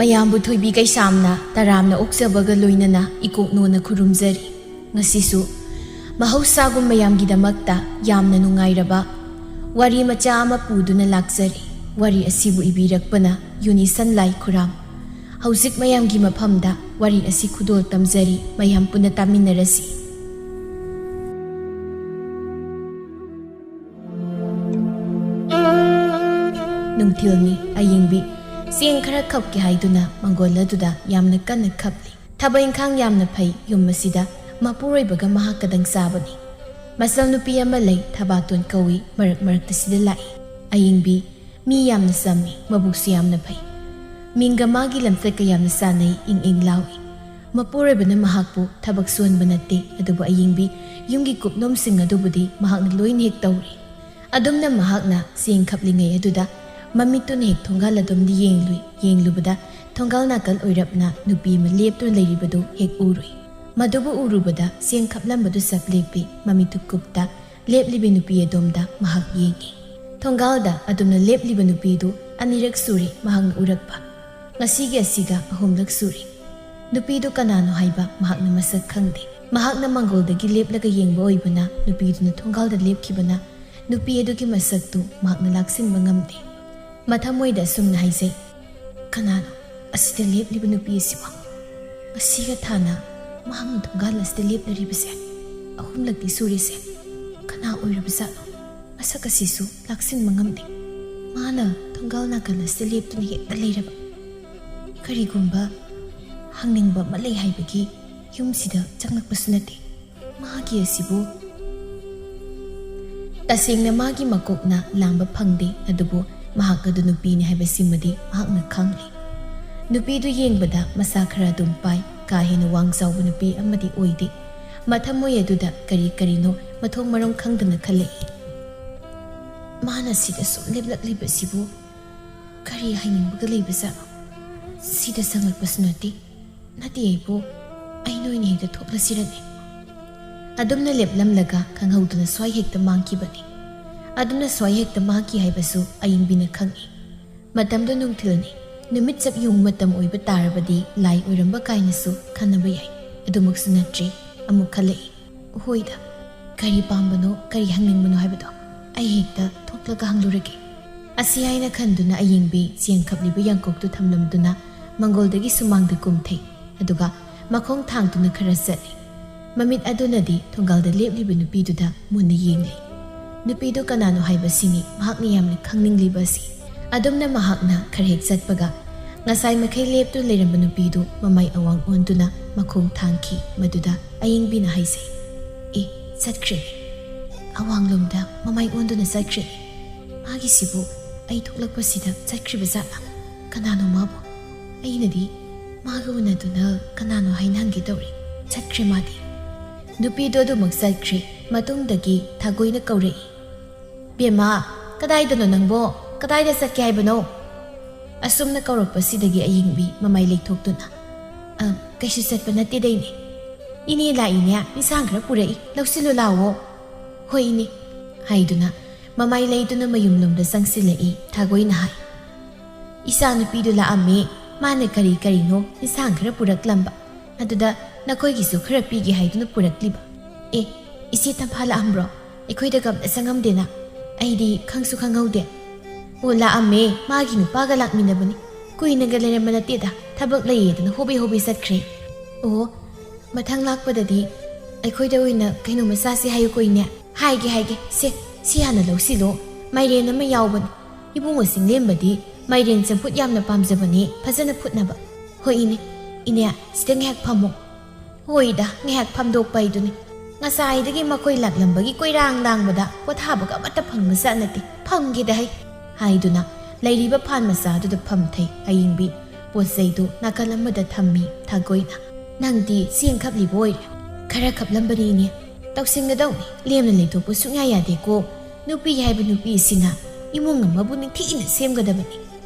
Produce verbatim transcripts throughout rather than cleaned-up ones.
ꯃꯌꯥꯝꯕꯨ ꯊꯣꯏꯕꯤ ꯀꯩꯁꯥꯝꯅ ꯇꯔꯥꯝꯅ ꯑꯣꯛꯆꯕꯒ ꯂꯣꯏꯅꯅ ꯏꯀꯣꯛꯅꯣꯅ ꯈꯨꯔꯨꯝꯖꯔꯤ꯫ ꯉꯁꯤꯁꯨ ꯃꯍꯧꯁꯥꯒꯨꯝ ꯃꯌꯥꯝꯒꯤꯗꯃꯛꯇ ꯌꯥꯝꯅ ꯅꯨꯡꯉꯥꯏꯔꯕ ꯋꯥꯔꯤ ꯃꯆꯥ ꯑꯃ ꯄꯨꯗꯨꯅ ꯂꯥꯛꯆꯔꯤ꯫ ꯋꯥꯔꯤ ꯑꯁꯤꯕꯨ ꯏꯕꯤꯔꯛꯄꯅ ꯌꯨꯅꯤꯁꯟ ꯂꯥꯏ ꯈꯨꯔꯥꯝ꯫ ꯍꯧꯖꯤꯛ ꯃꯌꯥꯝꯒꯤ ꯃꯐꯝꯗ ꯋꯥꯔꯤ ꯑꯁꯤ ꯈꯨꯗꯣꯜ ꯇꯝꯖꯔꯤ, ꯃꯌꯥꯝ ꯄꯨꯟꯅ ꯇꯥꯃꯤꯟꯅꯔꯁꯤ꯫ ꯅꯨꯡꯊꯤꯜꯅꯤ꯫ ꯑꯌꯤꯡꯕꯤ ꯆꯦꯡ ꯈꯔ ꯈꯞꯀꯦ ꯍꯥꯏꯗꯨꯅ ꯃꯪꯒꯣꯜ ꯑꯗꯨꯗ ꯌꯥꯝꯅ ꯀꯟꯅ ꯈꯞꯂꯤ꯫ ꯊꯕꯛ ꯏꯪꯈꯥꯡ ꯌꯥꯝꯅ ꯐꯩ꯫ ꯌꯨꯝ ꯑꯁꯤꯗ ꯃꯄꯨꯔꯣꯏꯕꯒ ꯃꯍꯥꯛꯀꯗꯪ ꯆꯥꯕꯅꯤ꯫ ꯃꯆꯜ ꯅꯨꯄꯤ ꯑꯃ ꯂꯩ, ꯊꯕꯥꯇꯣꯟ ꯀꯧꯏ, ꯃꯔꯛ ꯃꯔꯛꯇ ꯁꯤꯗ ꯂꯥꯛꯏ꯫ ꯑꯌꯤꯡꯕꯤ ꯃꯤ ꯌꯥꯝꯅ ꯆꯝꯃꯤ, ꯃꯕꯨꯛꯁꯨ ꯌꯥꯝꯅ ꯐꯩ꯫ ꯃꯤꯡꯒ ꯃꯥꯒꯤ ꯂꯝꯆꯠꯀ ꯌꯥꯝꯅ ꯆꯥꯟꯅꯩ, ꯏꯪ ꯏꯪ ꯂꯥꯎꯏ꯫ ꯃꯄꯨꯔꯣꯏꯕꯅ ꯃꯍꯥꯛꯄꯨ ꯊꯕꯛ ꯁꯨꯍꯟꯕ ꯅꯠꯇꯦ, ꯑꯗꯨꯕꯨ ꯑꯌꯤꯡꯕꯤ ꯌꯨꯝꯒꯤ ꯀꯨꯞꯅꯣꯝꯁꯤꯡ ꯑꯗꯨꯕꯨꯗꯤ ꯃꯍꯥꯛꯅ ꯂꯣꯏꯅ ꯍꯦꯛ ꯇꯧꯔꯤ꯫ ꯑꯗꯨꯝꯅ ꯃꯍꯥꯛꯅ ꯆꯦꯡ ꯈꯞꯂꯤꯉꯩ ꯑꯗꯨꯗ ꯃꯃꯤꯠꯇꯨꯅ ꯍꯦꯛ ꯊꯣꯡꯒꯥꯜ ꯑꯗꯣꯝꯗ ꯌꯦꯡꯂꯨꯏ꯫ ꯌꯦꯡꯂꯨꯕꯗ ꯊꯣꯡꯒꯥꯜ ꯅꯥꯀꯜ ꯑꯣꯏꯔꯞꯅ ꯅꯨꯄꯤ ꯑꯃ ꯂꯦꯞꯇꯨꯅ ꯂꯩꯔꯤꯕꯗꯨ ꯍꯦꯛ ꯎꯔꯨꯏ꯫ ꯃꯗꯨꯕꯨ ꯎꯔꯨꯕꯗ ꯆꯦꯡ ꯈꯞꯂꯝꯕꯗꯨ ꯆꯞ ꯂꯦꯞꯄꯤ꯫ ꯃꯃꯤꯠꯇꯨ ꯀꯨꯞꯇ ꯂꯦꯞꯂꯤꯕꯤ ꯅꯨꯄꯤ ꯑꯗꯣꯝꯗ ꯃꯍꯥꯛ ꯌꯦꯡꯏ꯫ ꯊꯣꯡꯒꯥꯜꯗ ꯑꯗꯨꯝꯅ ꯂꯦꯞꯂꯤꯕ ꯅꯨꯄꯤꯗꯨ ꯑꯅꯤꯔꯛ ꯁꯨꯔꯦ ꯃꯍꯥꯛꯅ ꯎꯔꯛꯄ꯫ ꯉꯁꯤꯒꯤ ꯑꯁꯤꯒ ꯑꯍꯨꯝꯂꯛ ꯁꯨꯔꯦ꯫ ꯅꯨꯄꯤꯗꯨ ꯀꯅꯥꯅꯣ ꯍꯥꯏꯕ ꯃꯍꯥꯛꯅ ꯃꯁꯛ ꯈꯪꯗꯦ꯫ ꯃꯍꯥꯛꯅ ꯃꯪꯒꯣꯜꯗꯒꯤ ꯂꯦꯞꯂꯒ ꯌꯦꯡꯕ ꯑꯣꯏꯕꯅ ꯅꯨꯄꯤꯗꯨꯅ ꯊꯣꯡꯒꯥꯜꯗ ꯂꯦꯞꯈꯤꯕꯅ ꯅꯨꯄꯤ ꯑꯗꯨꯒꯤ ꯃꯁꯛꯇꯨ ꯃꯍꯥꯛꯅ ꯂꯥꯛꯁꯤꯟꯕ ꯉꯝꯗꯦ꯫ ꯃꯊꯃꯣꯏꯗ ꯑꯁꯨꯝꯅ ꯍꯥꯏꯖꯩ, "ꯀꯅꯥꯅꯣ ꯑꯁꯤꯗ ꯂꯦꯞꯂꯤꯕ ꯅꯨꯄꯤ ꯑꯁꯤꯕꯣ? ꯉꯁꯤꯒ ꯊꯥꯅ ꯃꯍꯥꯛꯅ ꯊꯣꯡꯒꯥꯜ ꯑꯁꯤꯗ ꯂꯦꯞꯂꯔꯤꯕꯁꯦ ꯑꯍꯨꯝꯂꯛꯇꯤ ꯁꯨꯔꯤꯁꯦ꯫ ꯀꯅꯥ ꯑꯣꯏꯔꯕꯖꯥꯠꯅꯣ? ꯃꯁꯛ ꯑꯁꯤꯁꯨ ꯂꯥꯛꯁꯤꯟꯕ ꯉꯝꯗꯦ꯫ ꯃꯥꯅ ꯊꯣꯡꯒꯥꯜ ꯅꯥꯀꯜ ꯑꯁꯤꯗ ꯂꯦꯞꯇꯨꯅ ꯍꯦꯛꯇ ꯂꯩꯔꯕ꯫ ꯀꯔꯤꯒꯨꯝꯕ ꯍꯪꯅꯤꯡꯕ ꯑꯃ ꯂꯩ ꯍꯥꯏꯕꯒꯤ ꯌꯨꯝꯁꯤꯗ ꯆꯪꯂꯛꯄꯁꯨ ꯅꯠꯇꯦ꯫ ꯃꯥꯒꯤ ꯑꯁꯤꯕꯨ?" ꯇꯁꯦꯡꯅ ꯃꯥꯒꯤ ꯃꯀꯣꯛꯅ ꯂꯥꯝꯕ ꯐꯪꯗꯦ, ꯑꯗꯨꯕꯨ ꯃꯍꯥꯛ ꯑꯗꯨ ꯅꯨꯄꯤꯅꯤ ꯍꯥꯏꯕꯁꯤꯃꯗꯤ ꯃꯍꯥꯛꯅ ꯈꯪꯂꯤ꯫ ꯅꯨꯄꯤꯗꯨ ꯌꯦꯡꯕꯗ ꯃꯁꯥ ꯈꯔ ꯑꯗꯨꯝ ꯄꯥꯏ, ꯀꯥ ꯍꯦꯟꯅ ꯋꯥꯡ ꯆꯥꯎꯕ ꯅꯨꯄꯤ ꯑꯃꯗꯤ ꯑꯣꯏꯗꯦ꯫ ꯃꯊꯃꯣꯏ ꯑꯗꯨꯗ ꯀꯔꯤ ꯀꯔꯤꯅꯣ ꯃꯊꯣꯡ ꯃꯔꯝ ꯈꯪꯗꯅ ꯈꯜꯂꯛꯏ꯫ "ꯃꯥꯅ ꯁꯤꯗ ꯁꯨꯝ ꯂꯦꯞꯂꯛꯂꯤꯕꯁꯤꯕꯨ ꯀꯔꯤ ꯍꯥꯏꯅꯤꯡꯕꯒ ꯂꯩꯕꯖꯥꯠꯅꯣ? ꯁꯤꯗ ꯆꯪꯂꯛꯄꯁꯨ ꯅꯠꯇꯦ, ꯅꯠꯇꯦ ꯑꯩꯕꯨ, ꯑꯩ ꯅꯣꯏꯅ ꯍꯦꯛꯇ ꯊꯣꯛꯂꯁꯤꯔꯅꯦ?" ꯑꯗꯨꯝꯅ ꯂꯦꯞꯂꯝꯂꯒ ꯈꯪꯍꯧꯗꯅ ꯁ꯭ꯋꯥꯏ ꯍꯦꯛꯇ ꯃꯥꯡꯈꯤꯕꯅꯤ꯫ ꯑꯗꯨꯝꯅ ꯁ꯭ꯋꯥꯏ ꯍꯦꯛꯇ ꯃꯥꯡꯈꯤ ꯍꯥꯏꯕꯁꯨ ꯑꯌꯤꯡꯕꯤꯅ ꯈꯪꯏ꯫ ꯃꯇꯝꯗꯨ ꯅꯨꯡꯊꯤꯜꯅꯤ꯫ ꯅꯨꯃꯤꯠ ꯆꯞ ꯌꯨꯡ ꯃꯇꯝ ꯑꯣꯏꯕ ꯇꯥꯔꯕꯗꯤ ꯂꯥꯏ ꯑꯣꯏꯔꯝꯕ ꯀꯥꯏꯅꯁꯨ ꯈꯟꯅꯕ ꯌꯥꯏ꯫ ꯑꯗꯨꯃꯛꯁꯨ ꯅꯠꯇ꯭ꯔꯤ꯫ ꯑꯃꯨꯛ ꯈꯜꯂꯛꯏ, ꯍꯣꯏꯗ, ꯀꯔꯤ ꯄꯥꯝꯕꯅꯣ, ꯀꯔꯤ ꯍꯪꯅꯤꯡꯕꯅꯣ ꯍꯥꯏꯕꯗꯣ ꯑꯩ ꯍꯦꯛꯇ ꯊꯣꯛꯂꯒ ꯍꯪꯂꯨꯔꯒꯦ꯫ ꯑꯁꯤ ꯍꯥꯏꯅ ꯈꯟꯗꯨꯅ ꯑꯌꯤꯡꯕꯤ ꯆꯦꯡꯈꯞꯂꯤꯕ ꯌꯥꯡꯀꯣꯛꯇꯨ ꯊꯝꯂꯝꯗꯨꯅ ꯃꯪꯒꯣꯜꯗꯒꯤ ꯁꯨꯃꯥꯡꯗ ꯀꯨꯝꯊꯩ꯫ ꯑꯗꯨꯒ ꯃꯈꯣꯡ ꯊꯥꯡꯗꯨꯅ ꯈꯔ ꯆꯠꯂꯤ꯫ ꯃꯃꯤꯠ ꯑꯗꯨꯅꯗꯤ ꯊꯣꯡꯒꯥꯜꯗ ꯂꯦꯞꯂꯤꯕ ꯅꯨꯄꯤꯗꯨꯗ ꯃꯨꯟꯅ ꯌꯦꯡꯂꯤ꯫ ꯅꯨꯄꯤꯗꯨ ꯀꯅꯥꯅꯣ ꯍꯥꯏꯕꯁꯤꯅꯤ ꯃꯍꯥꯛꯅ ꯌꯥꯝꯅ ꯈꯪꯅꯤꯡꯂꯤꯕ ꯑꯁꯤ꯫ ꯑꯗꯨꯝꯅ ꯃꯍꯥꯛꯅ ꯈꯔ ꯍꯦꯛ ꯆꯠꯄꯒ, ꯉꯁꯥꯏ ꯃꯈꯩ ꯂꯦꯞꯇꯨꯅ ꯂꯩꯔꯝꯕ ꯅꯨꯄꯤꯗꯨ ꯃꯃꯥꯏ ꯑꯋꯥꯡ ꯑꯣꯟꯗꯨꯅ ꯃꯈꯣꯡ ꯊꯥꯡꯈꯤ꯫ ꯃꯗꯨꯗ ꯑꯌꯤꯡꯕꯤꯅ ꯍꯥꯏꯖꯩ, "ꯑꯦ, ꯆꯠꯈ꯭ꯔꯦ꯫ ꯑꯋꯥꯡꯂꯣꯝꯗ ꯃꯃꯥꯏ ꯑꯣꯟꯗꯨꯅ ꯆꯠꯈ꯭ꯔꯦ꯫ ꯃꯥꯒꯤꯁꯤꯕꯨ ꯑꯩ ꯊꯣꯛꯂꯛꯄꯁꯤꯗ ꯆꯠꯈ꯭ꯔꯤꯕ ꯖꯥꯠꯂꯥ? ꯀꯅꯥꯅꯣ ꯃꯥꯕꯨ? ꯑꯩꯅꯗꯤ ꯃꯥꯒ ꯎꯅꯗꯨꯅ ꯀꯅꯥꯅꯣ ꯍꯥꯏꯅ ꯍꯪꯒꯦ ꯇꯧꯔꯤ꯫ ꯆꯠꯈ꯭ꯔꯦ ꯃꯥꯗꯤ꯫" ꯅꯨꯄꯤꯗꯣ ꯑꯗꯨꯃꯛ ꯆꯠꯈ꯭ꯔꯦ꯫ ꯃꯇꯨꯡꯗꯒꯤ ꯊꯥꯒꯣꯏꯅ ꯀꯧꯔꯛꯏ, "ꯕꯦꯝꯃ, ꯀꯗꯥꯏꯗꯅꯣ ꯅꯪꯕꯣ? ꯀꯗꯥꯏꯗ ꯆꯠꯀꯦ ꯍꯥꯏꯕꯅꯣ?" ꯑꯁꯨꯝꯅ ꯀꯧꯔꯛꯄꯁꯤꯗꯒꯤ ꯑꯌꯤꯡꯕꯤ ꯃꯃꯥꯏ ꯂꯩꯊꯣꯛꯇꯨꯅ, "ꯑ, ꯀꯩꯁꯨ ꯆꯠꯄ ꯅꯠꯇꯦꯗ ꯏꯅꯦ꯫ ꯏꯅꯦ ꯂꯥꯛꯏꯅꯦ, ꯏꯟꯁꯥꯡ ꯈꯔ ꯄꯨꯔꯛꯏ, ꯂꯧꯁꯤꯜꯂꯨ ꯂꯥꯛꯑꯣ꯫" "ꯍꯣꯏ ꯏꯅꯦ," ꯍꯥꯏꯗꯨꯅ ꯃꯃꯥꯏ ꯂꯩꯗꯨꯅ ꯃꯌꯨꯝꯂꯣꯝꯗ ꯆꯪꯁꯤꯜꯂꯛꯏ꯫ ꯊꯥꯒꯣꯏꯅ ꯍꯥꯏ, "ꯏꯆꯥ ꯅꯨꯄꯤꯗꯨ ꯂꯥꯛꯑꯝꯃꯦ, ꯃꯥꯅ ꯀꯔꯤ ꯀꯔꯤꯅꯣ ꯏꯟꯁꯥꯡ ꯈꯔ ꯄꯨꯔꯛꯂꯝꯕ, ꯑꯗꯨꯗ ꯅꯈꯣꯏꯒꯤꯁꯨ ꯈꯔ ꯄꯤꯒꯦ ꯍꯥꯏꯗꯨꯅ ꯄꯨꯔꯛꯂꯤꯕ꯫ ꯑꯦ, ꯏꯆꯦ ꯇꯝꯐꯥ ꯂꯥꯛꯑꯝꯕ꯭ꯔꯣ? ꯑꯩꯈꯣꯏꯗꯒ ꯑꯝꯇ ꯆꯪꯉꯝꯗꯦꯅ꯫ ꯑꯩꯗꯤ ꯈꯪꯁꯨ ꯈꯪꯍꯧꯗꯦ꯫" "ꯑꯣ, ꯂꯥꯛꯑꯝꯃꯦ, ꯃꯥꯒꯤ ꯅꯨꯄꯥꯒ ꯂꯥꯛꯃꯤꯟꯅꯕꯅꯤ꯫ ꯀꯨꯏꯅꯒ ꯂꯩꯔꯝꯕ ꯅꯠꯇꯦꯗ, ꯊꯕꯛ ꯂꯩꯌꯦꯗꯅ ꯍꯣꯕꯦ ꯍꯣꯕꯦ ꯆꯠꯈ꯭ꯔꯦ꯫" "ꯑꯣ, ꯃꯊꯪ ꯂꯥꯛꯄꯗꯗꯤ ꯑꯩꯈꯣꯏꯗ ꯑꯣꯏꯅ ꯀꯩꯅꯣꯝꯃ ꯆꯥꯁꯤ ꯍꯥꯏꯌꯨꯀꯣ ꯏꯅꯦ꯫" "ꯍꯥꯏꯒꯦ, ꯍꯥꯏꯒꯦ꯫ ꯁꯦ, ꯁꯤ ꯍꯥꯟꯅ ꯂꯧꯁꯤꯜꯂꯣ꯫ ꯃꯥꯏꯔꯦꯟ ꯑꯃ ꯌꯥꯎꯕꯅꯤ꯫ ꯏꯕꯨꯡꯉꯣ ꯆꯤꯡꯂꯦꯝꯕꯗꯤ ꯃꯥꯏꯔꯦꯟ ꯆꯝꯐꯨꯠ ꯌꯥꯝꯅ ꯄꯥꯝꯖꯕꯅꯤ꯫ ꯐꯖꯅ ꯐꯨꯠꯅꯕ꯫" "ꯍꯣꯏ ꯏꯅꯦ꯫ ꯏꯅꯦ, ꯁꯤꯗ ꯉꯥꯏꯍꯥꯛ ꯐꯝꯃꯣ꯫" "ꯍꯣꯏꯗ, ꯉꯥꯏꯍꯥꯛ ꯐꯝꯗꯣꯛꯄ ꯍꯥꯏꯗꯨꯅꯤ꯫ ꯉꯁꯥꯏꯗꯒꯤ ꯃꯈꯣꯏ ꯂꯥꯛꯂꯝꯕꯒꯤ ꯀꯣꯏꯔꯥꯡ ꯂꯥꯡꯕꯗ ꯄꯣꯊꯥꯕꯒ ꯑꯃꯠꯇ ꯐꯪꯕ ꯖꯥꯠ ꯅꯠꯇꯦ꯫ ꯐꯝꯒꯦꯗ ꯍꯩ꯫" ꯍꯥꯏꯗꯨꯅ ꯂꯩꯔꯤꯕ ꯐꯥꯟ ꯃꯆꯥꯗꯨꯗ ꯐꯝꯊꯩ ꯑꯌꯤꯡꯕꯤ꯫ ꯄꯣꯠ ꯆꯩꯗꯨ ꯅꯥꯀꯜ ꯑꯃꯗ ꯊꯝꯃꯤ ꯊꯥꯒꯣꯏꯅ꯫ "ꯅꯪꯗꯤ ꯆꯦꯡ ꯈꯞꯂꯤꯕ ꯑꯣꯏꯔꯦ꯫" "ꯈꯔ ꯈꯞꯂꯝꯕꯅꯤꯅꯦ꯫ ꯇꯧꯁꯤꯟꯒꯗꯧꯅꯤ꯫ ꯂꯦꯝꯅ ꯂꯩꯊꯣꯛꯄ ꯁꯨꯡꯌꯥ ꯌꯥꯗꯦꯀꯣ꯫ ꯅꯨꯄꯤ ꯍꯥꯏꯕ ꯅꯨꯄꯤ ꯑꯁꯤꯅ ꯏꯃꯨꯡ ꯑꯃꯕꯨ ꯅꯤꯡꯊꯤꯅ ꯁꯦꯝꯒꯗꯕꯅꯤ꯫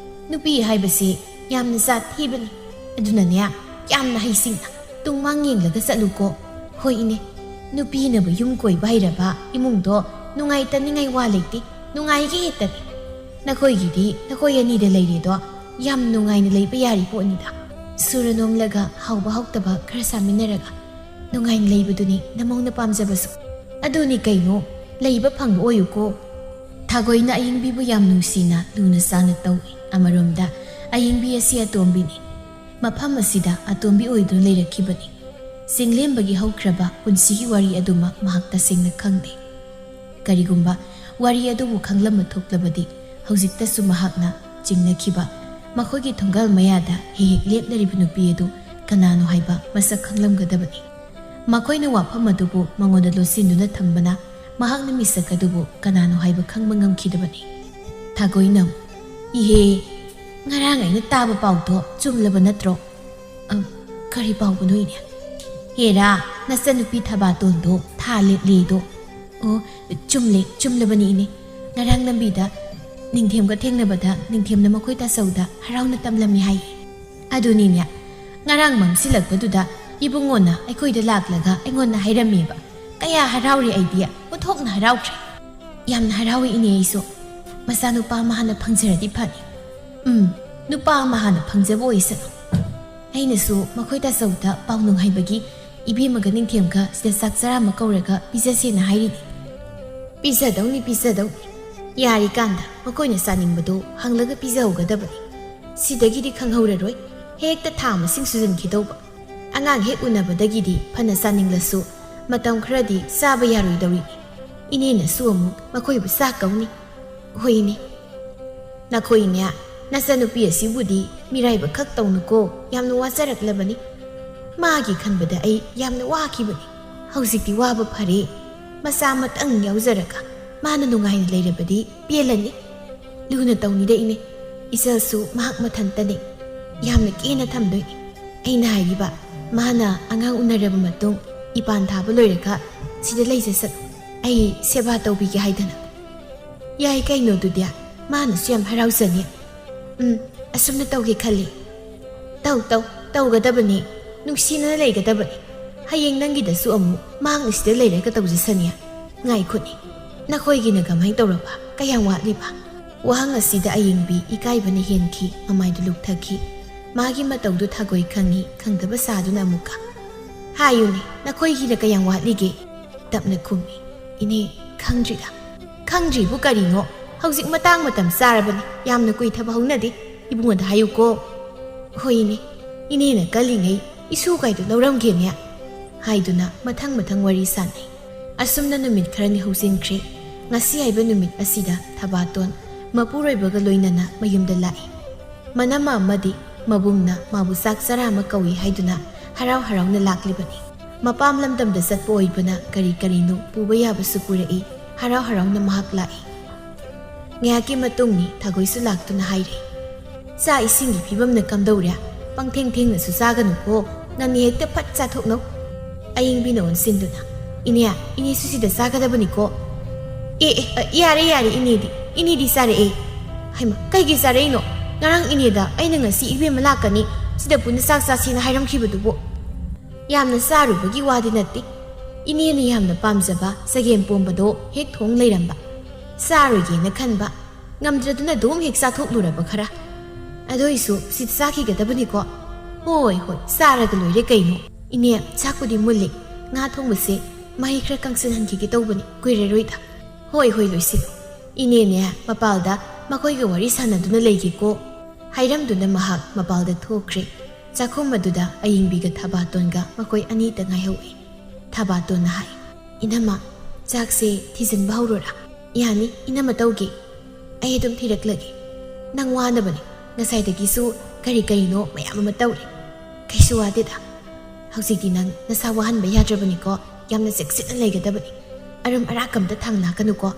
ꯅꯨꯄꯤ ꯍꯥꯏꯕꯁꯤ ꯌꯥꯝꯅ ꯖꯥꯠ ꯊꯤꯕꯅꯤ꯫ ꯑꯗꯨꯅꯅꯦ, ꯌꯥꯝꯅ ꯍꯩꯁꯤꯡꯅ ꯇꯨꯡ ꯃꯥꯡ ꯌꯦꯡꯂꯒ ꯆꯠꯂꯨꯀꯣ꯫" "ꯍꯣꯏ ꯏꯅꯦ꯫ ꯅꯨꯄꯤꯅꯕꯨ ꯌꯨꯝ ꯀꯣꯏꯕ ꯍꯩꯔꯕ ꯏꯃꯨꯡꯗꯣ ꯅꯨꯡꯉꯥꯏꯇꯅꯤꯡꯉꯥꯏ ꯋꯥ ꯂꯩꯇꯦ꯫ ꯅꯨꯡꯉꯥꯏꯒꯦ ꯍꯦꯛꯇꯅꯤ꯫ ꯅꯈꯣꯏꯒꯤꯗꯤ ꯅꯈꯣꯏ ꯑꯅꯤꯗ ꯂꯩꯔꯦꯗꯣ꯫ ꯌꯥꯝ ꯅꯨꯡꯉꯥꯏꯅ ꯂꯩꯕ ꯌꯥꯔꯤ ꯄꯣꯠꯅꯤꯗ꯫ ꯁꯨꯔ ꯅꯣꯝꯂꯒ ꯍꯥꯎꯕ ꯍꯥꯎꯇꯕ ꯈꯔ ꯆꯥꯃꯤꯟꯅꯔꯒ ꯅꯨꯡꯉꯥꯏꯅ ꯂꯩꯕꯗꯨꯅꯤ ꯅꯃꯧꯅ ꯄꯥꯝꯖꯕꯁꯨ꯫ ꯑꯗꯨꯅꯤ ꯀꯩꯅꯣ, ꯂꯩꯕ ꯐꯪꯕ ꯑꯣꯏꯌꯨꯀꯣ꯫ ꯊꯥꯒꯣꯏꯅ ꯑꯌꯤꯡꯕꯤꯕꯨ ꯌꯥꯝ ꯅꯨꯡꯁꯤꯅ ꯂꯨꯅ ꯆꯥꯅ ꯇꯧꯏ꯫ ꯑꯃꯔꯣꯝꯗ ꯑꯌꯤꯡꯕꯤ ꯑꯁꯤ ꯑꯇꯣꯝꯕꯤꯅꯤ꯫ ꯃꯐꯝ ꯑꯁꯤꯗ ꯑꯇꯣꯝꯕꯤ ꯑꯣꯏꯗꯨꯅ ꯂꯩꯔꯛꯈꯤꯕꯅꯤ꯫ ꯆꯤꯡꯂꯦꯝꯕꯒꯤ ꯍꯧꯈ꯭ꯔꯕ ꯄꯨꯟꯁꯤꯒꯤ ꯋꯥꯔꯤ ꯑꯗꯨꯃꯛ ꯃꯍꯥꯛ ꯇꯁꯦꯡꯅ ꯈꯪꯗꯦ꯫ ꯀꯔꯤꯒꯨꯝꯕ ꯋꯥꯔꯤ ꯑꯗꯨꯕꯨ ꯈꯪꯂꯝꯕ ꯊꯣꯛꯂꯕꯗꯤ ꯍꯧꯖꯤꯛꯇꯁꯨ ꯃꯍꯥꯛꯅ ꯆꯤꯡꯅꯈꯤꯕ ꯃꯈꯣꯏꯒꯤ ꯊꯣꯡꯒꯥꯜ ꯃꯌꯥꯗ ꯍꯦꯛ ꯍꯦꯛ ꯂꯦꯞꯅꯔꯤꯕ ꯅꯨꯄꯤ ꯑꯗꯨ ꯀꯅꯥꯅꯣ ꯍꯥꯏꯕ ꯃꯁꯛ ꯈꯪꯂꯝꯒꯗꯕꯅꯤ꯫ ꯃꯈꯣꯏꯅ ꯋꯥꯐꯝ ꯑꯗꯨꯕꯨ ꯃꯉꯣꯟꯗ ꯂꯣꯠꯁꯤꯟꯗꯨꯅ ꯊꯝꯕꯅ ꯃꯍꯥꯛꯅ ꯃꯤꯁꯛ ꯑꯗꯨꯕꯨ ꯀꯅꯥꯅꯣ ꯍꯥꯏꯕ ꯈꯪꯕ ꯉꯝꯈꯤꯗꯕꯅꯤ꯫ ꯊꯥꯒꯣꯏꯅꯝ, "ꯏꯍꯦ, ꯉꯔꯥꯡ ꯑꯩꯅ ꯇꯥꯕ ꯄꯥꯎꯗꯣ ꯆꯨꯝꯂꯕ ꯅꯠꯇ꯭ꯔꯣ?" "ꯑ, ꯀꯔꯤ ꯄꯥꯎꯕꯅꯣ ꯏꯅꯦ?" "ꯍꯦꯔꯥ, ꯅꯆꯟꯅꯨꯄꯤ ꯊꯕꯥꯇꯣꯟꯗꯣ ꯊꯥ ꯂꯦꯞꯂꯦꯗꯣ꯫" "ꯑꯣ, ꯆꯨꯝꯂꯦ, ꯆꯨꯝꯂꯕꯅꯤ ꯏꯅꯦ꯫ ꯉꯔꯥꯡ ꯂꯝꯕꯤꯗ ꯅꯤꯡꯊꯦꯝꯒ ꯊꯦꯡꯅꯕꯗ ꯅꯤꯡꯊꯦꯝꯅ ꯃꯈꯣꯏ ꯇꯥꯆꯧꯗ ꯍꯔꯥꯎꯅ ꯇꯝꯂꯝꯃꯤ ꯍꯥꯏ꯫" "ꯑꯗꯨꯅꯤꯅꯦ, ꯉꯔꯥꯡ ꯃꯝꯁꯤꯜꯂꯛꯄꯗꯨꯗ ꯏꯕꯨꯡꯉꯣꯅ ꯑꯩꯈꯣꯏꯗ ꯂꯥꯛꯂꯒ ꯑꯩꯉꯣꯟꯗ ꯍꯥꯏꯔꯝꯃꯦꯕ꯫ ꯀꯌꯥ ꯍꯔꯥꯎꯔꯦ ꯑꯩꯗꯤ, ꯑꯣꯟꯊꯣꯛꯅ ꯍꯔꯥꯎꯈ꯭ꯔꯦ꯫ ꯌꯥꯝꯅ ꯍꯔꯥꯎꯏ ꯏꯅꯦ ꯑꯩꯁꯨ꯫ ꯃꯆꯥꯅꯨꯄꯥ ꯑꯃ ꯍꯥꯟꯅ ꯐꯪꯖꯔꯗꯤ ꯐꯅꯤ꯫" "ꯎꯝ, ꯅꯨꯄꯥ ꯑꯃ ꯍꯥꯟꯅ ꯐꯪꯖꯕ ꯑꯣꯏꯁꯅꯨ꯫ ꯑꯩꯅꯁꯨ ꯃꯈꯣꯏ ꯇꯥꯆꯧꯗ ꯄꯥꯎ ꯅꯨꯡꯍꯥꯏꯕꯒꯤ ꯏꯕꯦꯝꯃꯒ ꯅꯤꯡꯊꯦꯝꯒ ꯁꯤꯗ ꯆꯥꯛ ꯆꯔꯥ ꯑꯃ ꯀꯧꯔꯒ ꯄꯤꯖꯁꯦꯅ ꯍꯥꯏꯔꯤꯅꯤ꯫" "ꯄꯤꯖꯗꯧꯅꯤ, ꯄꯤꯖꯗꯧꯅꯤ꯫ ꯌꯥꯔꯤꯀꯥꯟꯗ ꯃꯈꯣꯏꯅ ꯆꯥꯅꯤꯡꯕꯗꯣ ꯍꯪꯂꯒ ꯄꯤꯖꯍꯧꯒꯗꯕꯅꯤ꯫ ꯁꯤꯗꯒꯤꯗꯤ ꯈꯪꯍꯧꯔꯔꯣꯏ, ꯍꯦꯛꯇ ꯊꯥ ꯃꯁꯤꯡ ꯁꯨꯖꯟꯈꯤꯗꯧꯕ꯫ ꯑꯉꯥꯡ ꯍꯦꯛ ꯎꯅꯕꯗꯒꯤꯗꯤ ꯐꯅ ꯆꯥꯅꯤꯡꯂꯁꯨ ꯃꯇꯝ ꯈꯔꯗꯤ ꯆꯥꯕ ꯌꯥꯔꯣꯏꯗꯧꯔꯤꯅꯤ꯫" "ꯏꯅꯦꯅꯁꯨ ꯑꯃꯨꯛ ꯃꯈꯣꯏꯕꯨ ꯆꯥꯛ ꯀꯧꯅꯤ꯫" "ꯍꯣꯏꯅꯦ, ꯅꯈꯣꯏꯅꯦ, ꯅꯆꯟꯅꯨꯄꯤ ꯑꯁꯤꯕꯨꯗꯤ ꯃꯤꯔꯥꯏꯕ ꯈꯛ ꯇꯧꯅꯨꯀꯣ, ꯌꯥꯝꯅ ꯋꯥꯖꯔꯛꯂꯕꯅꯤ꯫ ꯃꯥꯒꯤ ꯈꯟꯕꯗ ꯑꯩ ꯌꯥꯝꯅ ꯋꯥꯈꯤꯕꯅꯤ꯫ ꯍꯧꯖꯤꯛꯇꯤ ꯋꯥꯕ ꯐꯔꯦ꯫ ꯃꯆꯥ ꯑꯃꯇꯪ ꯌꯥꯎꯖꯔꯒ ꯃꯥꯅ ꯅꯨꯡꯉꯥꯏꯅ ꯂꯩꯔꯕꯗꯤ ꯄꯦꯜꯂꯅꯤ꯫ ꯂꯨꯅ ꯇꯧꯅꯤꯗ ꯏꯅꯦ, ꯏꯆꯜꯁꯨ ꯃꯍꯥꯛ ꯃꯊꯟꯇꯅꯤ꯫ ꯌꯥꯝꯅ ꯀꯦꯅ ꯊꯝꯗꯣꯏꯅꯤ꯫ ꯑꯩꯅ ꯍꯥꯏꯔꯤꯕ, ꯃꯥꯅ ꯑꯉꯥꯡ ꯎꯅꯔꯕ ꯃꯇꯨꯡ ꯏꯄꯥꯟ ꯊꯥꯕ ꯂꯣꯏꯔꯒ ꯁꯤꯗ ꯂꯩꯖꯁꯅꯨ꯫ ꯑꯩ ꯁꯦꯕꯥ ꯇꯧꯕꯤꯒꯦ ꯍꯥꯏꯗꯅ꯫" "ꯌꯥꯏ ꯀꯩꯅꯣ ꯑꯗꯨꯗꯤ, ꯃꯥꯅꯁꯨ ꯌꯥꯝ ꯍꯔꯥꯎꯖꯅꯤ꯫" "ꯎꯝ, ꯑꯁꯨꯝꯅ ꯇꯧꯒꯦ ꯈꯜꯂꯤ꯫" "ꯇꯧ, ꯇꯧ, ꯇꯧꯒꯗꯕꯅꯤ꯫ ꯅꯨꯡꯁꯤꯅꯅ ꯂꯩꯒꯗꯕꯅꯤ꯫ ꯍꯌꯦꯡ ꯅꯪꯒꯤꯗꯁꯨ ꯑꯃꯨꯛ ꯃꯍꯥꯛꯅ ꯁꯤꯗ ꯂꯩꯔꯒ ꯇꯧꯖꯁꯅꯤ꯫" "ꯉꯥꯏꯈꯣꯅꯦ, ꯅꯈꯣꯏꯒꯤꯅ ꯀꯃꯥꯏꯅ ꯇꯧꯔꯕ? ꯀꯌꯥꯝ ꯋꯥꯠꯂꯤꯕ?" ꯋꯥꯍꯪ ꯑꯁꯤꯗ ꯑꯌꯤꯡꯕꯤ ꯏꯀꯥꯏꯕꯅ ꯍꯦꯟꯈꯤ, ꯃꯃꯥꯏꯗꯨ ꯂꯨꯛꯊꯈꯤ꯫ ꯃꯥꯒꯤ ꯃꯇꯧꯗꯨ ꯊꯥꯒꯣꯏ ꯈꯪꯉꯤ ꯈꯪꯗꯕ ꯁꯥꯗꯨꯅ ꯑꯃꯨꯛꯀ, "ꯍꯥꯏꯌꯨꯅꯦ, ꯅꯈꯣꯏꯒꯤꯅ ꯀꯌꯥꯝ ꯋꯥꯠꯂꯤꯒꯦ?" ꯇꯞꯅ ꯈꯨꯝꯃꯤ꯫ "ꯏꯅꯦ, ꯈꯪꯗ꯭ꯔꯤꯗ꯫" "ꯈꯪꯗ꯭ꯔꯤꯕꯨ ꯀꯔꯤꯅꯣ? ꯍꯧꯖꯤꯛ ꯃꯇꯥꯡ ꯃꯇꯝ ꯆꯥꯔꯕꯅꯤ, ꯌꯥꯝꯅ ꯀꯨꯏꯊꯕ ꯍꯧꯅꯗꯦ꯫ ꯏꯕꯨꯡꯉꯣꯗ ꯍꯥꯏꯌꯨꯀꯣ꯫" "ꯍꯣꯏ ꯏꯅꯦ, ꯏꯅꯦꯅ ꯀꯜꯂꯤꯉꯩ ꯏꯁꯨ ꯀꯥꯏꯗꯨ ꯂꯧꯔꯝꯒꯦꯅꯦ꯫" ꯍꯥꯏꯗꯨꯅ ꯃꯊꯪ ꯃꯊꯪ ꯋꯥꯔꯤ ꯁꯥꯟꯅꯩ꯫ ꯑꯁꯨꯝꯅ ꯅꯨꯃꯤꯠ ꯈꯔꯅꯤ ꯍꯧꯖꯤꯟꯈ꯭ꯔꯦ꯫ ꯉꯁꯤ ꯍꯥꯏꯕ ꯅꯨꯃꯤꯠ ꯑꯁꯤꯗ ꯊꯕꯥꯇꯣꯟ ꯃꯄꯨꯔꯣꯏꯕꯒ ꯂꯣꯏꯅꯅ ꯃꯌꯨꯝꯗ ꯂꯥꯛꯏ꯫ ꯃꯅꯝꯃ ꯑꯃꯗꯤ ꯃꯕꯨꯡꯅ ꯃꯥꯕꯨ ꯆꯥꯛ ꯆꯔꯥ ꯑꯃ ꯀꯧꯏ ꯍꯥꯏꯗꯨꯅ ꯍꯔꯥꯎ ꯍꯔꯥꯎꯅ ꯂꯥꯛꯂꯤꯕꯅꯤ꯫ ꯃꯄꯥꯝ ꯂꯝꯗꯝꯗ ꯆꯠꯄ ꯑꯣꯏꯕꯅ ꯀꯔꯤ ꯀꯔꯤꯅꯣ ꯄꯨꯕ ꯌꯥꯕꯁꯨ ꯄꯨꯔꯛꯏ꯫ ꯍꯔꯥꯎ ꯍꯔꯥꯎꯅ ꯃꯍꯥꯛ ꯂꯥꯛꯏ꯫ ꯉꯥꯏꯍꯥꯛꯀꯤ ꯃꯇꯨꯡꯅꯤ ꯊꯥꯒꯣꯏꯁꯨ ꯂꯥꯛꯇꯨꯅ ꯍꯥꯏꯔꯦ, "ꯆꯥꯛ ꯏꯁꯤꯡꯒꯤ ꯐꯤꯕꯝꯅ ꯀꯝꯗꯧꯔꯦ? ꯄꯪꯊꯦꯡ ꯊꯦꯡꯅꯁꯨ ꯆꯥꯒꯅꯨꯀꯣ, ꯉꯟꯅ ꯍꯦꯛꯇ ꯐꯠ ꯆꯥꯊꯣꯛꯅꯧ꯫" ꯑꯌꯤꯡꯕꯤꯅ ꯑꯣꯟꯁꯤꯟꯗꯨꯅ, "ꯏꯅꯦ, ꯏꯅꯦꯁꯨ ꯁꯤꯗ ꯆꯥꯒꯗꯕꯅꯤꯀꯣ꯫" "ꯑꯦ, ꯑꯦ, ꯑ, ꯌꯥꯔꯦ, ꯌꯥꯔꯦ, ꯏꯅꯦꯗꯤ, ꯏꯅꯦꯗꯤ ꯆꯥꯔꯛꯑꯦ꯫" "ꯍꯩꯃ, ꯀꯩꯒꯤ ꯆꯥꯔꯛꯏꯅꯣ? ꯉꯔꯥꯡ ꯏꯅꯦꯗ ꯑꯩꯅ ꯉꯁꯤ ꯏꯕꯦꯝꯃ ꯂꯥꯛꯀꯅꯤ, ꯁꯤꯗ ꯄꯨꯟꯅ ꯆꯥꯛ ꯆꯥꯁꯦꯅ ꯍꯥꯏꯔꯝꯈꯤꯕꯗꯨꯕꯨ?" "ꯌꯥꯝꯅ ꯆꯥꯔꯨꯕꯒꯤ ꯋꯥꯗꯤ ꯅꯠꯇꯦ, ꯏꯅꯦꯅ ꯌꯥꯝꯅ ꯄꯥꯝꯖꯕ ꯆꯒꯦꯝ ꯄꯣꯝꯕꯗꯣ ꯍꯦꯛ ꯊꯣꯡ ꯂꯩꯔꯝꯕ꯫ ꯆꯥꯔꯣꯏꯒꯦꯅ ꯈꯟꯕ, ꯉꯝꯗ꯭ꯔꯗꯨꯅ ꯑꯗꯨꯝ ꯍꯦꯛ ꯆꯥꯊꯣꯛꯂꯨꯔꯕ ꯈꯔ꯫ ꯑꯗꯨꯏꯁꯨ ꯁꯤꯗ ꯆꯥꯈꯤꯒꯗꯕꯅꯤꯀꯣ꯫" "ꯍꯣꯏ, ꯍꯣꯏ, ꯆꯥꯔꯒ ꯂꯣꯏꯔꯦ ꯀꯩꯅꯣ꯫ ꯏꯅꯦ, ꯆꯥꯛꯄꯨꯗꯤ ꯃꯨꯜꯂꯤ, ꯉꯥ ꯊꯣꯡꯕꯁꯦ ꯃꯍꯤ ꯈꯔ ꯀꯪꯁꯤꯜꯍꯟꯈꯤꯒꯦ ꯇꯧꯕꯅꯤ, ꯀꯨꯏꯔꯔꯣꯏꯗ꯫" "ꯍꯣꯏ, ꯍꯣꯏ, ꯂꯣꯏꯁꯤꯜꯂꯨ꯫ ꯏꯅꯦꯅꯦ, ꯃꯄꯥꯜꯗ ꯃꯈꯣꯏꯒ ꯋꯥꯔꯤ ꯁꯥꯟꯅꯗꯨꯅ ꯂꯩꯒꯦꯀꯣ꯫" ꯍꯥꯏꯔꯝꯗꯨꯅ ꯃꯍꯥꯛ ꯃꯄꯥꯜꯗ ꯊꯣꯛꯈ꯭ꯔꯦ꯫ ꯆꯥꯛꯈꯨꯝ ꯑꯗꯨꯗ ꯑꯌꯤꯡꯕꯤꯒ ꯊꯕꯥꯇꯣꯟꯒ ꯃꯈꯣꯏ ꯑꯅꯤꯇ ꯉꯥꯏꯍꯧꯏ꯫ ꯊꯕꯥꯇꯣꯟꯅ ꯍꯥꯏ, "ꯏꯅꯝꯃ, ꯆꯥꯛꯁꯦ ꯊꯤꯖꯤꯟꯕ ꯍꯧꯔꯣꯔꯥ?" "ꯌꯥꯅꯤ, ꯏꯅꯝꯃ ꯇꯧꯒꯦ꯫ ꯑꯩ ꯑꯗꯨꯝ ꯊꯤꯔꯛꯂꯒꯦ꯫ ꯅꯪ ꯋꯥꯅꯕꯅꯤ꯫ ꯉꯁꯥꯏꯗꯒꯤꯁꯨ ꯀꯔꯤ ꯀꯔꯤꯅꯣ ꯃꯌꯥꯝ ꯑꯃ ꯇꯧꯔꯦ꯫ ꯀꯩꯁꯨ ꯋꯥꯗꯦꯗ꯫ ꯍꯧꯖꯤꯛꯇꯤ ꯅꯪ ꯅꯁꯥ ꯋꯥꯍꯟꯕ ꯌꯥꯗ꯭ꯔꯕꯅꯤꯀꯣ꯫ ꯌꯥꯝꯅ ꯆꯦꯛꯁꯤꯟꯅ ꯂꯩꯒꯗꯕꯅꯤ꯫ ꯑꯔꯨꯝ ꯑꯔꯥꯛ ꯑꯝꯇ ꯊꯥꯡꯂꯛꯀꯅꯨꯀꯣ꯫"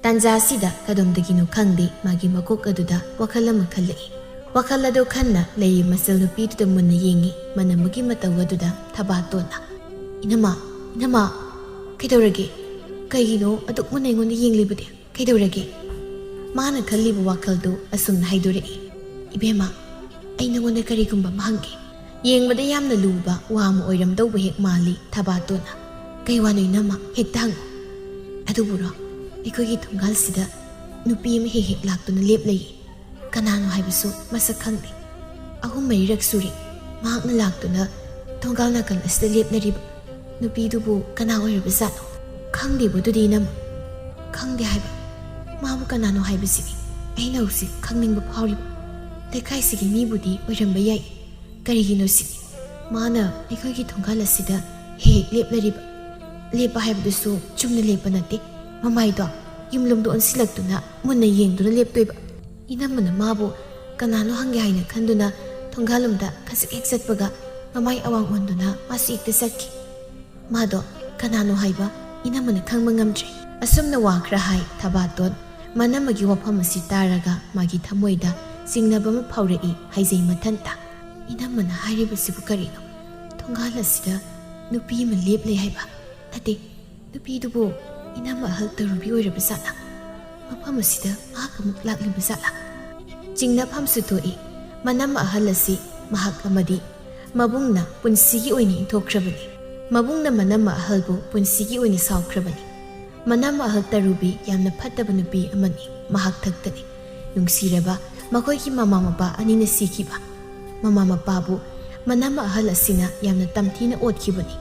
ꯇꯥꯟꯖꯥ ꯑꯁꯤꯗ ꯀꯗꯣꯝꯗꯒꯤꯅꯣ ꯈꯪꯗꯦ ꯃꯥꯒꯤ ꯃꯀꯣꯛ ꯑꯗꯨꯗ ꯋꯥꯈꯜ ꯑꯃ ꯈꯜꯂꯛꯏ꯫ ꯋꯥꯈꯜ ꯑꯗꯨ ꯈꯟꯅ ꯂꯩꯔꯤ ꯃꯆꯜ ꯅꯨꯄꯤꯗꯨꯗ ꯃꯨꯟꯅ ꯌꯦꯡꯉꯤ꯫ ꯃꯅꯝꯒꯤ ꯃꯇꯧ ꯑꯗꯨꯗ ꯊꯕꯥꯇꯣꯟꯅ, "ꯏꯅꯝꯃ, ꯏꯅꯝꯃ, ꯀꯩꯗꯧꯔꯒꯦ? ꯀꯩꯒꯤꯅꯣ ꯑꯗꯨꯛ ꯃꯨꯟꯅ ꯑꯩꯉꯣꯟꯗ ꯌꯦꯡꯂꯤꯕꯗꯤ? ꯀꯩꯗꯧꯔꯒꯦ?" ꯃꯥꯅ ꯈꯜꯂꯤꯕ ꯋꯥꯈꯜꯗꯨ ꯑꯁꯨꯝꯅ ꯍꯥꯏꯗꯣꯔꯛꯏ, "ꯏꯕꯦꯝꯃ, ꯑꯩ ꯅꯉꯣꯟꯗ ꯀꯔꯤꯒꯨꯝꯕ ꯑꯃ ꯍꯪꯒꯦ꯫" ꯌꯦꯡꯕꯗ ꯌꯥꯝꯅ ꯂꯨꯕ ꯋꯥ ꯑꯃ ꯑꯣꯏꯔꯝꯗꯧꯕ ꯍꯦꯛ ꯃꯥꯜꯂꯤ ꯊꯕꯥꯇꯣꯟꯅ꯫ "ꯀꯩ ꯋꯥꯅꯣ ꯏꯅꯝꯃ? ꯍꯦꯛꯇ ꯍꯪꯉꯨ꯫" "ꯑꯗꯨꯕꯨꯔꯣ, ꯑꯩꯈꯣꯏꯒꯤ ꯊꯣꯡꯒꯥꯜꯁꯤꯗ ꯅꯨꯄꯤ ꯑꯃ ꯍꯦꯛ ꯍꯦꯛ ꯂꯥꯛꯇꯨꯅ ꯂꯦꯞ ꯂꯩꯌꯦ꯫ ꯀꯅꯥꯅꯣ ꯍꯥꯏꯕꯁꯨ ꯃꯁꯛ ꯈꯪꯗꯦ꯫ ꯑꯍꯨꯝ ꯃꯔꯤꯔꯛ ꯁꯨꯔꯦ ꯃꯍꯥꯛꯅ ꯂꯥꯛꯇꯨꯅ ꯊꯣꯡꯒꯥꯜ ꯅꯥꯀꯟ ꯑꯁꯤꯗ ꯂꯦꯞꯅꯔꯤꯕ꯫ ꯅꯨꯄꯤꯗꯨꯕꯨ ꯀꯅꯥ ꯑꯣꯏꯔꯕꯖꯥꯠꯅꯣ? ꯈꯪꯗꯦꯕꯨ ꯑꯗꯨꯗꯤ ꯏꯅꯝꯃ꯫ ꯈꯪꯗꯦ ꯍꯥꯏꯕ꯫ ꯃꯥꯕꯨ ꯀꯅꯥꯅꯣ ꯍꯥꯏꯕꯁꯤꯗꯤ ꯑꯩꯅ ꯍꯧꯖꯤꯛ ꯈꯪꯅꯤꯡꯕ ꯐꯥꯎꯔꯤꯕ꯫ ꯂꯩꯀꯥꯏꯁꯤꯒꯤ ꯃꯤꯕꯨꯗꯤ ꯑꯣꯏꯔꯝꯕ ꯌꯥꯏ꯫ ꯀꯔꯤꯒꯤꯅꯣ ꯁꯤꯗꯤ? ꯃꯥꯅ ꯑꯩꯈꯣꯏꯒꯤ ꯊꯣꯡꯒꯥꯜ ꯑꯁꯤꯗ ꯍꯦꯛ ꯍꯦꯛ ꯂꯦꯞꯂꯔꯤꯕ꯫ ꯂꯦꯞꯄ ꯍꯥꯏꯕꯗꯨꯁꯨ ꯆꯨꯝꯅ ꯂꯦꯞꯄ ꯅꯠꯇꯦ꯫ ꯃꯃꯥꯏꯗꯣ ꯌꯨꯝꯂꯣꯝꯗ ꯑꯣꯟꯁꯤꯜꯂꯛꯇꯨꯅ ꯃꯨꯟꯅ ꯌꯦꯡꯗꯨꯅ ꯂꯦꯞꯇꯣꯏꯕ꯫ ꯏꯅꯝꯃꯅ ꯃꯥꯕꯨ ꯀꯅꯥꯅꯣ ꯍꯪꯒꯦ ꯍꯥꯏꯅ ꯈꯟꯗꯨꯅ ꯊꯣꯡꯒꯥꯜꯂꯣꯝꯗ ꯈꯖꯤꯛ ꯍꯦꯛ ꯆꯠꯄꯒ ꯃꯃꯥꯏ ꯑꯋꯥꯡ ꯑꯣꯟꯗꯨꯅ ꯃꯥꯁꯨ ꯍꯦꯛꯇ ꯆꯠꯈꯤ꯫ ꯃꯥꯗꯣ ꯀꯅꯥꯅꯣ ꯍꯥꯏꯕ ꯏꯅꯝꯃꯅ ꯈꯪꯕ ꯉꯝꯗ꯭ꯔꯦ꯫ ꯑꯁꯨꯝꯅ ꯋꯥ ꯈꯔ ꯍꯥꯏ ꯊꯕꯥꯇꯣꯟ꯫ ꯃꯅꯝꯃꯒꯤ ꯋꯥꯐꯝ ꯑꯁꯤ ꯇꯥꯔꯒ ꯃꯥꯒꯤ ꯊꯃꯣꯏꯗ ꯆꯤꯡꯅꯕ ꯑꯃ ꯐꯥꯎꯔꯛꯏ ꯍꯥꯏꯖꯩ ꯃꯊꯟꯇ꯫ ꯏꯅꯝꯃꯅ ꯍꯥꯏꯔꯤꯕꯁꯤꯕꯨ ꯀꯔꯤꯅꯣ? ꯊꯣꯡꯒꯥꯜ ꯑꯁꯤꯗ ꯅꯨꯄꯤ ꯑꯃ ꯂꯦꯞꯂꯦ ꯍꯥꯏꯕ? ꯅꯠꯇꯦ, ꯅꯨꯄꯤꯗꯨꯕꯨ ꯏꯅꯝꯃ ꯑꯍꯜ ꯇꯔꯨꯕꯤ ꯑꯣꯏꯔꯕ ꯖꯥꯠꯂꯥ? ꯃꯐꯝ ꯑꯁꯤꯗ ꯃꯍꯥꯛ ꯑꯃꯨꯛ ꯂꯥꯛꯂꯤꯕ ꯖꯥꯠꯂꯥ? ꯆꯤꯡꯅꯐꯝꯁꯨ ꯊꯣꯛꯏ꯫ ꯃꯅꯝꯃ ꯑꯍꯜ ꯑꯁꯤ ꯃꯍꯥꯛ ꯑꯃꯗꯤ ꯃꯕꯨꯡꯅ ꯄꯨꯟꯁꯤꯒꯤ ꯑꯣꯏꯅ ꯏꯟꯊꯣꯛꯈ꯭ꯔꯕꯅꯤ꯫ ꯃꯕꯨꯡꯅ ꯃꯅꯝꯃ ꯑꯍꯜꯕꯨ ꯄꯨꯟꯁꯤꯒꯤ ꯑꯣꯏꯅ ꯁꯥꯎꯈ꯭ꯔꯕꯅꯤ꯫ ꯃꯅꯝꯃ ꯑꯍꯜ ꯇꯔꯨꯕꯤ ꯌꯥꯝꯅ ꯐꯠꯇꯕ ꯅꯨꯄꯤ ꯑꯃꯅꯤ꯫ ꯃꯍꯥꯛ ꯊꯛꯇꯅꯤ꯫ ꯅꯨꯡꯁꯤꯔꯕ ꯃꯈꯣꯏꯒꯤ ꯃꯃꯥ ꯃꯄꯥ ꯑꯅꯤꯅ ꯁꯤꯈꯤꯕ꯫ ꯃꯃꯥ ꯃꯄꯥꯕꯨ ꯃꯅꯝꯃ ꯑꯍꯜ ꯑꯁꯤꯅ ꯌꯥꯝꯅ ꯇꯝꯊꯤꯅ ꯑꯣꯠꯈꯤꯕꯅꯤ꯫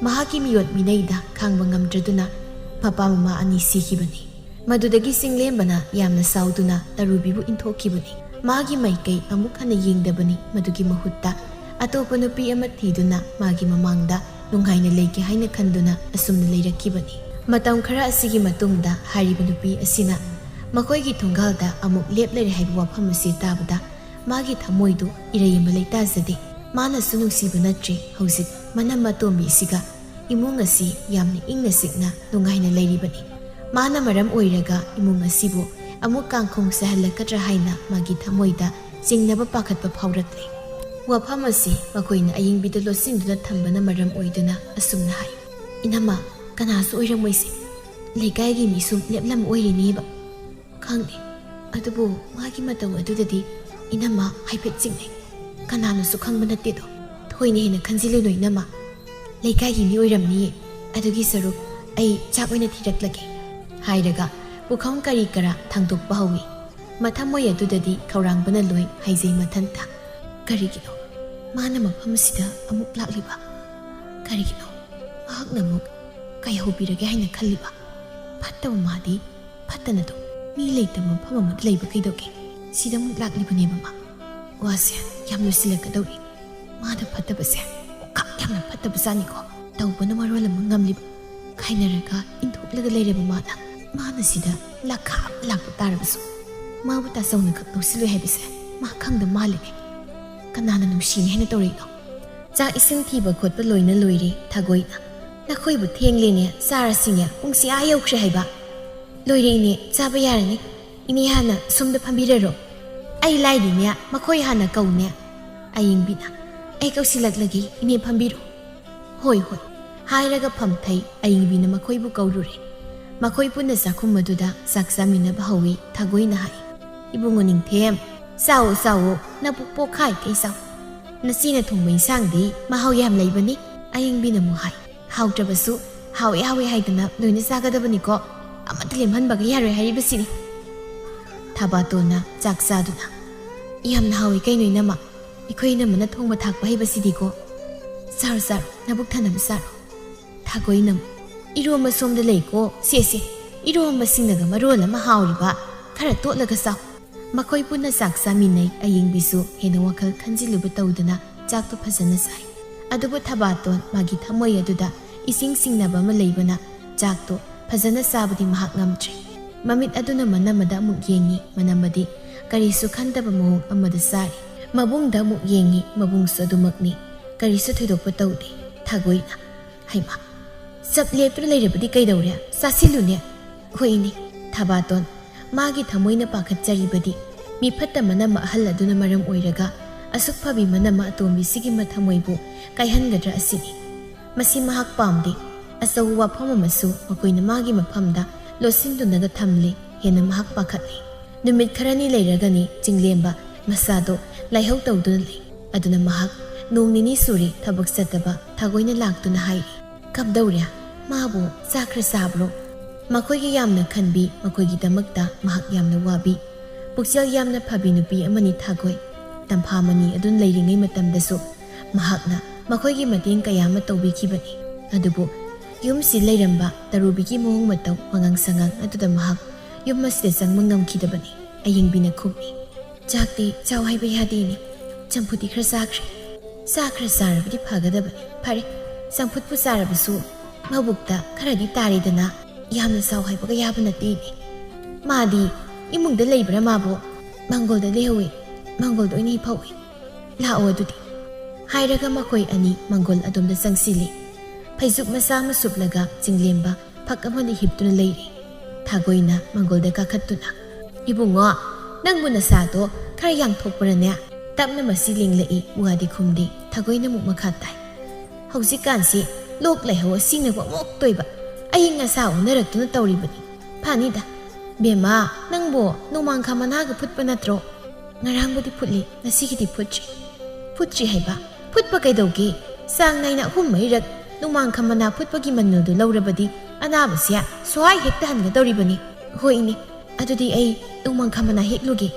ꯃꯍꯥꯛꯀꯤ ꯃꯤꯑꯣꯠ ꯃꯤꯅꯩꯗ ꯈꯥꯡꯕ ꯉꯝꯗ꯭ꯔꯗꯨꯅ ꯃꯄꯥ ꯃꯃꯥ ꯑꯅꯤ ꯁꯤꯈꯤꯕꯅꯤ꯫ ꯃꯗꯨꯗꯒꯤ ꯆꯤꯡꯂꯦꯝꯕꯅ ꯌꯥꯝꯅ ꯁꯥꯎꯗꯨꯅ ꯇꯔꯨꯕꯤꯕꯨ ꯏꯟꯊꯣꯛꯈꯤꯕꯅꯤ꯫ ꯃꯥꯒꯤ ꯃꯥꯏꯀꯩ ꯑꯃꯨꯛ ꯍꯟꯅ ꯌꯦꯡꯗꯕꯅꯤ꯫ ꯃꯗꯨꯒꯤ ꯃꯍꯨꯠꯇ ꯑꯇꯣꯞꯄ ꯅꯨꯄꯤ ꯑꯃ ꯊꯤꯗꯨꯅ ꯃꯥꯒꯤ ꯃꯃꯥꯡꯗ ꯅꯨꯡꯉꯥꯏꯅ ꯂꯩꯒꯦ ꯍꯥꯏꯅ ꯈꯟꯗꯨꯅ ꯑꯁꯨꯝꯅ ꯂꯩꯔꯛꯈꯤꯕꯅꯤ꯫ ꯃꯇꯝ ꯈꯔ ꯑꯁꯤꯒꯤ ꯃꯇꯨꯡꯗ ꯍꯥꯏꯔꯤꯕ ꯅꯨꯄꯤ ꯑꯁꯤꯅ ꯃꯈꯣꯏꯒꯤ ꯊꯣꯡꯒꯥꯜꯗ ꯑꯃꯨꯛ ꯂꯦꯞꯂꯔꯦ ꯍꯥꯏꯕ ꯋꯥꯐꯝ ꯑꯁꯤ ꯇꯥꯕꯗ ꯃꯥꯒꯤ ꯊꯃꯣꯏꯗꯨ ꯏꯔꯩ ꯑꯃ ꯂꯩꯇꯥꯖꯗꯦ꯫ ꯃꯥꯅꯁꯨ ꯅꯨꯡꯁꯤꯕ ꯅꯠꯇ꯭ꯔꯦ꯫ ꯍꯧꯖꯤꯛ ꯃꯅꯝ ꯑꯇꯣꯝꯕꯤꯁꯤꯒ ꯏꯃꯨꯡ ꯑꯁꯤ ꯌꯥꯝꯅ ꯏꯪꯅ ꯆꯤꯛꯅ ꯅꯨꯡꯉꯥꯏꯅ ꯂꯩꯔꯤꯕꯅꯤ꯫ ꯃꯥꯅ ꯃꯔꯝ ꯑꯣꯏꯔꯒ ꯏꯃꯨꯡ ꯑꯁꯤꯕꯨ ꯑꯃꯨꯛ ꯀꯥꯡꯈꯣꯡ ꯆꯥꯏꯍꯜꯂꯛꯀꯗ꯭ꯔꯥ ꯍꯥꯏꯅ ꯃꯥꯒꯤ ꯊꯃꯣꯏꯗ ꯆꯤꯡꯅꯕ ꯄꯥꯈꯠꯄ ꯐꯥꯎꯔꯛꯂꯦ꯫ ꯋꯥꯐꯝ ꯑꯁꯤ ꯃꯈꯣꯏꯅ ꯑꯌꯤꯡꯕꯤꯗ ꯂꯣꯠꯁꯤꯟꯗꯨꯅ ꯊꯝꯕꯅ ꯃꯔꯝ ꯑꯣꯏꯗꯨꯅ ꯑꯁꯨꯝꯅ ꯍꯥꯏ, "ꯏꯅꯝꯃ, ꯀꯅꯥꯁꯨ ꯑꯣꯏꯔꯝꯃꯣꯏꯁꯦ꯫ ꯂꯩꯀꯥꯏꯒꯤ ꯃꯤ ꯁꯨꯝ ꯂꯦꯞꯂꯝ ꯑꯣꯏꯔꯤꯅꯦꯕ꯫ ꯈꯪꯗꯦ, ꯑꯗꯨꯕꯨ ꯃꯥꯒꯤ ꯃꯇꯧ ꯑꯗꯨꯗꯗꯤ ꯏꯅꯝꯃ ꯍꯥꯏꯐꯦꯠ ꯆꯤꯡꯅꯩ꯫ ꯀꯅꯥꯅꯁꯨ ꯈꯪꯕ ꯅꯠꯇꯦꯗꯣ꯫ ꯊꯣꯏꯅ ꯍꯦꯟꯅ ꯈꯟꯖꯤꯜꯂꯨꯅꯨ ꯏꯅꯝꯃ꯫ ꯂꯩꯀꯥꯏꯒꯤ ꯃꯤ ꯑꯣꯏꯔꯝꯅꯤꯌꯦ꯫ ꯑꯗꯨꯒꯤ ꯁꯔꯨꯛ ꯑꯩ ꯆꯥꯛ ꯑꯣꯏꯅ ꯊꯤꯔꯛꯂꯒꯦ" ꯍꯥꯏꯔꯒ ꯄꯨꯈꯝ ꯀꯔꯤ ꯀꯔꯥ ꯊꯥꯡꯗꯣꯛꯄ ꯍꯧꯏ꯫ ꯃꯊꯃꯣꯏ ꯑꯗꯨꯗꯗꯤ ꯈꯧꯔꯥꯡꯕꯅ ꯂꯣꯏ ꯍꯥꯏꯖꯩ ꯃꯊꯟꯇ꯫ ꯀꯔꯤꯒꯤꯅꯣ ꯃꯥꯅ ꯃꯐꯝ ꯑꯁꯤꯗ ꯑꯃꯨꯛ ꯂꯥꯛꯂꯤꯕ? ꯀꯔꯤꯒꯤꯅꯣ ꯃꯍꯥꯛꯅ ꯑꯃꯨꯛ ꯀꯩꯍꯧꯕꯤꯔꯒꯦ ꯍꯥꯏꯅ ꯈꯜꯂꯤꯕ? ꯐꯠꯇꯕ ꯃꯥꯗꯤ ꯐꯠꯇꯅ ꯑꯗꯨꯝ ꯃꯤ ꯂꯩꯇꯕ ꯃꯐꯝ ꯑꯃꯗ ꯂꯩꯕ ꯀꯩꯗꯧꯒꯦ? ꯁꯤꯗ ꯑꯃꯨꯛ ꯂꯥꯛꯂꯤꯕꯅꯦꯕ ꯃꯥ꯫ ꯋꯥꯁꯦ ꯌꯥꯝ ꯂꯨꯁꯤꯜꯂꯛꯀꯗꯧꯔꯤ꯫ ꯃꯥꯗ ꯐꯠꯇꯕꯁꯦ ꯑꯣꯈꯥꯛ ꯌꯥꯝꯅ ꯐꯠꯇꯕꯖꯥꯠꯅꯤꯀꯣ꯫ ꯇꯧꯕꯅ ꯃꯔꯣꯜ ꯑꯃ ꯉꯝꯂꯤꯕ꯫ ꯈꯥꯏꯅꯔꯒ ꯏꯟꯊꯣꯛꯂꯒ ꯂꯩꯔꯕ ꯃꯥꯅ, ꯃꯥꯅ ꯁꯤꯗ ꯂꯥꯛꯈꯥ ꯑꯃ ꯂꯥꯛꯄ ꯇꯥꯔꯕꯁꯨ ꯃꯥꯕꯨ ꯇꯥꯆꯧꯅ ꯈꯛ ꯂꯧꯁꯤꯜꯂꯣꯏ ꯍꯥꯏꯕꯁꯦ ꯃꯥ ꯈꯪꯗ ꯃꯥꯜꯂꯤꯅꯦ꯫ ꯀꯅꯥꯅ ꯅꯨꯡꯁꯤꯅꯤ ꯍꯥꯏꯅ ꯇꯧꯔꯛꯏꯅꯣ? ꯆꯥꯛ ꯏꯁꯤꯡ ꯊꯤꯕ ꯈꯣꯠꯄ ꯂꯣꯏꯅ ꯂꯣꯏꯔꯦ ꯊꯥꯒꯣꯏꯅ꯫ "ꯅꯈꯣꯏꯕꯨ ꯊꯦꯡꯂꯦꯅꯦ, ꯆꯥꯔꯁꯤꯅꯦ, ꯄꯨꯡꯁꯤ ꯑꯥ ꯌꯧꯈ꯭ꯔꯦ ꯍꯥꯏꯕ?" "ꯂꯣꯏꯔꯦ ꯏꯅꯦ, ꯆꯥꯕ ꯌꯥꯔꯅꯤ꯫ ꯏꯅꯦ ꯍꯥꯟꯅ ꯁꯣꯝꯗ ꯐꯝꯕꯤꯔꯔꯣ꯫ ꯑꯩ ꯂꯥꯏꯔꯤꯅꯦ, ꯃꯈꯣꯏ ꯍꯥꯟꯅ ꯀꯧꯅꯦ꯫" ꯑꯌꯤꯡꯕꯤꯅ, "ꯑꯩ ꯀꯧꯁꯤꯜꯂꯛꯂꯒꯦ, ꯏꯅꯦ ꯐꯝꯕꯤꯔꯣ꯫" "ꯍꯣꯏ, ꯍꯣꯏ꯫" ꯍꯥꯏꯔꯒ ꯐꯝꯊꯩ꯫ ꯑꯌꯤꯡꯕꯤꯅ ꯃꯈꯣꯏꯕꯨ ꯀꯧꯔꯨꯔꯦ꯫ ꯃꯈꯣꯏ ꯄꯨꯟꯅ ꯆꯥꯛꯈꯨꯝ ꯑꯗꯨꯗ ꯆꯥꯛ ꯆꯥꯃꯤꯟꯅꯕ ꯍꯧꯏ꯫ ꯊꯥꯒꯣꯏꯅ ꯍꯥꯏ, "ꯏꯕꯨꯡꯉꯣ ꯅꯤꯡꯊꯦꯝ, ꯆꯥꯎꯑꯣ, ꯆꯥꯎꯑꯣ, ꯅꯕꯨꯛ ꯄꯣꯛꯈꯥꯏꯈꯩ ꯆꯥꯎ꯫ ꯅꯆꯦꯅ ꯊꯣꯡꯕ ꯏꯟꯁꯥꯡꯗꯤ ꯃꯍꯥꯎ ꯌꯥꯝ ꯂꯩꯕꯅꯤ꯫" ꯑꯌꯤꯡꯕꯤꯅ ꯑꯃꯨꯛ ꯍꯥꯏ, "ꯍꯥꯎꯇ꯭ꯔꯕꯁꯨ ꯍꯥꯎꯑꯦ ꯍꯥꯎꯑꯦ ꯍꯥꯏꯗꯅ ꯂꯣꯏꯅ ꯆꯥꯒꯗꯕꯅꯤꯀꯣ꯫ ꯑꯃꯠꯇ ꯂꯦꯝꯍꯟꯕꯒ ꯌꯥꯔꯣꯏ ꯍꯥꯏꯔꯤꯕꯁꯤꯅꯤ꯫" ꯊꯕꯥꯇꯣꯟꯅ ꯆꯥꯛ ꯆꯥꯗꯨꯅ, "ꯌꯥꯝꯅ ꯍꯥꯎꯏ ꯀꯩꯅꯣ ꯏꯅꯝꯃ, ꯑꯩꯈꯣꯏ ꯏꯅꯝꯃꯅ ꯊꯣꯡꯕ ꯊꯥꯛꯄ ꯍꯩꯕꯁꯤꯗꯤꯀꯣ꯫ ꯆꯥꯔꯣ ꯆꯥꯔꯣ, ꯅꯕꯨꯛ ꯊꯟꯅꯕ ꯆꯥꯔꯣ꯫" ꯊꯥꯒꯣꯏꯅ ꯑꯃꯨꯛ, "ꯏꯔꯣꯝꯕ ꯁꯣꯝꯗ ꯂꯩꯀꯣ, ꯁꯦ ꯁꯦ, ꯏꯔꯣꯝꯕꯁꯤꯡꯅꯒ ꯃꯔꯣꯜ ꯑꯃ ꯍꯥꯎꯔꯤꯕ, ꯈꯔ ꯇꯣꯠꯂꯒ ꯆꯥꯎ꯫" ꯃꯈꯣꯏ ꯄꯨꯟꯅ ꯆꯥꯛ ꯆꯥꯃꯤꯟꯅꯩ꯫ ꯑꯌꯤꯡꯕꯤꯁꯨ ꯍꯦꯟꯅ ꯋꯥꯈꯜ ꯈꯟꯖꯤꯜꯂꯨꯕ ꯇꯧꯗꯅ ꯆꯥꯛꯇꯨ ꯐꯖꯅ ꯆꯥꯏ꯫ ꯑꯗꯨꯕꯨ ꯊꯕꯥꯇꯣꯟ ꯃꯥꯒꯤ ꯊꯃꯣꯏ ꯑꯗꯨꯗ ꯏꯁꯤꯡ ꯁꯤꯡꯅꯕ ꯑꯃ ꯂꯩꯕꯅ ꯆꯥꯛꯇꯨ ꯐꯖꯅ ꯆꯥꯕꯗꯤ ꯃꯍꯥꯛ ꯉꯝꯗ꯭ꯔꯦ꯫ ꯃꯃꯤꯠ ꯑꯗꯨꯅ ꯃꯅꯝ ꯑꯗ ꯑꯃꯨꯛ ꯌꯦꯡꯉꯤ꯫ ꯃꯅꯝ ꯑꯗꯤ ꯀꯔꯤꯁꯨ ꯈꯟꯗꯕ ꯃꯑꯣꯡ ꯑꯃꯗ ꯆꯥꯔꯤ꯫ ꯃꯕꯨꯡꯗ ꯑꯃꯨꯛ ꯌꯦꯡꯉꯤ꯫ ꯃꯕꯨꯡꯁꯨ ꯑꯗꯨꯃꯛꯅꯤ꯫ ꯀꯔꯤꯁꯨ ꯊꯣꯏꯗꯣꯛꯄ ꯇꯧꯗꯦ꯫ ꯊꯥꯒꯣꯏꯅ, "ꯍꯩꯃꯥ, ꯆꯞ ꯂꯦꯞꯇꯨꯅ ꯂꯩꯔꯕꯗꯤ ꯀꯩꯗꯧꯔꯦ? ꯆꯥꯁꯤꯜꯂꯨꯅꯦ꯫" "ꯍꯣꯏꯅꯦ꯫" ꯊꯕꯥꯇꯣꯟ, ꯃꯥꯒꯤ ꯊꯃꯣꯏꯅ ꯄꯥꯈꯠꯆꯔꯤꯕꯗꯤ ꯃꯤꯐꯠꯇ ꯃꯅꯝꯃ ꯑꯍꯜ ꯑꯗꯨꯅ ꯃꯔꯝ ꯑꯣꯏꯔꯒ ꯑꯁꯨꯛ ꯐꯕꯤ ꯃꯅꯝꯃ ꯑꯇꯣꯝꯕꯤꯁꯤꯒꯤ ꯃꯊꯃꯣꯏꯕꯨ ꯀꯥꯏꯍꯟꯒꯗ꯭ꯔꯥ ꯑꯁꯤꯅꯤ꯫ ꯃꯁꯤ ꯃꯍꯥꯛ ꯄꯥꯝꯗꯦ꯫ ꯑꯆꯧꯕ ꯋꯥꯐꯝ ꯑꯃꯁꯨ ꯃꯈꯣꯏꯅ ꯃꯥꯒꯤ ꯃꯐꯝꯗ ꯂꯣꯠꯁꯤꯟꯗꯨꯅꯒ ꯊꯝꯂꯦ꯫ ꯍꯦꯟꯅ ꯃꯍꯥꯛ ꯄꯥꯈꯠꯂꯦ꯫ ꯅꯨꯃꯤꯠ ꯈꯔꯅꯤ ꯂꯩꯔꯒꯅꯤ ꯆꯤꯡꯂꯦꯝꯕ ꯃꯁꯥꯗꯣ ꯂꯥꯏꯍꯧ ꯇꯧꯗꯨꯅ ꯂꯩ꯫ ꯑꯗꯨꯅ ꯃꯍꯥꯛ ꯅꯣꯡ ꯅꯤꯅꯤ ꯁꯨꯔꯦ ꯊꯕꯛ ꯆꯠꯇꯕ꯫ ꯊꯥꯒꯣꯏꯅ ꯂꯥꯛꯇꯨꯅ ꯍꯥꯏꯔꯤ, "ꯀꯝꯗꯧꯔꯦ? ꯃꯥꯕꯨ ꯆꯥꯛ ꯈꯔ ꯆꯥꯕ꯭ꯔꯣ?" ꯃꯈꯣꯏꯒꯤ ꯌꯥꯝꯅ ꯈꯟꯕꯤ, ꯃꯈꯣꯏꯒꯤꯗꯃꯛꯇ ꯃꯍꯥꯛ ꯌꯥꯝꯅ ꯋꯥꯕꯤ, ꯄꯨꯛꯆꯦꯜ ꯌꯥꯝꯅ ꯐꯕꯤ ꯅꯨꯄꯤ ꯑꯃꯅꯤ ꯊꯥꯒꯣꯏ꯫ ꯇꯝꯐꯥ ꯃꯅꯤ ꯑꯗꯨꯝ ꯂꯩꯔꯤꯉꯩ ꯃꯇꯝꯗꯁꯨ ꯃꯍꯥꯛꯅ ꯃꯈꯣꯏꯒꯤ ꯃꯇꯦꯡ ꯀꯌꯥ ꯑꯃ ꯇꯧꯕꯤꯈꯤꯕꯅꯤ꯫ ꯑꯗꯨꯕꯨ ꯌꯨꯝꯁꯤ ꯂꯩꯔꯝꯕ ꯇꯔꯨꯕꯤꯒꯤ ꯃꯑꯣꯡ ꯃꯇꯧ, ꯋꯥꯉꯥꯡ ꯁꯉꯥꯡ ꯑꯗꯨꯗ ꯃꯍꯥꯛ ꯌꯨꯝ ꯑꯁꯤꯗ ꯆꯪꯕ ꯉꯝꯈꯤꯗꯕꯅꯤ꯫ ꯑꯌꯤꯡꯕꯤꯅ ꯈꯨꯝꯃꯤ, "ꯆꯥꯛꯇꯤ ꯆꯥꯎ ꯍꯥꯏꯕ ꯌꯥꯗꯦꯅꯦ꯫ ꯆꯝꯐꯨꯠꯇꯤ ꯈꯔ ꯆꯥꯈ꯭ꯔꯦ꯫ ꯆꯥ ꯈꯔ ꯆꯥꯔꯕꯗꯤ ꯐꯒꯗꯕꯅꯤ꯫ ꯐꯔꯦ, ꯆꯝꯐꯨꯠꯄꯨ ꯆꯥꯔꯕꯁꯨ ꯃꯕꯨꯛꯇ ꯈꯔꯗꯤ ꯇꯥꯔꯦꯗꯅ꯫ ꯌꯥꯝꯅ ꯆꯥꯎ ꯍꯥꯏꯕꯒ ꯌꯥꯕ ꯅꯠꯇꯦꯅꯦ꯫ ꯃꯥꯗꯤ ꯏꯃꯨꯡꯗ ꯂꯩꯕ꯭ꯔꯥ ꯃꯥꯕꯨ? ꯃꯪꯒꯣꯜꯗ ꯂꯩꯍꯧꯋꯤ꯫ ꯃꯪꯒꯣꯜꯗ ꯑꯣꯏꯅ ꯍꯤꯞꯍꯧꯋꯤ꯫ ꯂꯥꯛꯑꯣ ꯑꯗꯨꯗꯤ꯫" ꯍꯥꯏꯔꯒ ꯃꯈꯣꯏ ꯑꯅꯤ ꯃꯪꯒꯣꯜ ꯑꯗꯣꯝꯗ ꯆꯪꯁꯤꯜꯂꯤ꯫ ꯐꯩꯖꯨꯞ ꯃꯆꯥ ꯑꯃ ꯁꯨꯞꯂꯒ ꯆꯤꯡꯂꯦꯝꯕ ꯐꯛ ꯑꯃꯗ ꯍꯤꯞꯇꯨꯅ ꯂꯩꯔꯤ꯫ ꯊꯥꯒꯣꯏꯅ ꯃꯪꯒꯣꯜꯗ ꯀꯥꯈꯠꯇꯨꯅ, "ꯏꯕꯨꯡꯉꯣ, ꯅꯪꯕꯨ ꯅꯁꯥꯗꯣ ꯈꯔ ꯌꯥꯡꯊꯣꯛꯄ꯭ꯔꯅꯦ?" ꯇꯞꯅ ꯃꯁꯤ ꯂꯦꯡꯂꯛꯏ, ꯋꯥꯗꯤ ꯈꯨꯝꯗꯦ꯫ ꯊꯥꯒꯣꯏꯅ ꯑꯃꯨꯛ ꯃꯈꯥ ꯇꯥꯏ, "ꯍꯧꯖꯤꯛꯀꯥꯟꯁꯤ ꯂꯣꯛ ꯂꯥꯏꯍꯧ ꯑꯁꯤꯅꯕꯨ ꯑꯃꯨꯛ ꯇꯣꯏꯕ, ꯑꯏꯪ ꯑꯁꯥ ꯑꯣꯟꯅꯔꯛꯇꯨꯅ ꯇꯧꯔꯤꯕꯅꯤ꯫ ꯐꯅꯤꯗ꯫ ꯕꯦꯝꯃ, ꯅꯪꯕꯨ ꯅꯣꯡꯃꯥꯡꯈꯥ ꯃꯅꯥꯒ ꯐꯨꯠꯄ ꯅꯠꯇ꯭ꯔꯣ?" "ꯉꯔꯥꯡꯕꯨꯗꯤ ꯐꯨꯠꯂꯤ, ꯉꯁꯤꯒꯤꯗꯤ ꯐꯨꯠꯇ꯭ꯔꯤ꯫" "ꯐꯨꯠꯇ꯭ꯔꯤ ꯍꯥꯏꯕ? ꯐꯨꯠꯄ ꯀꯩꯗꯧꯒꯦ? ꯆꯥꯡ ꯅꯥꯏꯅ ꯑꯍꯨꯝ ꯃꯔꯤꯔꯛ ꯅꯣꯡꯃꯥꯡꯈꯥ ꯃꯅꯥ ꯐꯨꯠꯄꯒꯤ ꯃꯅꯤꯜꯗꯨ ꯂꯧꯔꯕꯗꯤ ꯑꯅꯥꯕꯁꯦ ꯁ꯭ꯋꯥꯏ ꯍꯦꯛꯇ ꯍꯟꯒꯗꯧꯔꯤꯕꯅꯤ꯫" "ꯍꯣꯏ ꯏꯅꯦ, ꯑꯗꯨꯗꯤ ꯑꯩ ꯅꯣꯡꯃꯥꯡꯈꯥ ꯃꯅꯥ ꯍꯦꯛꯂꯨꯒꯦ꯫"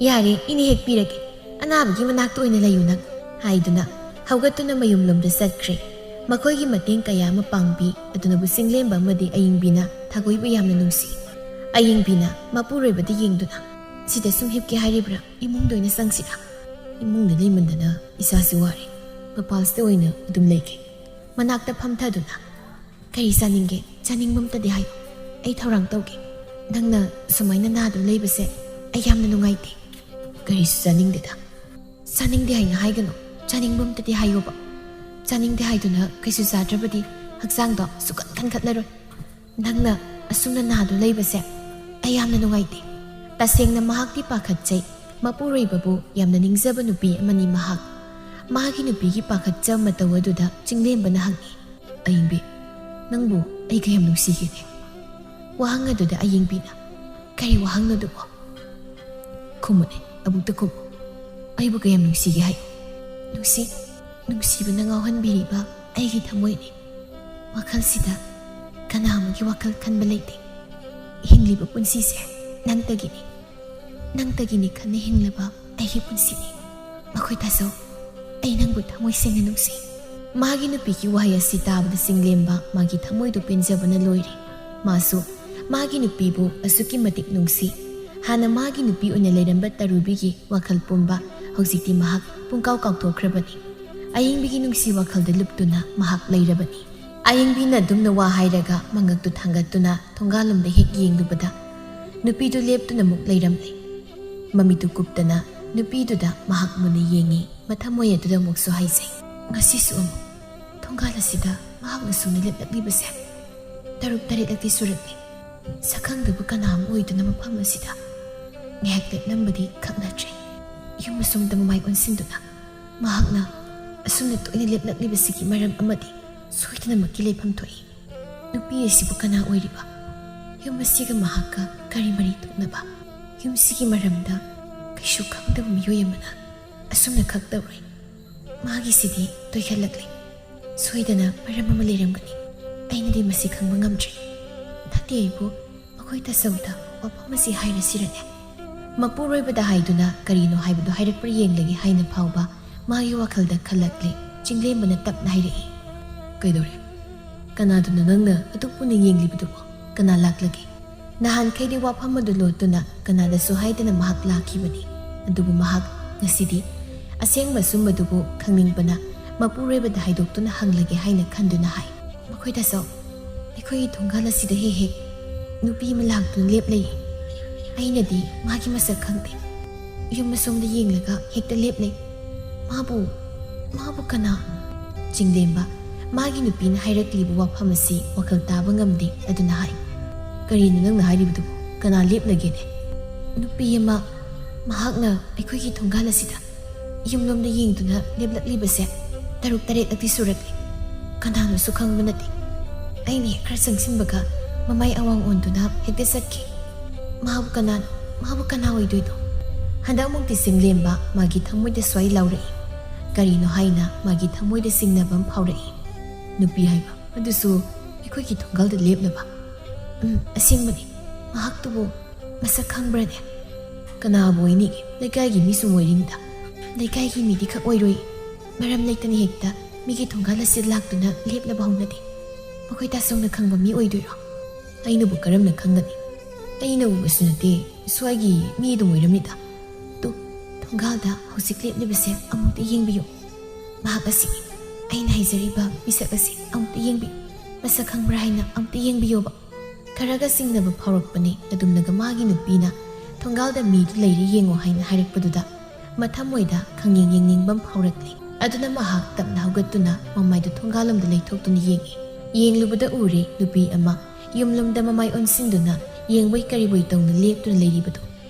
"ꯌꯥꯔꯦ, ꯏꯅꯦ ꯍꯦꯛꯄꯤꯔꯒꯦ꯫ ꯑꯅꯥꯕꯒꯤ ꯃꯅꯥꯛꯇ ꯑꯣꯏꯅ ꯂꯩꯌꯨ ꯅꯪ," ꯍꯥꯏꯗꯨꯅ ꯍꯧꯒꯠꯇꯨꯅ ꯃꯌꯨꯝꯂꯣꯝꯗ ꯆꯠꯈ꯭ꯔꯦ꯫ ꯃꯈꯣꯏꯒꯤ ꯃꯇꯦꯡ ꯀꯌꯥ ꯑꯃ ꯄꯥꯡꯕꯤ ꯑꯗꯨꯅꯕꯨ ꯆꯤꯡꯂꯦꯝꯕ ꯑꯃꯗꯤ ꯑꯌꯤꯡꯕꯤꯅ ꯊꯥꯒꯣꯏꯕꯨ ꯌꯥꯝꯅ ꯅꯨꯡꯁꯤ꯫ ꯑꯌꯤꯡꯕꯤꯅ ꯃꯄꯨꯔꯣꯏꯕꯗ ꯌꯦꯡꯗꯨꯅ, "ꯁꯤꯗ ꯁꯨꯝ ꯍꯤꯞꯀꯦ ꯍꯥꯏꯔꯤꯕ꯭ꯔꯥ? ꯏꯃꯨꯡꯗ ꯑꯣꯏꯅ ꯆꯪꯁꯤꯔꯥ?" "ꯏꯃꯨꯡꯗ ꯂꯩꯃꯟꯗꯅ ꯏꯁꯥꯁꯤ ꯋꯥꯔꯦ꯫ ꯃꯄꯥꯜꯁꯤꯗ ꯑꯣꯏꯅ ꯑꯗꯨꯝ ꯂꯩꯒꯦ꯫" ꯃꯅꯥꯛꯇ ꯐꯝꯊꯗꯨꯅ, "ꯀꯔꯤ ꯆꯥꯅꯤꯡꯒꯦ? ꯆꯥꯅꯤꯡꯕ ꯑꯝꯇꯗꯤ ꯍꯥꯏꯌꯨ꯫ ꯑꯩ ꯊꯧꯔꯥꯡ ꯇꯧꯒꯦ꯫ ꯅꯪꯅ ꯁꯨꯃꯥꯏꯅ ꯅꯥꯗꯨꯅ ꯂꯩꯕꯁꯦ ꯑꯩ ꯌꯥꯝꯅ ꯅꯨꯡꯉꯥꯏꯇꯦ꯫" "ꯀꯔꯤꯁꯨ ꯆꯥꯅꯤꯡꯗꯦꯗ꯫" "ꯆꯥꯅꯤꯡꯗꯦ ꯍꯥꯏꯅ ꯍꯥꯏꯒꯅꯨ꯫ ꯆꯥꯅꯤꯡꯕ ꯑꯝꯇꯗꯤ ꯍꯥꯏꯌꯣꯕ꯫ ꯆꯥꯅꯤꯡꯗꯦ ꯍꯥꯏꯗꯨꯅ ꯀꯩꯁꯨ ꯆꯥꯗ꯭ꯔꯕꯗꯤ ꯍꯛꯆꯥꯡꯗꯣ ꯁꯨꯀꯟ ꯀꯟꯈꯠꯂꯔꯣꯏ꯫ ꯅꯪꯅ ꯑꯁꯨꯝꯅ ꯅꯥꯗꯨ ꯂꯩꯕꯁꯦ ꯑꯩ ꯌꯥꯝꯅ ꯅꯨꯡꯉꯥꯏꯇꯦ꯫" ꯇꯁꯦꯡꯅ ꯃꯍꯥꯛꯇꯤ ꯄꯥꯈꯠꯆꯩ꯫ ꯃꯄꯨꯔꯣꯏꯕꯕꯨ ꯌꯥꯝꯅ ꯅꯤꯡꯖꯕ ꯅꯨꯄꯤ ꯑꯃꯅꯤ ꯃꯍꯥꯛ꯫ ꯃꯥꯒꯤ ꯅꯨꯄꯤꯒꯤ ꯄꯥꯈꯠꯆ ꯃꯇꯧ ꯑꯗꯨꯗ ꯆꯤꯡꯂꯦꯝꯕꯅ ꯍꯪꯉꯤ, "ꯑꯌꯤꯡꯕꯤ, ꯅꯪꯕꯨ ꯑꯩ ꯀꯌꯥꯝ ꯅꯨꯡꯁꯤꯒꯦꯅꯦ?" ꯋꯥꯍꯪ ꯑꯗꯨꯗ ꯑꯌꯤꯡꯕꯤꯅ, "ꯀꯔꯤ ꯋꯥꯍꯪꯅꯣꯗꯨꯕꯣ?" "ꯈꯨꯝꯃꯨꯅꯦ, ꯑꯃꯨꯛꯇ ꯈꯨꯝꯃꯨ꯫ ꯑꯩꯕꯨ ꯀꯌꯥꯝ ꯅꯨꯡꯁꯤꯒꯦ ꯍꯥꯏꯌꯨ꯫" "ꯅꯨꯡꯁꯤ, ꯅꯨꯡꯁꯤꯕꯅ ꯉꯥꯎꯍꯟꯕꯤꯔꯤꯕ ꯑꯩꯒꯤ ꯊꯃꯣꯏꯅꯤ꯫ ꯋꯥꯈꯜꯁꯤꯗ ꯀꯅꯥ ꯑꯃꯒꯤ ꯋꯥꯈꯜ ꯈꯟꯕ ꯂꯩꯇꯦ꯫ ꯍꯤꯡꯂꯤꯕ ꯄꯨꯟꯁꯤꯁꯦ ꯅꯪꯇꯒꯤꯅꯤ꯫ ꯅꯪꯇꯒꯤꯅꯤ ꯈꯟꯅ ꯍꯤꯡꯂꯕ ꯑꯩꯒꯤ ꯄꯨꯟꯁꯤꯅꯤ꯫ ꯃꯈꯣꯏ ꯇꯥꯖꯧ, ꯑꯩ ꯅꯪꯕꯨ ꯊꯃꯣꯏ ꯁꯦꯡꯅ ꯅꯨꯡꯁꯤ꯫ ꯃꯥꯒꯤ ꯅꯨꯄꯤꯒꯤ ꯋꯥꯍꯩ ꯑꯁꯤ ꯇꯥꯕꯗ ꯆꯤꯡꯂꯦꯝꯕ ꯃꯥꯒꯤ ꯊꯃꯣꯏꯗꯨ ꯄꯦꯟꯖꯕꯅ ꯂꯣꯏꯔꯦ꯫ ꯃꯥꯁꯨ ꯃꯥꯒꯤ ꯅꯨꯄꯤꯕꯨ ꯑꯁꯨꯛꯀꯤ ꯃꯇꯤꯛ ꯅꯨꯡꯁꯤ꯫ ꯍꯥꯟꯅ ꯃꯥꯒꯤ ꯅꯨꯄꯤ ꯑꯣꯏꯅ ꯂꯩꯔꯝꯕ ꯇꯔꯨꯕꯤꯒꯤ ꯋꯥꯈꯜ ꯄꯨꯝꯕ ꯍꯧꯖꯤꯛꯇꯤ ꯃꯍꯥꯛ ꯄꯨꯡꯀꯥꯎ ꯀꯥꯎꯊꯣꯛꯈ꯭ꯔꯕꯅꯤ꯫ ꯑꯌꯤꯡꯕꯤꯒꯤ ꯅꯨꯡꯁꯤ ꯋꯥꯈꯜꯗ ꯂꯨꯞꯇꯨꯅ ꯃꯍꯥꯛ ꯂꯩꯔꯕꯅꯤ꯫ ꯑꯌꯤꯡꯕꯤꯅ ꯑꯗꯨꯝꯅ ꯋꯥ ꯍꯥꯏꯔꯒ ꯃꯉꯛꯇꯨ ꯊꯥꯡꯒꯠꯇꯨꯅ ꯊꯣꯡꯒꯥꯜꯂꯣꯝꯗ ꯍꯦꯛ ꯌꯦꯡꯂꯨꯕꯗ ꯅꯨꯄꯤꯗꯨ ꯂꯦꯞꯇꯨꯅ ꯑꯃꯨꯛ ꯂꯩꯔꯝꯂꯦ꯫ ꯃꯃꯤꯠꯇꯨ ꯀꯨꯞꯇꯅ ꯅꯨꯄꯤꯗꯨꯗ ꯃꯍꯥꯛ ꯃꯨꯟꯅ ꯌꯦꯡꯉꯤ꯫ ꯃꯊꯃꯣꯏ ꯑꯗꯨꯗ ꯑꯃꯨꯛꯁꯨ ꯍꯥꯏꯖꯩ, "ꯉꯁꯤꯁꯨ ꯑꯃꯨꯛ ꯊꯣꯡꯒꯥꯜ ꯑꯁꯤꯗ ꯃꯍꯥꯛꯅ ꯁꯨꯝꯅ ꯂꯦꯞꯂꯛꯂꯤꯕꯁꯦ ꯇꯔꯨꯛ ꯇꯔꯦꯠꯂꯛꯇꯤ ꯁꯨꯔꯛꯂꯦ꯫ ꯁꯛꯈꯪꯗꯕ ꯀꯅꯥ ꯑꯃ ꯑꯣꯏꯗꯨꯅ ꯃꯐꯝ ꯑꯁꯤꯗ ꯉꯥꯏꯍꯥꯛ ꯂꯦꯞꯂꯝꯕꯗꯤ ꯈꯪꯅꯗ꯭ꯔꯦ꯫ ꯌꯨꯝ ꯑꯁꯣꯝꯗ ꯃꯃꯥꯏ ꯑꯣꯟꯁꯤꯟꯗꯨꯅ ꯃꯍꯥꯛꯅ ꯑꯁꯨꯝꯅ ꯇꯣꯏꯅ ꯂꯦꯞꯂꯛꯂꯤꯕꯁꯤꯒꯤ ꯃꯔꯝ ꯑꯃꯗꯤ ꯁꯣꯏꯗꯅꯃꯛꯀꯤ ꯂꯩꯐꯝ ꯊꯣꯛꯏ꯫ ꯅꯨꯄꯤ ꯑꯁꯤꯕꯨ ꯀꯅꯥ ꯑꯣꯏꯔꯤꯕ? ꯌꯨꯝ ꯑꯁꯤꯒ ꯃꯍꯥꯛꯀ ꯀꯔꯤ ꯃꯔꯤ ꯊꯣꯛꯅꯕ? ꯌꯨꯝꯁꯤꯒꯤ ꯃꯔꯝꯗ ꯀꯩꯁꯨ ꯈꯪꯗꯕ ꯃꯤꯑꯣꯏ ꯑꯃꯅ ꯑꯁꯨꯝꯅ ꯈꯛ ꯇꯧꯔꯣꯏ꯫ ꯃꯥꯒꯤꯁꯤꯗꯤ ꯇꯣꯏꯈꯠꯂꯛꯂꯦ꯫ ꯁꯣꯏꯗꯅ ꯃꯔꯝ ꯑꯃ ꯂꯩꯔꯝꯒꯅꯤ꯫ ꯑꯩꯅꯗꯤ ꯃꯁꯤ ꯈꯪꯕ ꯉꯝꯗ꯭ꯔꯦ꯫ ꯅꯠꯇꯦ ꯑꯩꯕꯨ, ꯃꯈꯣꯏ ꯇꯥꯆꯧꯗ ꯋꯥꯐꯝ ꯑꯁꯤ ꯍꯥꯏꯔꯁꯤꯔꯅꯦ?" ꯃꯄꯨꯔꯣꯏꯕꯗ ꯍꯥꯏꯗꯨꯅ ꯀꯔꯤꯅꯣ ꯍꯥꯏꯕꯗꯨ ꯍꯥꯏꯔꯛꯄ꯭ꯔꯥ ꯌꯦꯡꯂꯒꯦ ꯍꯥꯏꯅ ꯐꯥꯎꯕ ꯃꯥꯒꯤ ꯋꯥꯈꯜꯗ ꯈꯜꯂꯛꯂꯦ꯫ ꯆꯤꯡꯂꯦꯝꯕꯅ ꯇꯞꯅ ꯍꯥꯏꯔꯛꯏ, "ꯀꯩꯗꯧꯔꯦ? ꯀꯅꯥꯗꯨꯅꯣ ꯅꯪꯅ ꯑꯗꯨꯛ ꯃꯨꯟꯅ ꯌꯦꯡꯂꯤꯕꯗꯨꯕꯣ? ꯀꯅꯥ ꯂꯥꯛꯂꯒꯦ? ꯅꯍꯥꯟꯈꯩꯗꯤ ꯋꯥꯐꯝ ꯑꯗꯨ ꯂꯣꯠꯇꯨꯅ ꯀꯅꯥꯗꯁꯨ ꯍꯥꯏꯗꯅ ꯃꯍꯥꯛ ꯂꯥꯛꯈꯤꯕꯅꯤ꯫ ꯑꯗꯨꯕꯨ ꯃꯍꯥꯛ ꯉꯁꯤꯗꯤ ꯑꯁꯦꯡꯕ ꯑꯆꯨꯝꯕꯗꯨꯕꯨ ꯈꯪꯅꯤꯡꯕꯅ ꯃꯄꯨꯔꯣꯏꯕꯗ ꯍꯥꯏꯗꯣꯛꯇꯨꯅ ꯍꯪꯂꯒꯦ ꯍꯥꯏꯅ ꯈꯟꯗꯨꯅ ꯍꯥꯏ, ꯃꯈꯣꯏꯗꯁꯨ ꯑꯩꯈꯣꯏꯒꯤ ꯊꯣꯡꯒꯥꯜ ꯑꯁꯤꯗ ꯍꯦꯛ ꯍꯦꯛ ꯅꯨꯄꯤ ꯑꯃ ꯂꯥꯛꯇꯨꯅ ꯂꯦꯞ ꯂꯩ꯫ ꯑꯩꯅꯗꯤ ꯃꯥꯒꯤ ꯃꯁꯛ ꯈꯪꯗꯦ꯫ ꯌꯨꯝ ꯑꯁꯣꯝꯗ ꯌꯦꯡꯂꯒ ꯍꯦꯛꯇ ꯂꯦꯞ ꯂꯩ꯫ ꯃꯥꯕꯨ, ꯃꯥꯕꯨ ꯀꯅꯥ?" ꯆꯤꯡꯂꯦꯝꯕ ꯃꯥꯒꯤ ꯅꯨꯄꯤꯅ ꯍꯥꯏꯔꯛꯂꯤꯕ ꯋꯥꯐꯝ ꯑꯁꯤ ꯋꯥꯈꯜ ꯇꯥꯕ ꯉꯝꯗꯦ꯫ ꯑꯗꯨꯅ ꯍꯥꯏ, "ꯀꯔꯤꯅꯣ ꯅꯪꯅ ꯍꯥꯏꯔꯤꯕꯗꯨꯕꯨ? ꯀꯅꯥ ꯂꯦꯞꯂꯒꯦꯅꯦ?" "ꯅꯨꯄꯤ ꯑꯃ, ꯃꯍꯥꯛꯅ ꯑꯩꯈꯣꯏꯒꯤ ꯊꯣꯡꯒꯥꯜ ꯑꯁꯤꯗ ꯌꯨꯝꯂꯣꯝꯗ ꯌꯦꯡꯗꯨꯅ ꯂꯦꯞꯂꯛꯂꯤꯕꯁꯦ ꯇꯔꯨꯛ ꯇꯔꯦꯠꯂꯛꯇꯤ ꯁꯨꯔꯛꯂꯦ꯫ ꯀꯅꯥꯅꯣꯁꯨ ꯈꯪꯕ ꯅꯠꯇꯦ꯫ ꯑꯩꯅ ꯍꯦꯛ ꯈꯔ ꯆꯪꯁꯤꯟꯕꯒ ꯃꯃꯥꯏ ꯑꯋꯥꯡ ꯑꯣꯟꯗꯨꯅ ꯍꯦꯛꯇ ꯆꯠꯈꯤ꯫ ꯃꯥꯕꯨ ꯀꯅꯥꯅꯣ? ꯃꯥꯕꯨ ꯀꯅꯥ ꯑꯣꯏꯗꯣꯏꯅꯣ?" ꯍꯟꯗꯛꯃꯨꯛꯇꯤ ꯆꯤꯡꯂꯦꯝꯕ ꯃꯥꯒꯤ ꯊꯃꯣꯏꯗ ꯁ꯭ꯋꯥꯏ ꯂꯥꯎꯔꯛꯏ꯫ ꯀꯔꯤꯅꯣ ꯍꯥꯏꯅ ꯃꯥꯒꯤ ꯊꯃꯣꯏꯗ ꯆꯤꯡꯅꯕ ꯑꯃ ꯐꯥꯎꯔꯛꯏ꯫ ꯅꯨꯄꯤ ꯍꯥꯏꯕ ꯑꯗꯨꯁꯨ ꯑꯩꯈꯣꯏꯒꯤ ꯊꯣꯡꯒꯥꯜꯗ ꯂꯦꯞꯂꯕ? ꯎꯝ, ꯑꯁꯦꯡꯕꯅꯤ꯫ ꯃꯍꯥꯛꯇꯨꯕꯨ ꯃꯁꯛ ꯈꯪꯕ꯭ꯔꯅꯦ? ꯀꯅꯥꯕꯨ ꯑꯣꯏꯅꯤꯒꯦ? ꯂꯩꯀꯥꯏꯒꯤ ꯃꯤꯁꯨ ꯑꯣꯏꯔꯤꯅꯤꯗ꯫ ꯂꯩꯀꯥꯏꯒꯤ ꯃꯤꯗꯤ ꯈꯛ ꯑꯣꯏꯔꯣꯏ꯫ ꯃꯔꯝ ꯂꯩꯇꯅ ꯍꯦꯛꯇ ꯃꯤꯒꯤ ꯊꯣꯡꯒꯥꯜ ꯑꯁꯤꯗ ꯂꯥꯛꯇꯨꯅ ꯂꯦꯞꯅꯕ ꯍꯧꯅꯗꯦ꯫ ꯃꯈꯣꯏ ꯇꯥꯆꯧꯅ ꯈꯪꯕ ꯃꯤ ꯑꯣꯏꯗꯣꯏꯔꯣ? ꯑꯩꯅꯕꯨ ꯀꯔꯝꯅ ꯈꯪꯒꯅꯤ? ꯑꯩꯅ ꯎꯕꯁꯨ ꯅꯠꯇꯦ, ꯁ꯭ꯋꯥꯏꯒꯤ ꯃꯤ ꯑꯗꯨꯝ ꯑꯣꯏꯔꯝꯅꯤꯗ꯫ ꯇꯨ, ꯊꯣꯡꯒꯥꯜꯗ ꯍꯧꯖꯤꯛ ꯂꯦꯞꯂꯤꯕꯁꯦ ꯑꯃꯨꯛꯇ ꯌꯦꯡꯕꯤꯌꯨ꯫ ꯃꯍꯥꯛ ꯑꯁꯤꯅꯤ꯫ ꯑꯩꯅ ꯍꯥꯏꯖꯔꯤꯕ ꯃꯤꯁꯛ ꯑꯁꯤ ꯑꯃꯨꯛꯇ ꯌꯦꯡꯕꯤꯌꯨ꯫ ꯃꯁꯛ ꯈꯪꯕ꯭ꯔꯥ ꯍꯥꯏꯅ ꯑꯃꯨꯛꯇ ꯌꯦꯡꯕꯤꯌꯣꯕ꯫ ꯈꯔꯒ ꯆꯤꯡꯅꯕ ꯐꯥꯎꯔꯛꯄꯅꯤ꯫ ꯑꯗꯨꯝꯅꯒ ꯃꯥꯒꯤ ꯅꯨꯄꯤꯅ ꯊꯣꯡꯒꯥꯜꯗ ꯃꯤꯗꯨ ꯂꯩꯔꯤ ꯌꯦꯡꯉꯣ ꯍꯥꯏꯅ ꯍꯥꯏꯔꯛꯄꯗꯨꯗ ꯃꯊꯃꯣꯏꯗ ꯈꯪꯌꯦꯡ ꯌꯦꯡꯅꯤꯡꯕ ꯑꯃ ꯐꯥꯎꯔꯛꯂꯦ꯫ ꯑꯗꯨꯅ ꯃꯍꯥꯛ ꯇꯞꯅ ꯍꯧꯒꯠꯇꯨꯅ ꯃꯃꯥꯏꯗꯨ ꯊꯣꯡꯒꯥꯜꯂꯣꯝꯗ ꯂꯩꯊꯣꯛꯇꯨꯅ ꯌꯦꯡꯉꯤ꯫ ꯌꯦꯡꯂꯨꯕꯗ ꯎꯔꯦ ꯅꯨꯄꯤ ꯑꯃ ꯌꯨꯝꯂꯣꯝꯗ ꯃꯃꯥꯏ ꯑꯣꯟꯁꯤꯟꯗꯨꯅ ꯌꯦꯡꯕꯣꯏ ꯀꯔꯤꯕꯣꯏ ꯇꯧꯅ ꯂꯦꯞꯇꯨꯅ ꯂꯩꯔꯤꯕꯗꯨ꯫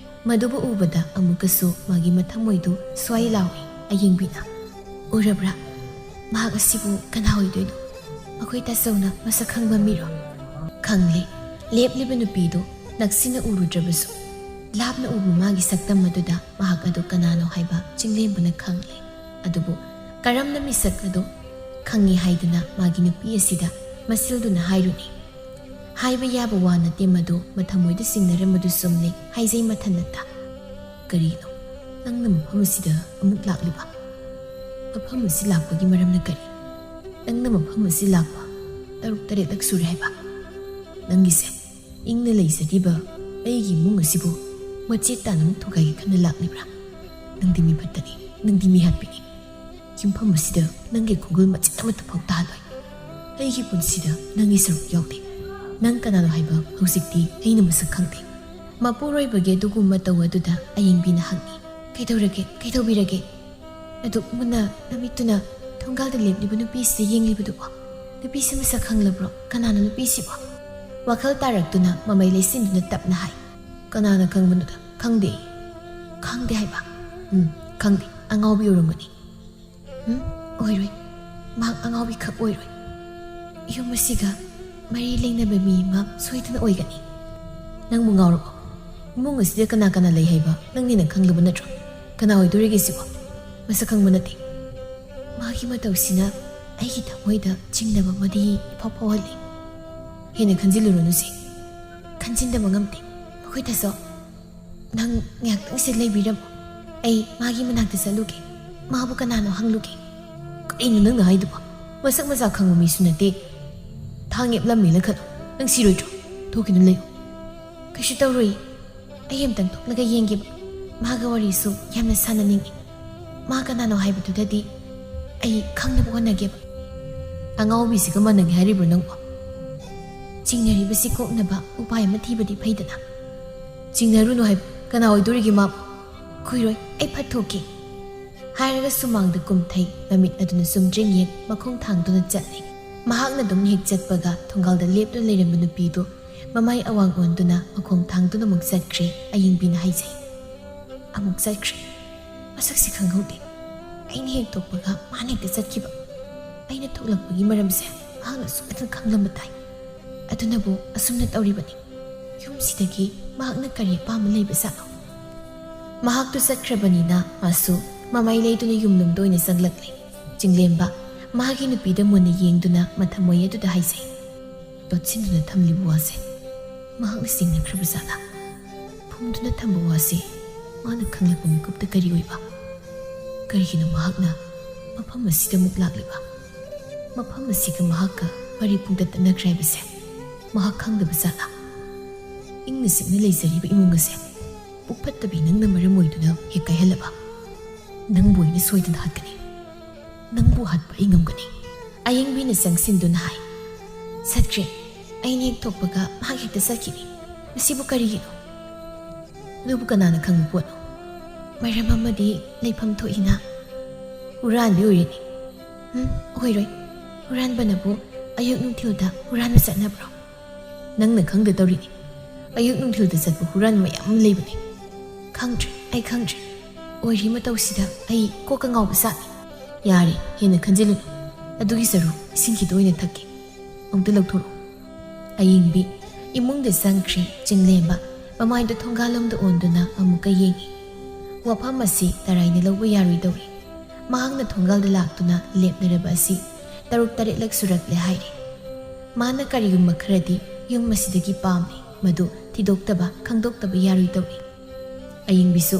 ꯃꯗꯨꯕꯨ ꯎꯕꯗ ꯑꯃꯨꯛꯀꯁꯨ ꯃꯥꯒꯤ ꯃꯊꯃꯣꯏꯗꯨ ꯁ꯭ꯋꯥꯏ ꯂꯥꯎꯏ꯫ ꯑꯌꯦꯡꯕꯤꯅ, "ꯎꯔꯕ꯭ꯔꯥ? ꯃꯍꯥꯛ ꯑꯁꯤꯕꯨ ꯀꯅꯥ ꯑꯣꯏꯗꯣꯏꯅꯣ? ꯑꯩꯈꯣꯏ ꯇꯥꯆꯧꯅ ꯃꯁꯛ ꯈꯪꯕ ꯃꯤꯔꯣ?" ꯈꯪꯂꯦ꯫ ꯂꯦꯞꯂꯤꯕ ꯅꯨꯄꯤꯗꯨ ꯅꯛꯁꯤꯟꯅ ꯎꯔꯨꯗ꯭ꯔꯕꯁꯨ, ꯂꯥꯞꯅ ꯎꯕ ꯃꯥꯒꯤ ꯁꯛꯇꯝ ꯑꯗꯨꯗ ꯃꯍꯥꯛ ꯑꯗꯨ ꯀꯅꯥꯅꯣ ꯍꯥꯏꯕ ꯆꯤꯡꯂꯦꯝꯕꯅ ꯈꯪꯂꯦ꯫ ꯑꯗꯨꯕꯨ ꯀꯔꯝꯅ ꯃꯤꯁꯛ ꯑꯗꯨ ꯈꯪꯉꯤ ꯍꯥꯏꯗꯨꯅ ꯃꯥꯒꯤ ꯅꯨꯄꯤ ꯑꯁꯤꯗ ꯃꯁꯤꯜꯗꯨꯅ ꯍꯥꯏꯔꯨꯅꯤ? ꯍꯥꯏꯕ ꯌꯥꯕ ꯋꯥ ꯅꯠꯇꯦ ꯃꯗꯨ, ꯃꯊꯃꯣꯏꯗ ꯆꯤꯡꯅꯔꯝꯕꯗꯨ ꯆꯨꯝꯂꯦ, ꯍꯥꯏꯖꯩ ꯃꯊꯟꯅꯇ꯫ "ꯀꯔꯤꯅꯣ? ꯅꯪꯅ ꯃꯐꯝ ꯑꯁꯤꯗ ꯑꯃꯨꯛ ꯂꯥꯛꯂꯤꯕ? ꯃꯐꯝ ꯑꯁꯤ ꯂꯥꯛꯄꯒꯤ ꯃꯔꯝꯅ ꯀꯔꯤ? ꯅꯪꯅ ꯃꯐꯝ ꯑꯁꯤ ꯂꯥꯛꯄ ꯇꯔꯨꯛ ꯇꯔꯦꯠꯂꯛ ꯁꯨꯔꯦ ꯍꯥꯏꯕ? ꯅꯪꯒꯤꯁꯦ ꯏꯪꯅ ꯂꯩꯖꯔꯤꯕ ꯑꯩꯒꯤ ꯏꯃꯨꯡ ꯑꯁꯤꯕꯨ ꯃꯆꯦꯠ ꯇꯥꯅ ꯑꯃꯨꯛ ꯊꯨꯒꯥꯏꯒꯦ ꯈꯟꯅ ꯂꯥꯛꯂꯤꯕ꯭ꯔꯥ? ꯅꯪꯗꯤ ꯃꯤ ꯐꯠꯇꯅꯤ, ꯅꯪꯗꯤ ꯃꯤ ꯍꯥꯠꯄꯤꯅꯤ꯫ ꯌꯨꯝꯐꯝ ꯑꯁꯤꯗ ꯅꯪꯒꯤ ꯈꯣꯡꯒꯨꯜ ꯃꯆꯦꯠ ꯑꯃꯠꯇ ꯐꯥꯎ ꯇꯥꯍꯜꯂꯣꯏ꯫ ꯑꯩꯒꯤ ꯄꯨꯟꯁꯤꯗ ꯅꯪꯒꯤ ꯁꯔꯨꯛ ꯌꯥꯎꯗꯦ꯫ ꯅꯪ ꯀꯅꯥꯅꯣ ꯍꯥꯏꯕ ꯍꯧꯖꯤꯛꯇꯤ ꯑꯩꯅ ꯃꯁꯛ ꯈꯪꯗꯦ꯫" ꯃꯄꯨꯔꯣꯏꯕꯒꯤ ꯑꯗꯨꯒꯨꯝꯕ ꯇꯧ ꯑꯗꯨꯗ ꯑꯌꯦꯡꯕꯤꯅ ꯍꯪꯉꯤ, "ꯀꯩꯗꯧꯔꯒꯦ? ꯀꯩꯗꯧꯕꯤꯔꯒꯦ?" ꯑꯗꯨꯛ ꯃꯨꯟꯅ ꯅꯨꯃꯤꯠꯇꯨꯅ ꯊꯣꯡꯒꯥꯜꯗ ꯂꯦꯞꯂꯤꯕ ꯅꯨꯄꯤꯁꯤꯗ ꯌꯦꯡꯂꯤꯕꯗꯨꯕꯣ? ꯅꯨꯄꯤꯁꯤ ꯃꯁꯛ ꯈꯪꯂꯕ꯭ꯔꯣ? ꯀꯅꯥꯅꯣ ꯅꯨꯄꯤꯁꯤꯕꯣ? ꯋꯥꯈꯜ ꯇꯥꯔꯛꯇꯨꯅ ꯃꯃꯩ ꯂꯩꯁꯤꯟꯗꯨꯅ ꯇꯞꯅ ꯍꯥꯏ, "ꯀꯅꯥꯅ ꯈꯪꯕꯅꯣꯗ? ꯈꯪꯗꯦ꯫" "ꯈꯪꯗꯦ ꯍꯥꯏꯕ?" "ꯎꯝ, ꯈꯪꯗꯦ꯫ ꯑꯉꯥꯎꯕꯤ ꯑꯣꯏꯔꯝꯒꯅꯤ꯫" "ꯎꯝ, ꯑꯣꯏꯔꯣꯏ꯫ ꯃꯍꯥꯛ ꯑꯉꯥꯎꯕꯤ ꯈꯛ ꯑꯣꯏꯔꯣꯏ꯫ ꯌꯨꯝ ꯑꯁꯤꯒ ꯃꯔꯤ ꯂꯩꯅꯕ ꯃꯤ ꯑꯃ ꯁꯣꯏꯗꯅ ꯑꯣꯏꯒꯅꯤ꯫" "ꯅꯪꯕꯨ ꯉꯥꯎꯔꯕꯣ? ꯏꯃꯨꯡ ꯑꯁꯤꯗ ꯀꯅꯥ ꯀꯅꯥ ꯂꯩ ꯍꯥꯏꯕ ꯅꯪꯅ ꯈꯪꯂꯕ ꯅꯠꯇ꯭ꯔꯣ? ꯀꯅꯥ ꯑꯣꯏꯗꯣꯔꯤꯒꯦ ꯁꯤꯕꯣ? ꯃꯁꯛ ꯈꯪꯕ ꯅꯠꯇꯦ꯫" ꯃꯥꯒꯤ ꯃꯇꯧꯁꯤꯅ ꯑꯩꯒꯤ ꯊꯃꯣꯏꯗ ꯆꯤꯡꯅꯕ ꯑꯃꯗꯤ ꯏꯐꯥꯎ ꯐꯥꯎꯍꯜꯂꯤ꯫ "ꯍꯦꯟꯅ ꯈꯟꯖꯤꯜꯂꯨꯔꯅꯨꯁꯦ꯫ ꯈꯟꯖꯤꯟꯗꯕ ꯉꯝꯗꯦ꯫ ꯃꯈꯣꯏꯗꯁꯨ, "ꯅꯪ ꯉꯥꯏꯍꯥꯛꯇꯪꯁꯦ ꯂꯩꯕꯤꯔꯝꯃꯣ, ꯑꯩ ꯃꯥꯒꯤ ꯃꯅꯥꯛꯇ ꯆꯠꯂꯨꯒꯦ, ꯃꯥꯕꯨ ꯀꯅꯥꯅꯣ ꯍꯪꯂꯨꯒꯦ꯫" "ꯀꯩꯅꯣ ꯅꯪꯅ ꯍꯥꯏꯗꯨꯕꯣ? ꯃꯁꯛ ꯃꯁꯥ ꯈꯪꯕ ꯃꯤꯁꯨ ꯅꯠꯇꯦ꯫ ꯊꯥꯡ ꯌꯦꯞꯂꯝꯃꯦꯅ ꯈꯜꯂꯣ, ꯅꯪ ꯁꯤꯔꯣꯏꯗ꯭ꯔꯣ? ꯊꯣꯛꯈꯤꯅꯨ, ꯂꯩꯌꯨ꯫" "ꯀꯩꯁꯨ ꯇꯧꯔꯣꯏ, ꯑꯩ ꯑꯝꯇꯪ ꯊꯣꯛꯂꯒ ꯌꯦꯡꯒꯦꯕ꯫ ꯃꯥꯒ ꯋꯥꯔꯤꯁꯨ ꯌꯥꯝꯅ ꯁꯥꯟꯅꯅꯤꯡꯉꯤ꯫ ꯃꯥ ꯀꯅꯥꯅꯣ ꯍꯥꯏꯕꯗꯨꯗꯗꯤ ꯑꯩ ꯈꯪꯅꯕ ꯍꯣꯠꯅꯒꯦꯕ꯫" "ꯑꯉꯥꯎꯕꯤꯁꯤꯒ ꯃꯥꯟꯅꯒꯦ ꯍꯥꯏꯔꯤꯕ꯭ꯔꯣ ꯅꯪꯕꯣ?" "ꯆꯤꯡꯅꯔꯤꯕꯁꯤ ꯀꯣꯛꯅꯕ ꯎꯄꯥꯏ ꯑꯃ ꯊꯤꯕꯗꯤ ꯐꯩꯗꯅ꯫" "ꯆꯤꯡꯅꯔꯨꯅꯨ ꯍꯥꯏꯕ, ꯀꯅꯥ ꯑꯣꯏꯗꯣꯔꯤꯒꯦ ꯃꯥꯕꯨ?" "ꯀꯨꯏꯔꯣꯏ, ꯑꯩ ꯐꯠꯊꯣꯛꯀꯦ꯫" ꯍꯥꯏꯔꯒ ꯁꯨꯃꯥꯡꯗ ꯀꯨꯝꯊꯩ꯫ ꯃꯃꯤꯠ ꯑꯗꯨꯅ ꯆꯨꯝꯗ꯭ꯔꯤꯡ ꯌꯦꯡ ꯃꯈꯣꯡ ꯊꯥꯡꯗꯨꯅ ꯆꯠꯂꯤ꯫ ꯃꯍꯥꯛꯅ ꯑꯗꯨꯝ ꯍꯦꯛ ꯆꯠꯄꯒ ꯊꯣꯡꯒꯥꯜꯗ ꯂꯦꯞꯇꯨꯅ ꯂꯩꯔꯝꯕ ꯅꯨꯄꯤꯗꯨ ꯃꯃꯥꯏ ꯑꯋꯥꯡ ꯑꯣꯟꯗꯨꯅ ꯃꯈꯣꯡ ꯊꯥꯡꯗꯨꯅ ꯑꯃꯨꯛ ꯆꯠꯈ꯭ꯔꯦ꯫ ꯑꯌꯤꯡꯕꯤꯅ ꯍꯥꯏꯖꯩ, "ꯑꯃꯨꯛ ꯆꯠꯈ꯭ꯔꯦ꯫ ꯃꯁꯛꯁꯤ ꯈꯪꯍꯧꯗꯦ꯫ ꯑꯩꯅ ꯍꯦꯛ ꯊꯣꯛꯄꯒ ꯃꯥꯅ ꯍꯦꯛꯇ ꯆꯠꯈꯤꯕ꯫ ꯑꯩꯅ ꯊꯣꯛꯂꯛꯄꯒꯤ ꯃꯔꯝꯁꯦ ꯃꯍꯥꯛꯅ ꯁꯣꯏꯗꯅ ꯈꯪꯂꯝꯕ ꯇꯥꯏ꯫ ꯑꯗꯨꯅꯕꯨ ꯑꯁꯨꯝꯅ ꯇꯧꯔꯤꯕꯅꯤ꯫ ꯌꯨꯝꯁꯤꯗꯒꯤ ꯃꯍꯥꯛꯅ ꯀꯔꯤ ꯑꯄꯥꯝꯕ ꯂꯩꯕ ꯖꯥꯠꯅꯣ?" ꯃꯍꯥꯛꯇꯨ ꯆꯠꯈ꯭ꯔꯕꯅꯤꯅ ꯃꯥꯁꯨ ꯃꯃꯥꯏ ꯂꯩꯗꯨꯅ ꯌꯨꯝꯂꯣꯝꯗ ꯑꯣꯏꯅ ꯆꯪꯂꯛꯂꯦ꯫ ꯆꯤꯡꯂꯦꯝꯕ ꯃꯥꯒꯤ ꯅꯨꯄꯤꯗ ꯃꯨꯟꯅ ꯌꯦꯡꯗꯨꯅ ꯃꯊꯃꯣꯏ ꯑꯗꯨꯗ ꯍꯥꯏꯖꯩ, "ꯂꯣꯠꯁꯤꯟꯗꯨꯅ ꯊꯝꯂꯤꯕ ꯋꯥꯁꯦ ꯃꯍꯥꯛꯅ ꯆꯤꯡꯅꯈ꯭ꯔꯕ ꯖꯥꯠꯂꯥ? ꯐꯨꯝꯗꯨꯅ ꯊꯝꯕ ꯋꯥꯁꯦ ꯃꯥꯅ ꯈꯪꯂꯛꯄ ꯃꯤꯀꯨꯞꯇ ꯀꯔꯤ ꯑꯣꯏꯕ? ꯀꯔꯤꯒꯤꯅꯣ ꯃꯍꯥꯛꯅ ꯃꯐꯝ ꯑꯁꯤꯗ ꯑꯃꯨꯛ ꯂꯥꯛꯂꯤꯕ? ꯃꯐꯝ ꯑꯁꯤꯒ ꯃꯍꯥꯛꯀ ꯃꯔꯤ ꯄꯨꯡꯇꯠ ꯇꯠꯅꯈ꯭ꯔꯦ ꯍꯥꯏꯕꯁꯦ ꯃꯍꯥꯛ ꯈꯪꯗꯕ ꯖꯥꯠꯂꯥ? ꯏꯪꯅ ꯆꯤꯛꯅ ꯂꯩꯖꯔꯤꯕ ꯏꯃꯨꯡ ꯑꯁꯦ ꯄꯨꯛ ꯐꯠꯇꯕꯤ ꯅꯪꯅ ꯃꯔꯝ ꯑꯣꯏꯗꯨꯅ ꯍꯦꯛ ꯀꯥꯏꯍꯜꯂꯕ? ꯅꯪꯕꯨ ꯑꯩꯅ ꯁꯣꯏꯗꯅ ꯍꯥꯠꯀꯅꯤ꯫ ꯅꯪꯕꯨ ꯍꯥꯠꯄ ꯑꯩ ꯉꯝꯒꯅꯤ꯫" ꯑꯌꯤꯡꯕꯤꯅ ꯆꯪꯁꯤꯟꯗꯨꯅ ꯍꯥꯏ, "ꯆꯠꯈ꯭ꯔꯦ꯫ ꯑꯩꯅ ꯍꯦꯛ ꯊꯣꯛꯄꯒ ꯃꯍꯥꯛ ꯍꯦꯛꯇ ꯆꯠꯈꯤꯅꯤ꯫ ꯃꯁꯤꯕꯨ ꯀꯔꯤꯒꯤꯅꯣ?" "ꯑꯗꯨꯕꯨ ꯀꯅꯥꯅ ꯈꯪꯕ ꯄꯣꯠꯅꯣ? ꯃꯔꯝ ꯑꯃꯗꯤ ꯂꯩꯐꯝ ꯊꯣꯛꯏꯅ꯫" "ꯍꯨꯔꯥꯟꯕꯤ ꯑꯣꯏꯔꯅꯤ꯫" "ꯎꯝ, ꯑꯣꯏꯔꯣꯏ꯫ ꯍꯨꯔꯥꯟꯕꯅꯕꯨ ꯑꯌꯨꯛ ꯅꯨꯡꯊꯤꯜꯗ ꯍꯨꯔꯥꯟꯕ ꯆꯠꯅꯕ꯭ꯔꯣ?" "ꯅꯪꯅ ꯈꯪꯗ ꯇꯧꯔꯤꯅꯤ꯫ ꯑꯌꯨꯛ ꯅꯨꯡꯊꯤꯜꯗ ꯆꯠꯄ ꯍꯨꯔꯥꯟꯕ ꯃꯌꯥꯝ ꯑꯃ ꯂꯩꯕꯅꯤ꯫" "ꯈꯪꯗ꯭ꯔꯦ, ꯑꯩ ꯈꯪꯗ꯭ꯔꯦ꯫ ꯑꯣꯏꯔꯤ ꯃꯇꯧꯁꯤꯗ ꯑꯩ ꯀꯣꯛꯀ ꯉꯥꯎꯕ ꯁꯥꯠꯂꯤ꯫" "ꯌꯥꯔꯦ, ꯍꯦꯟꯅ ꯈꯟꯖꯤꯜꯂꯨꯅꯨ꯫ ꯑꯗꯨꯒꯤ ꯁꯔꯨꯛ ꯏꯁꯤꯡ ꯈꯤꯇ ꯑꯣꯏꯅ ꯊꯛꯀꯦ꯫ ꯑꯃꯨꯛꯇ ꯂꯧꯊꯣꯔꯛꯎ꯫" ꯑꯌꯤꯡꯕꯤ ꯏꯃꯨꯡꯗ ꯆꯪꯈ꯭ꯔꯦ꯫ ꯆꯤꯡꯂꯦꯝꯕ ꯃꯃꯥꯏꯗꯨ ꯊꯣꯡꯒꯥꯜꯂꯣꯝꯗ ꯑꯣꯟꯗꯨꯅ ꯑꯃꯨꯛꯀ ꯌꯦꯡꯉꯤ꯫ ꯋꯥꯐꯝ ꯑꯁꯤ ꯇꯔꯥꯏꯅ ꯂꯧꯕ ꯌꯥꯔꯣꯏꯗꯧꯔꯤ꯫ ꯃꯍꯥꯛꯅ ꯊꯣꯡꯒꯥꯜꯗ ꯂꯥꯛꯇꯨꯅ ꯂꯦꯞꯅꯔꯕ ꯑꯁꯤ ꯇꯔꯨꯛ ꯇꯔꯦꯠꯂꯛ ꯁꯨꯔꯛꯂꯦ ꯍꯥꯏꯔꯤ꯫ ꯃꯥꯅ ꯀꯔꯤꯒꯨꯝꯕ ꯈꯔꯗꯤ ꯌꯨꯝ ꯑꯁꯤꯗꯒꯤ ꯄꯥꯝꯃꯤ꯫ ꯃꯗꯨ ꯊꯤꯗꯣꯛꯇꯕ, ꯈꯪꯗꯣꯛꯇꯕ ꯌꯥꯔꯣꯏ ꯇꯧꯏ꯫ ꯑꯌꯤꯡꯕꯤꯁꯨ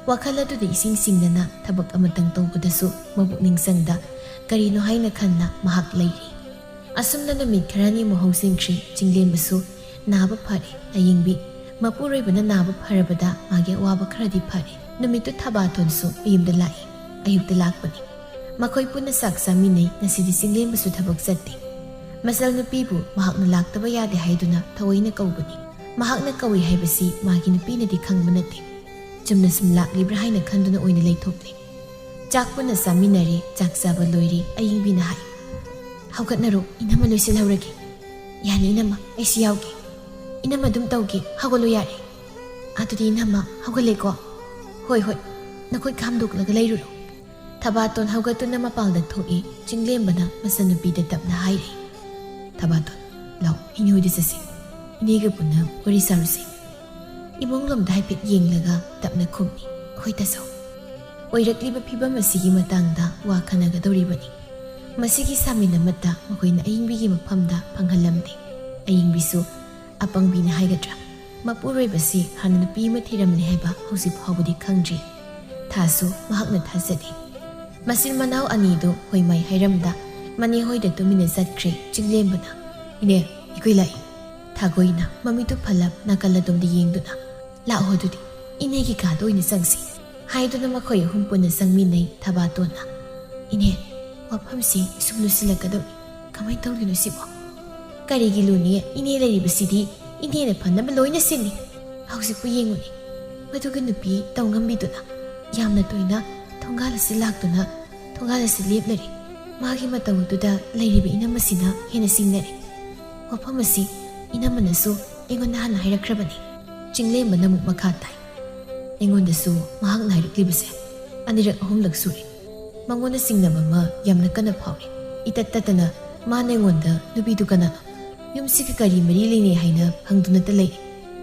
ꯋꯥꯈꯜ ꯑꯗꯨꯗ ꯏꯁꯤꯡ ꯆꯤꯡꯅꯅ ꯊꯕꯛ ꯑꯃꯇꯪ ꯇꯧꯕꯗꯁꯨ ꯃꯄꯨꯛꯅꯤꯡ ꯆꯪꯗ, ꯀꯔꯤꯅꯣ ꯍꯥꯏꯅ ꯈꯟꯅ ꯃꯍꯥꯛ ꯂꯩꯔꯤ꯫ ꯑꯁꯨꯝꯅ ꯅꯨꯃꯤꯠ ꯈꯔꯅꯤꯃꯨꯛ ꯍꯧꯖꯤꯟꯈ꯭ꯔꯦ꯫ ꯆꯤꯡꯂꯦꯝꯕꯁꯨ ꯅꯥꯕ ꯐꯔꯦ꯫ ꯑꯌꯤꯡꯕꯤ ꯃꯄꯨꯔꯣꯏꯕꯅ ꯅꯥꯕ ꯐꯔꯕꯗ ꯃꯥꯒꯤ ꯑꯋꯥꯕ ꯈꯔꯗꯤ ꯐꯔꯦ꯫ ꯅꯨꯃꯤꯠꯇꯨ ꯊꯕꯥꯇꯣꯟꯁꯨ ꯃꯌꯨꯝꯗ ꯂꯥꯛꯏ꯫ ꯑꯌꯨꯛꯇ ꯂꯥꯛꯄꯅꯤ꯫ ꯃꯈꯣꯏ ꯄꯨꯟꯅ ꯆꯥꯛ ꯆꯥꯃꯤꯟꯅꯩ꯫ ꯉꯁꯤꯗꯤ ꯆꯤꯡꯂꯦꯝꯕꯁꯨ ꯊꯕꯛ ꯆꯠꯇꯦ꯫ ꯃꯆꯜꯅꯨꯄꯤꯕꯨ ꯃꯍꯥꯛꯅ ꯂꯥꯛꯇꯕ ꯌꯥꯗꯦ ꯍꯥꯏꯗꯨꯅ ꯊꯑꯣꯏꯅ ꯀꯧꯕꯅꯤ꯫ ꯃꯍꯥꯛꯅ ꯀꯧꯏ ꯍꯥꯏꯕꯁꯤ ꯃꯥꯒꯤ ꯅꯨꯄꯤꯅꯗꯤ ꯈꯪꯕ ꯅꯠꯇꯦ꯫ ꯆꯨꯝꯅ ꯁꯨꯝ ꯂꯥꯛꯂꯤꯕ꯭ꯔꯥ ꯍꯥꯏꯅ ꯈꯟꯗꯨꯅ ꯑꯣꯏꯅ ꯂꯩꯊꯣꯛꯂꯦ꯫ ꯆꯥꯛ ꯄꯨꯟꯅ ꯆꯥꯃꯤꯟꯅꯔꯦ꯫ ꯆꯥꯛ ꯆꯥꯕ ꯂꯣꯏꯔꯦ꯫ ꯑꯌꯤꯡꯕꯤꯅ ꯍꯥꯏ, "ꯍꯧꯒꯠꯅꯔꯣ, ꯏꯅꯝꯃ ꯂꯣꯏꯁꯤꯜꯍꯧꯔꯒꯦ꯫" "ꯌꯥꯅꯤ ꯏꯅꯝꯃ, ꯑꯩꯁꯨ ꯌꯥꯎꯒꯦ꯫" "ꯏꯅꯝꯃ ꯑꯗꯨꯝ ꯇꯧꯒꯦ, ꯍꯧꯒꯠꯂꯣ ꯌꯥꯔꯦ꯫" "ꯑꯗꯨꯗꯤ ꯏꯅꯝꯃ ꯍꯧꯒꯠꯂꯦꯀꯣ꯫" "ꯍꯣꯏ ꯍꯣꯏ, ꯅꯈꯨꯠ ꯈꯥꯝꯗꯣꯛꯂꯒ ꯂꯩꯔꯨꯔꯣ꯫" ꯊꯕꯥꯇꯣꯟ ꯍꯧꯒꯠꯇꯨꯅ ꯃꯄꯥꯟꯗ ꯊꯣꯛꯏ꯫ ꯆꯤꯡꯂꯦꯝꯕꯅ ꯃꯆꯟꯅꯨꯄꯤꯗ ꯇꯞꯅ ꯍꯥꯏꯔꯤ, "ꯊꯕꯥꯇꯣꯟ, ꯂꯥꯛꯑꯣ, ꯏꯅꯦ ꯍꯣꯏꯗ ꯆꯠꯁꯤ꯫ ꯏꯅꯦꯒ ꯄꯨꯟꯅ ꯋꯥꯔꯤ ꯁꯥꯔꯨꯁꯤ꯫" ꯏꯃꯨꯡꯂꯣꯝꯗ ꯍꯥꯏꯐꯦꯠ ꯌꯦꯡꯂꯒ ꯇꯞꯅ ꯈꯨꯝꯃꯤ, "ꯍꯣꯏ ꯇꯥꯆꯧ꯫" ꯑꯣꯏꯔꯛꯂꯤꯕ ꯐꯤꯕꯝ ꯑꯁꯤꯒꯤ ꯃꯇꯥꯡꯗ ꯋꯥ ꯈꯟꯅꯒꯗꯧꯔꯤꯕꯅꯤ꯫ ꯃꯁꯤꯒꯤ ꯁꯥꯃꯤꯟ ꯑꯃꯠꯇ ꯃꯈꯣꯏꯅ ꯑꯌꯤꯡꯕꯤꯒꯤ ꯃꯐꯝꯗ ꯐꯪꯍꯜꯂꯝꯗꯦ꯫ ꯑꯌꯤꯡꯕꯤꯁꯨ ꯑꯄꯪꯕꯤꯅꯤ ꯍꯥꯏꯒꯗ꯭ꯔꯥ, ꯃꯄꯨꯔꯣꯏꯕꯁꯤ ꯍꯥꯟꯅ ꯅꯨꯄꯤ ꯑꯃ ꯊꯤꯔꯝꯂꯦ ꯍꯥꯏꯕ ꯍꯧꯖꯤꯛ ꯐꯥꯎꯕꯗꯤ ꯈꯪꯗ꯭ꯔꯤ꯫ ꯊꯥꯁꯨ ꯃꯍꯥꯛꯅ ꯊꯥꯖꯗꯦ꯫ ꯃꯆꯤꯟ ꯃꯅꯥꯎ ꯑꯅꯤꯗꯨ ꯍꯣꯏ ꯃꯥꯏ ꯍꯥꯏꯔꯝꯗ ꯃꯅꯦ ꯍꯣꯏꯗ ꯇꯨꯃꯤꯟꯅ ꯆꯠꯈ꯭ꯔꯦ ꯆꯤꯡꯂꯦꯝꯕꯅ꯫ "ꯏꯅꯦ, ꯑꯩꯈꯣꯏ ꯂꯥꯛꯏ꯫" ꯊꯥꯒꯣꯏꯅ ꯃꯃꯤꯠꯇꯨ ꯐꯜꯂꯞ ꯅꯥꯀꯜ ꯑꯗꯣꯝꯗ ꯌꯦꯡꯗꯨꯅ, "ꯂꯥꯛꯑꯣ ꯑꯗꯨꯗꯤ, ꯏꯅꯦꯒꯤ ꯀꯥꯗ ꯑꯣꯏꯅ ꯆꯪꯁꯤ," ꯍꯥꯏꯗꯨꯅ ꯃꯈꯣꯏ ꯑꯍꯨꯝ ꯄꯨꯟꯅ ꯆꯪꯃꯤꯟꯅꯩ꯫ ꯊꯕꯥꯇꯣꯟꯅ, "ꯏꯅꯦ, ꯋꯥꯐꯝꯁꯤ ꯁꯨꯝ ꯂꯨꯁꯤꯜꯂꯛꯀꯗꯧꯔꯤ꯫ ꯀꯃꯥꯏꯅ ꯇꯧꯗꯣꯏꯅꯣ ꯁꯤꯕꯣ?" "ꯀꯔꯤꯒꯤ ꯂꯨꯅꯤ? ꯏꯅꯦ ꯂꯩꯔꯤꯕꯁꯤꯗꯤ ꯏꯅꯦꯅ ꯐꯅꯕ ꯂꯣꯏꯅ ꯁꯤꯟꯅꯤ꯫ ꯍꯧꯖꯤꯛꯄꯨ ꯌꯦꯡꯉꯨꯅꯦ, ꯃꯗꯨꯒꯤ ꯅꯨꯄꯤ ꯇꯧꯉꯝꯕꯤꯗꯨꯅ ꯌꯥꯝꯅ ꯇꯣꯏꯅ ꯊꯣꯡꯒꯥꯜ ꯑꯁꯤ ꯂꯥꯛꯇꯨꯅ ꯊꯣꯡꯒꯥꯜ ꯑꯁꯤ ꯂꯦꯞꯂꯔꯦ꯫ ꯃꯥꯒꯤ ꯃꯇꯧ ꯑꯗꯨꯗ ꯂꯩꯔꯤꯕ ꯏꯅꯝꯃꯁꯤꯅ ꯍꯦꯟꯅ ꯆꯤꯡꯅꯔꯦ꯫ ꯋꯥꯐꯝ ꯑꯁꯤ ꯏꯅꯝꯃꯅꯁꯨ ꯑꯩꯉꯣꯟꯗ ꯍꯥꯟꯅ ꯍꯥꯏꯔꯛꯈ꯭ꯔꯕꯅꯤ꯫" ꯆꯤꯡꯂꯦꯝꯕꯅ ꯑꯃꯨꯛ ꯃꯈꯥ ꯇꯥꯏ, "ꯑꯩꯉꯣꯟꯗꯁꯨ ꯃꯍꯥꯛꯅ ꯍꯥꯏꯔꯛꯂꯤꯕꯁꯦ ꯑꯅꯤꯔꯛ ꯑꯍꯨꯝꯂꯛ ꯁꯨꯔꯦ꯫ ꯃꯉꯣꯟꯗ ꯆꯤꯡꯅꯕ ꯑꯃ ꯌꯥꯝꯅ ꯀꯟꯅ ꯐꯥꯎꯔꯦ꯫ ꯏꯇꯠ ꯇꯠꯇꯅ ꯃꯥꯅ ꯑꯩꯉꯣꯟꯗ ꯅꯨꯄꯤꯗꯨ ꯀꯅꯥꯅꯣ, ꯌꯨꯝꯁꯤꯒ ꯀꯔꯤ ꯃꯔꯤ ꯂꯩꯅꯩ ꯍꯥꯏꯅ ꯍꯪꯗꯨꯅꯇ ꯂꯩ꯫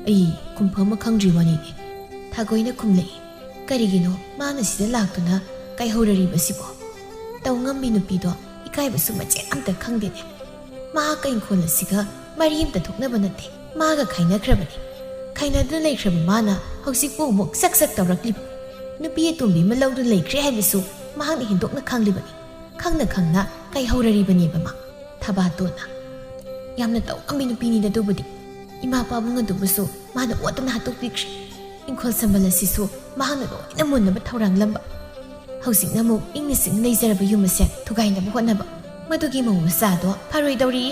ꯑꯩ ꯈꯨꯝꯐꯝ ꯑꯃ ꯈꯪꯗ꯭ꯔꯤ ꯋꯥꯅꯤꯅꯦ꯫" ꯊꯥꯒꯣꯏꯅ ꯈꯨꯝꯂꯛꯏ, "ꯀꯔꯤꯒꯤꯅꯣ ꯃꯥꯅ ꯁꯤꯗ ꯂꯥꯛꯇꯨꯅ ꯀꯥꯏꯍꯧꯔꯔꯤꯕꯁꯤꯕꯣ? ꯇꯧꯉꯝꯕꯤ ꯅꯨꯄꯤꯗꯣ ꯏꯀꯥꯏꯕꯁꯨ ꯃꯆꯦꯠ ꯑꯝꯇ ꯈꯪꯗꯦꯅꯦ꯫ ꯃꯍꯥꯛꯀ ꯏꯪꯈꯣꯜ ꯑꯁꯤꯒ ꯃꯔꯤ ꯑꯝꯇ ꯊꯣꯛꯅꯕ ꯅꯠꯇꯦ꯫ ꯃꯥꯒ ꯈꯥꯏꯅꯈ꯭ꯔꯕꯅꯤ꯫ ꯈꯥꯏꯅꯗꯨꯅ ꯂꯩꯈ꯭ꯔꯕ ꯃꯥꯅ ꯍꯧꯖꯤꯛꯄꯨ ꯑꯃꯨꯛ ꯆꯛ ꯆꯛ ꯇꯧꯔꯛꯂꯤꯕ꯫ ꯅꯨꯄꯤ ꯑꯇꯣꯝꯕꯤ ꯑꯃ ꯂꯧꯗꯨꯅ ꯂꯩꯈ꯭ꯔꯦ ꯍꯥꯏꯕꯁꯨ ꯃꯍꯥꯛꯅ ꯍꯦꯟꯗꯣꯛꯅ ꯈꯪꯂꯤꯕꯅꯤ꯫ ꯈꯪꯅ ꯈꯪꯅ ꯀꯥꯏꯍꯧꯔꯔꯤꯕꯅꯦꯕ ꯃꯥ꯫ ꯊꯕꯥꯇꯣꯟꯅ ꯌꯥꯝꯅ ꯇꯧꯉꯝꯕꯤ ꯅꯨꯄꯤꯅꯤꯗ꯫ ꯑꯗꯨꯕꯨꯗꯤ ꯏꯃꯥ ꯄꯥꯕꯨꯡ ꯑꯗꯨꯕꯨꯁꯨ ꯃꯥꯅ ꯑꯣꯠꯇꯨꯅ ꯍꯥꯠꯇꯣꯛꯄꯤꯈ꯭ꯔꯦ꯫ ꯏꯪꯈꯣꯜ ꯁꯝꯕꯜ ꯑꯁꯤꯁꯨ ꯃꯍꯥꯛꯅ ꯂꯣꯏꯅ ꯃꯨꯟꯅꯕ ꯊꯧꯔꯥꯡꯂꯝꯕ꯫ ꯍꯧꯖꯤꯛꯅ ꯑꯃꯨꯛ ꯏꯪꯅ ꯆꯤꯛꯅ ꯂꯩꯖꯔꯕ ꯌꯨꯝ ꯑꯁꯦ ꯊꯨꯒꯥꯏꯅꯕ ꯍꯣꯠꯅꯕ꯫ ꯃꯗꯨꯒꯤ ꯃꯧ ꯃꯆꯥꯗꯣ ꯐꯔꯣꯏꯗꯧꯔꯤ꯫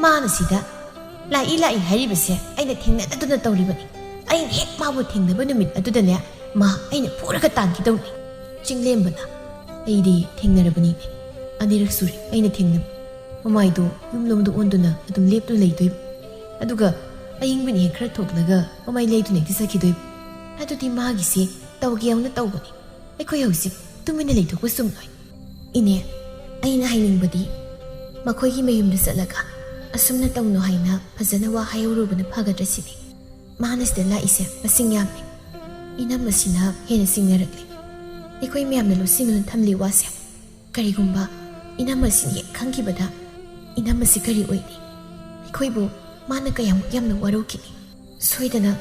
ꯃꯥꯅ ꯁꯤꯗ ꯂꯥꯛꯏ ꯂꯥꯛꯏ ꯍꯥꯏꯔꯤꯕꯁꯦ ꯑꯩꯅ ꯊꯦꯡꯅꯗꯗꯨꯅ ꯇꯧꯔꯤꯕꯅꯤ꯫ ꯑꯩꯅ ꯍꯦꯛ ꯃꯥꯕꯨ ꯊꯦꯡꯅꯕ ꯅꯨꯃꯤꯠ ꯑꯗꯨꯗꯅꯦ, ꯃꯥ ꯑꯩꯅ ꯐꯨꯔꯒ ꯇꯥꯟꯈꯤꯗꯧꯅꯤ꯫ ꯆꯤꯡꯂꯦꯝꯕꯅ ꯑꯩꯗꯤ ꯊꯦꯡꯅꯔꯕꯅꯤꯅꯦ꯫ ꯑꯅꯤꯔꯛ ꯁꯨꯔꯦ ꯑꯩꯅ ꯊꯦꯡꯅꯕ꯫ ꯃꯃꯥꯏꯗꯣ ꯌꯨꯝꯂꯣꯝꯗ ꯑꯣꯟꯗꯨꯅ ꯑꯗꯨꯝ ꯂꯦꯞꯇꯨꯅ ꯂꯩꯗꯣꯏꯕ꯫ ꯑꯗꯨꯒ ꯑꯌꯤꯡꯕꯅ ꯍꯦꯛ ꯈꯔ ꯊꯣꯛꯂꯒ ꯃꯃꯥꯏ ꯂꯩꯗꯨꯅ ꯍꯦꯛꯇ ꯆꯠꯈꯤꯗꯣꯏꯕ꯫ ꯑꯗꯨꯗꯤ ꯃꯥꯒꯤꯁꯦ ꯇꯧꯒꯦ ꯌꯥꯎꯅ ꯇꯧꯕꯅꯤ꯫ ꯑꯩꯈꯣꯏ ꯍꯧꯖꯤꯛ ꯇꯨꯃꯤꯟꯅ ꯂꯩꯊꯣꯛꯄ ꯆꯨꯝꯂꯣꯏ꯫ ꯏꯅꯦ, ꯑꯩꯅ ꯍꯥꯏꯅꯤꯡꯕꯗꯤ ꯃꯈꯣꯏꯒꯤ ꯃꯌꯨꯝꯗ ꯆꯠꯂꯒ ꯑꯁꯨꯝꯅ ꯇꯧꯅꯨ ꯍꯥꯏꯅ ꯐꯖꯅ ꯋꯥ ꯍꯥꯏꯍꯧꯔꯨꯕꯅ ꯐꯒꯗ꯭ꯔꯥ ꯁꯤꯅꯤ꯫ ꯃꯥꯅ ꯁꯤꯗ ꯂꯥꯛꯏꯁꯦ ꯃꯁꯤꯡ ꯌꯥꯝꯃꯤ꯫ ꯏꯅꯝꯃꯁꯤꯅ ꯍꯦꯟꯅ ꯆꯤꯡꯅꯔꯛꯂꯤ꯫ ꯑꯩꯈꯣꯏ ꯃꯌꯥꯝꯅ ꯂꯣꯠꯁꯤꯟꯗꯨꯅ ꯊꯝꯂꯤ ꯋꯥꯁꯦ꯫ ꯀꯔꯤꯒꯨꯝꯕ ꯏꯅꯝꯃꯁꯤꯅ ꯍꯦꯛ ꯈꯪꯈꯤꯕꯗ ꯏꯅꯝꯃꯁꯤ ꯀꯔꯤ ꯑꯣꯏꯅꯤ? ꯑꯩꯈꯣꯏꯕꯨ ꯃꯥꯅ ꯀꯌꯥꯃꯨꯛ ꯌꯥꯝꯅ ꯋꯥꯔꯧꯈꯤꯅꯤ? ꯁꯣꯏꯗꯅ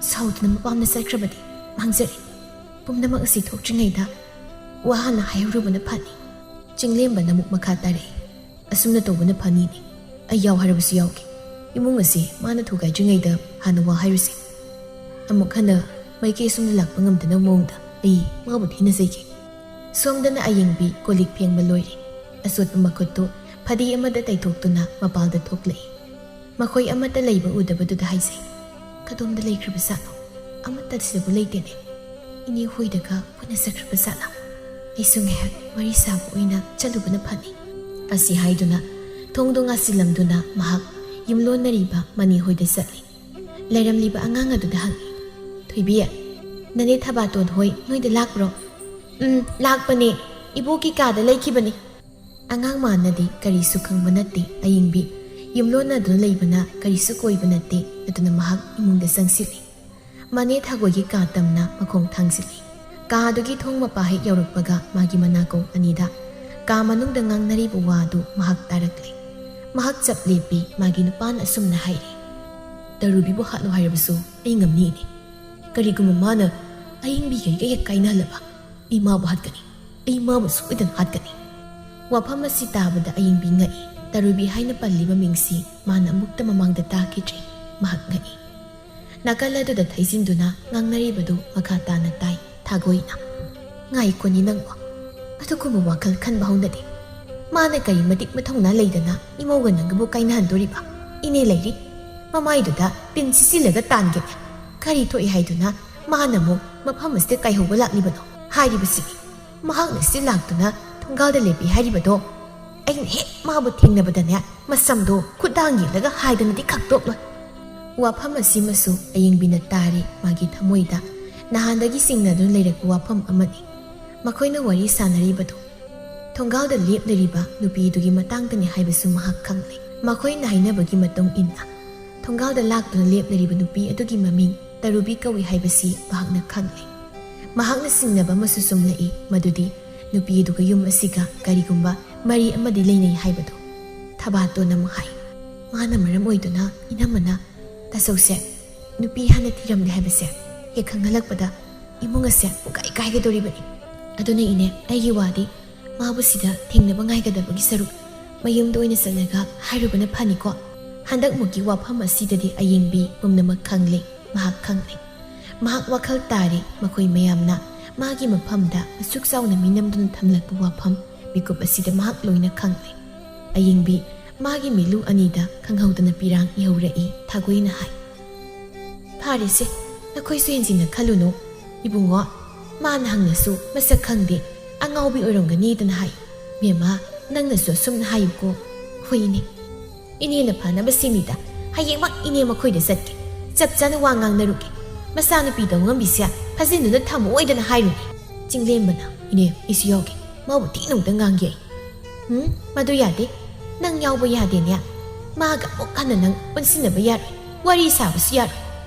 ꯁꯥꯎꯗꯨꯅ ꯃꯄꯥꯝꯗ ꯆꯠꯈ꯭ꯔꯕꯗꯤ ꯃꯥꯡꯖꯔꯦ꯫ ꯄꯨꯝꯅꯃꯛ ꯑꯁꯤ ꯊꯣꯛꯇ꯭ꯔꯤꯉꯩꯗ ꯋꯥ ꯍꯥꯟꯅ ꯍꯥꯏꯍꯧꯔꯨꯕꯅ ꯐꯅꯤ꯫ ꯆꯤꯡꯂꯦꯝꯕꯅ ꯑꯃꯨꯛ ꯃꯈꯥ ꯇꯥꯔꯛꯏ꯫ ꯑꯁꯨꯝꯅ ꯇꯧꯕꯅ ꯐꯅꯤꯅꯦ꯫ ꯑꯩ ꯌꯥꯎ ꯍꯥꯏꯔꯕꯁꯨ ꯌꯥꯎꯒꯦ꯫ ꯏꯃꯨꯡ ꯑꯁꯤ ꯃꯥꯅ ꯊꯨꯒꯥꯏꯗ꯭ꯔꯤꯉꯩꯗ ꯍꯥꯟꯅ ꯋꯥ ꯍꯥꯏꯔꯨꯁꯦ꯫ ꯑꯃꯨꯛ ꯍꯟꯅ ꯃꯥꯏꯀꯩ ꯑꯁꯨꯝꯅ ꯂꯥꯛꯄ ꯉꯝꯗꯅꯕ ꯃꯑꯣꯡꯗ ꯑꯩ ꯃꯥꯕꯨ ꯊꯤꯅ ꯆꯩꯒꯦ꯫ ꯁꯣꯝꯗꯅ ꯑꯌꯦꯡꯕꯤ ꯀꯣꯜ ꯂꯤꯛ ꯐꯦꯡꯕ ꯂꯣꯏꯔꯦ꯫ ꯑꯆꯣꯠꯄ ꯃꯈꯨꯠꯇꯨ ꯐꯗꯤ ꯑꯃꯗ ꯇꯩꯊꯣꯛꯇꯨꯅ ꯃꯄꯥꯜꯗ ꯊꯣꯛꯂꯛꯏ꯫ ꯃꯈꯣꯏ ꯑꯃꯠꯇ ꯂꯩꯕ ꯎꯗꯕꯗꯨꯗ ꯍꯥꯏꯖꯩ, "ꯀꯗꯣꯝꯗ ꯂꯩꯈ꯭ꯔꯕꯖꯥꯠꯅꯣ? ꯑꯃꯠꯇ ꯁꯤꯗꯕꯨ ꯂꯩꯇꯦꯅꯦ꯫ ꯏꯅꯦ ꯍꯣꯏꯗꯒ ꯄꯨꯟꯅ ꯆꯠꯈ꯭ꯔꯕꯖꯥꯠꯂꯥ? ꯑꯩꯁꯨ ꯉꯥꯏꯍꯥꯛ ꯋꯥꯔꯤ ꯁꯥꯕ ꯑꯣꯏꯅ ꯆꯠꯂꯨꯕꯅ ꯐꯅꯤ"꯫ ꯑꯁꯤ ꯍꯥꯏꯗꯨꯅ ꯊꯣꯡꯗꯣ ꯉꯥꯁꯤꯜꯂꯝꯗꯨꯅ ꯃꯍꯥꯛ ꯌꯨꯝꯂꯣꯟꯅꯔꯤꯕ ꯃꯅꯤ ꯍꯣꯏꯗ ꯆꯠꯂꯤ꯫ ꯂꯩꯔꯝꯂꯤꯕ ꯑꯉꯥꯡ ꯑꯗꯨꯗ ꯍꯪꯉꯤ, "ꯊꯣꯏꯕꯤ, ꯅꯅꯦ ꯊꯕꯥꯇꯣꯟ ꯍꯣꯏ ꯅꯣꯏꯗ ꯂꯥꯛꯄ꯭ꯔꯣ?" "ꯎꯝ, ꯂꯥꯛꯄꯅꯦ꯫ ꯏꯕꯣꯛꯀꯤ ꯀꯥꯗ ꯂꯩꯈꯤꯕꯅꯤ"꯫ ꯑꯉꯥꯡ ꯃꯥꯅꯗꯤ ꯀꯔꯤꯁꯨ ꯈꯪꯕ ꯅꯠꯇꯦ ꯑꯌꯤꯡꯕꯤ꯫ ꯌꯨꯝꯂꯣꯟꯅꯗꯨꯅ ꯂꯩꯕꯅ ꯀꯔꯤꯁꯨ ꯀꯣꯏꯕ ꯅꯠꯇꯦ꯫ ꯑꯗꯨꯅ ꯃꯍꯥꯛ ꯏꯃꯨꯡꯗ ꯆꯪꯁꯤꯜꯂꯤ꯫ ꯃꯅꯦ ꯊꯥꯒꯣꯏꯒꯤ ꯀꯥ ꯇꯝꯅ ꯃꯈꯣꯡ ꯊꯥꯡꯖꯤꯜꯂꯤ꯫ ꯀꯥ ꯑꯗꯨꯒꯤ ꯊꯣꯡ ꯃꯄꯥ ꯍꯦꯛ ꯌꯧꯔꯛꯄꯒ ꯃꯥꯒꯤ ꯃꯅꯥꯀꯣꯡ ꯑꯅꯤꯗ ꯀꯥ ꯃꯅꯨꯡꯗ ꯉꯥꯡꯅꯔꯤꯕ ꯋꯥ ꯑꯗꯨ ꯃꯍꯥꯛ ꯇꯥꯔꯛꯂꯦ꯫ ꯃꯍꯥꯛ ꯆꯞ ꯂꯦꯞꯄꯤ꯫ ꯃꯥꯒꯤ ꯅꯨꯄꯥꯅ ꯑꯁꯨꯝꯅ ꯍꯥꯏꯔꯤ, ꯇꯔꯨꯕꯤꯕꯨ ꯍꯥꯠꯂꯣ ꯍꯥꯏꯔꯕꯁꯨ ꯑꯩ ꯉꯝꯅꯤ ꯏꯅꯦ꯫ ꯀꯔꯤꯒꯨꯝꯕ ꯃꯥꯅ ꯑꯌꯤꯡꯕꯤꯒ ꯑꯩꯒ ꯍꯦꯛ ꯀꯥꯏꯅꯍꯜꯂꯕ, ꯑꯩ ꯃꯥꯕꯨ ꯍꯥꯠꯀꯅꯤ, ꯑꯩ ꯃꯥꯕꯨ ꯁꯣꯏꯗꯅ ꯍꯥꯠꯀꯅꯤ꯫ ꯋꯥꯐꯝ ꯑꯁꯤ ꯇꯥꯕꯗ ꯑꯌꯤꯡꯕꯤ ꯉꯛꯏ꯫ ꯇꯔꯨꯕꯤ ꯍꯥꯏꯅ ꯄꯜꯂꯤꯕ ꯃꯤꯡꯁꯤ ꯃꯥꯅ ꯑꯃꯨꯛꯇ ꯃꯃꯥꯡꯗ ꯇꯥꯈꯤꯗ꯭ꯔꯤ꯫ ꯃꯍꯥꯛ ꯉꯛꯏ꯫ ꯅꯥꯀꯜ ꯑꯗꯨꯗ ꯊꯩꯖꯤꯟꯗꯨꯅ ꯉꯥꯡꯅꯔꯤꯕꯗꯨ ꯃꯈꯥ ꯇꯥꯅ ꯇꯥꯏ ꯊꯥꯒꯣꯏꯅ꯫ "ꯉꯥꯏꯈꯣꯅꯤ ꯅꯪꯕꯣ, ꯑꯗꯨꯒꯨꯝꯕ ꯋꯥꯈꯜ ꯈꯟꯕ ꯍꯧꯅꯗꯦ꯫ ꯃꯥꯅ ꯀꯔꯤ ꯃꯇꯤꯛ ꯃꯊꯧꯅꯥ ꯂꯩꯗꯅ ꯏꯃꯧꯒ ꯅꯪꯒꯕꯨ ꯀꯥꯏꯅꯍꯟꯗꯣꯔꯤꯕ? ꯏꯅꯦ ꯂꯩꯔꯤ, ꯃꯃꯥꯏꯗꯨꯗ ꯄꯤꯟ ꯁꯤꯠꯆꯤꯜꯂꯒ ꯇꯥꯟꯒꯦꯅꯦ꯫ ꯀꯔꯤ ꯊꯣꯛꯏ ꯍꯥꯏꯗꯨꯅ ꯃꯥꯅ ꯑꯃꯨꯛ ꯃꯐꯝ ꯑꯁꯤꯗ ꯀꯥꯏꯍꯧꯕ ꯂꯥꯛꯂꯤꯕꯅꯣ?" ꯍꯥꯏꯔꯤꯕꯁꯤꯅꯤ꯫ ꯃꯍꯥꯛꯅ ꯁꯤ ꯂꯥꯛꯇꯨꯅ ꯊꯣꯡꯒꯥꯜꯗ ꯂꯦꯞꯄꯤ ꯍꯥꯏꯔꯤꯕꯗꯣ ꯑꯩꯅ ꯍꯦꯛ ꯃꯥꯕꯨ ꯊꯦꯡꯅꯕꯗꯅꯦ, ꯃꯁꯝꯗꯣ ꯈꯨꯠꯗꯥꯡ ꯌꯦꯠꯂꯒ ꯍꯥꯏꯗꯅꯗꯤ ꯈꯛꯇꯣꯛꯂꯣꯏ꯫ ꯋꯥꯐꯝ ꯑꯁꯤꯃꯁꯨ ꯑꯌꯤꯡꯕꯤꯅ ꯇꯥꯔꯤ꯫ ꯃꯥꯒꯤ ꯊꯃꯣꯏꯗ ꯅꯍꯥꯟꯗꯒꯤ ꯆꯤꯡꯅꯗꯨꯅ ꯂꯩꯔꯛꯄ ꯋꯥꯐꯝ ꯑꯃꯅꯤ꯫ ꯃꯈꯣꯏꯅ ꯋꯥꯔꯤ ꯁꯥꯟꯅꯔꯤꯕꯗꯨ ꯊꯣꯡꯒꯥꯜꯗ ꯂꯦꯞꯂꯤꯕ ꯅꯨꯄꯤꯗꯨꯒꯤ ꯃꯇꯥꯡꯗꯅꯤ ꯍꯥꯏꯕꯁꯨ ꯃꯍꯥꯛ ꯈꯪꯂꯦ꯫ ꯃꯈꯣꯏꯅ ꯍꯥꯏꯅꯕꯒꯤ ꯃꯇꯨꯡ ꯏꯟꯅ ꯊꯣꯡꯒꯥꯜꯗ ꯂꯥꯛꯇꯨꯅ ꯂꯦꯞꯂꯤꯕ ꯅꯨꯄꯤ ꯑꯗꯨꯒꯤ ꯃꯃꯤꯡ ꯇꯔꯨꯕꯤ ꯀꯧꯏ ꯍꯥꯏꯕꯁꯤ ꯃꯍꯥꯛꯅ ꯈꯪꯂꯦ꯫ ꯃꯍꯥꯛꯅ ꯆꯤꯡꯅꯕ ꯑꯃꯁꯨ ꯆꯨꯝꯂꯛꯏ, ꯃꯗꯨꯗꯤ ꯅꯨꯄꯤ ꯑꯗꯨꯒ ꯌꯨꯝ ꯑꯁꯤꯒ ꯀꯔꯤꯒꯨꯝꯕ ꯃꯔꯤ ꯑꯃꯗꯤ ꯂꯩꯅꯩ ꯍꯥꯏꯕꯗꯨ꯫ ꯊꯕꯥꯇꯣꯟ ꯑꯃꯨꯛ ꯍꯥꯏ, "ꯃꯥꯅ ꯃꯔꯝ ꯑꯣꯏꯗꯨꯅ ꯏꯅꯝꯃꯅ ꯇꯥꯆꯧꯁꯦ ꯅꯨꯄꯤ ꯍꯥꯟꯅ ꯊꯤꯔꯝꯂꯦ ꯍꯥꯏꯕꯁꯦ ꯍꯦꯛ ꯈꯪꯍꯜꯂꯛꯄꯗ ꯏꯃꯨꯡ ꯑꯁꯦ ꯄꯨꯡꯀꯥꯏ ꯀꯥꯏꯒꯗꯧꯔꯤꯕꯅꯤ꯫ ꯑꯗꯨꯅ ꯏꯅꯦ, ꯑꯩꯒꯤ ꯋꯥꯗꯤ ꯃꯥꯕꯨ ꯁꯤꯗ ꯊꯦꯡꯅꯕ ꯉꯥꯏꯒꯗꯕꯒꯤ ꯁꯔꯨꯛ ꯃꯌꯨꯝꯗ ꯑꯣꯏꯅ ꯆꯠꯂꯒ ꯍꯥꯏꯔꯨꯕꯅ ꯐꯅꯤꯀꯣ?" ꯍꯟꯗꯛꯃꯨꯛꯀꯤ ꯋꯥꯐꯝ ꯑꯁꯤꯗꯗꯤ ꯑꯌꯦꯡꯕꯤ ꯄꯨꯝꯅꯃꯛ ꯈꯪꯂꯦ꯫ ꯃꯍꯥꯛ ꯈꯪꯂꯦ꯫ ꯃꯍꯥꯛ ꯋꯥꯈꯜ ꯇꯥꯔꯦ꯫ ꯃꯈꯣꯏ ꯃꯌꯥꯝꯅ ꯃꯥꯒꯤ ꯃꯐꯝꯗ ꯑꯁꯨꯛ ꯆꯥꯎꯅ ꯃꯤ ꯅꯝꯗꯨꯅ ꯊꯝꯂꯛꯄ ꯋꯥꯐꯝ ꯃꯤꯀꯨꯞ ꯑꯁꯤꯗ ꯃꯍꯥꯛ ꯂꯣꯏꯅ ꯈꯪꯂꯦ꯫ ꯑꯌꯦꯡꯕꯤ ꯃꯥꯒꯤ ꯃꯤꯠꯂꯨ ꯑꯅꯤꯗ ꯈꯪꯍꯧꯗꯅ ꯄꯤꯔꯥꯡ ꯏꯍꯧꯔꯛꯏ꯫ ꯊꯥꯒꯣꯏꯅ ꯍꯥꯏ, "ꯐꯥꯔꯦꯁꯦ, ꯅꯈꯣꯏꯁꯨ ꯍꯦꯟꯖꯤꯟꯅ ꯈꯜꯂꯨꯅꯨ꯫ ꯏꯕꯨꯡꯉꯣ, ꯃꯥꯅ ꯍꯪꯉꯁꯨ ꯃꯁꯛ ꯈꯪꯗꯦ, ꯑꯉꯥꯎꯕꯤ ꯑꯣꯏꯔꯝꯒꯅꯤꯗꯅ ꯍꯥꯏ꯫ ꯃꯦꯝꯃ, ꯅꯪꯅꯁꯨ ꯑꯁꯨꯝꯅ ꯍꯥꯏꯌꯨꯀꯣ꯫" "ꯍꯣꯏꯅꯦ꯫ ꯏꯅꯦꯅ ꯐꯅꯕ ꯁꯤꯃꯤꯗ ꯍꯌꯦꯡꯃꯛ ꯏꯅꯦ ꯃꯈꯣꯏꯗ ꯆꯠꯀꯦ꯫ ꯆꯞ ꯆꯥꯅ ꯋꯥ ꯉꯥꯡꯅꯔꯨꯒꯦ꯫ ꯃꯆꯥꯅꯨꯄꯤ ꯇꯧꯉꯝꯕꯤꯁꯦ ꯐꯥꯖꯤꯟꯗꯨꯅ ꯊꯝꯃꯣꯏꯗꯅ ꯍꯥꯏꯔꯨꯅꯦ꯫" ꯆꯤꯡꯂꯦꯝꯕꯅ, "ꯏꯅꯦ, ꯑꯩꯁꯨ ꯌꯥꯎꯒꯦ꯫ ꯃꯥꯕꯨ ꯊꯤꯅ ꯑꯃꯨꯛꯇ ꯉꯥꯡꯒꯦ ꯑꯩ꯫" "ꯎꯝ, ꯃꯗꯨ ꯌꯥꯗꯦ꯫ ꯅꯪ ꯌꯥꯎꯕ ꯌꯥꯗꯦꯅꯦ꯫ ꯃꯥꯒ ꯑꯃꯨꯛ ꯍꯟꯅ ꯅꯪ ꯄꯨꯟꯁꯤꯟꯅꯕ ꯌꯥꯔꯣꯏ꯫ ꯋꯥꯔꯤ ꯁꯥꯕꯁꯨ ꯌꯥꯔꯣꯏ꯫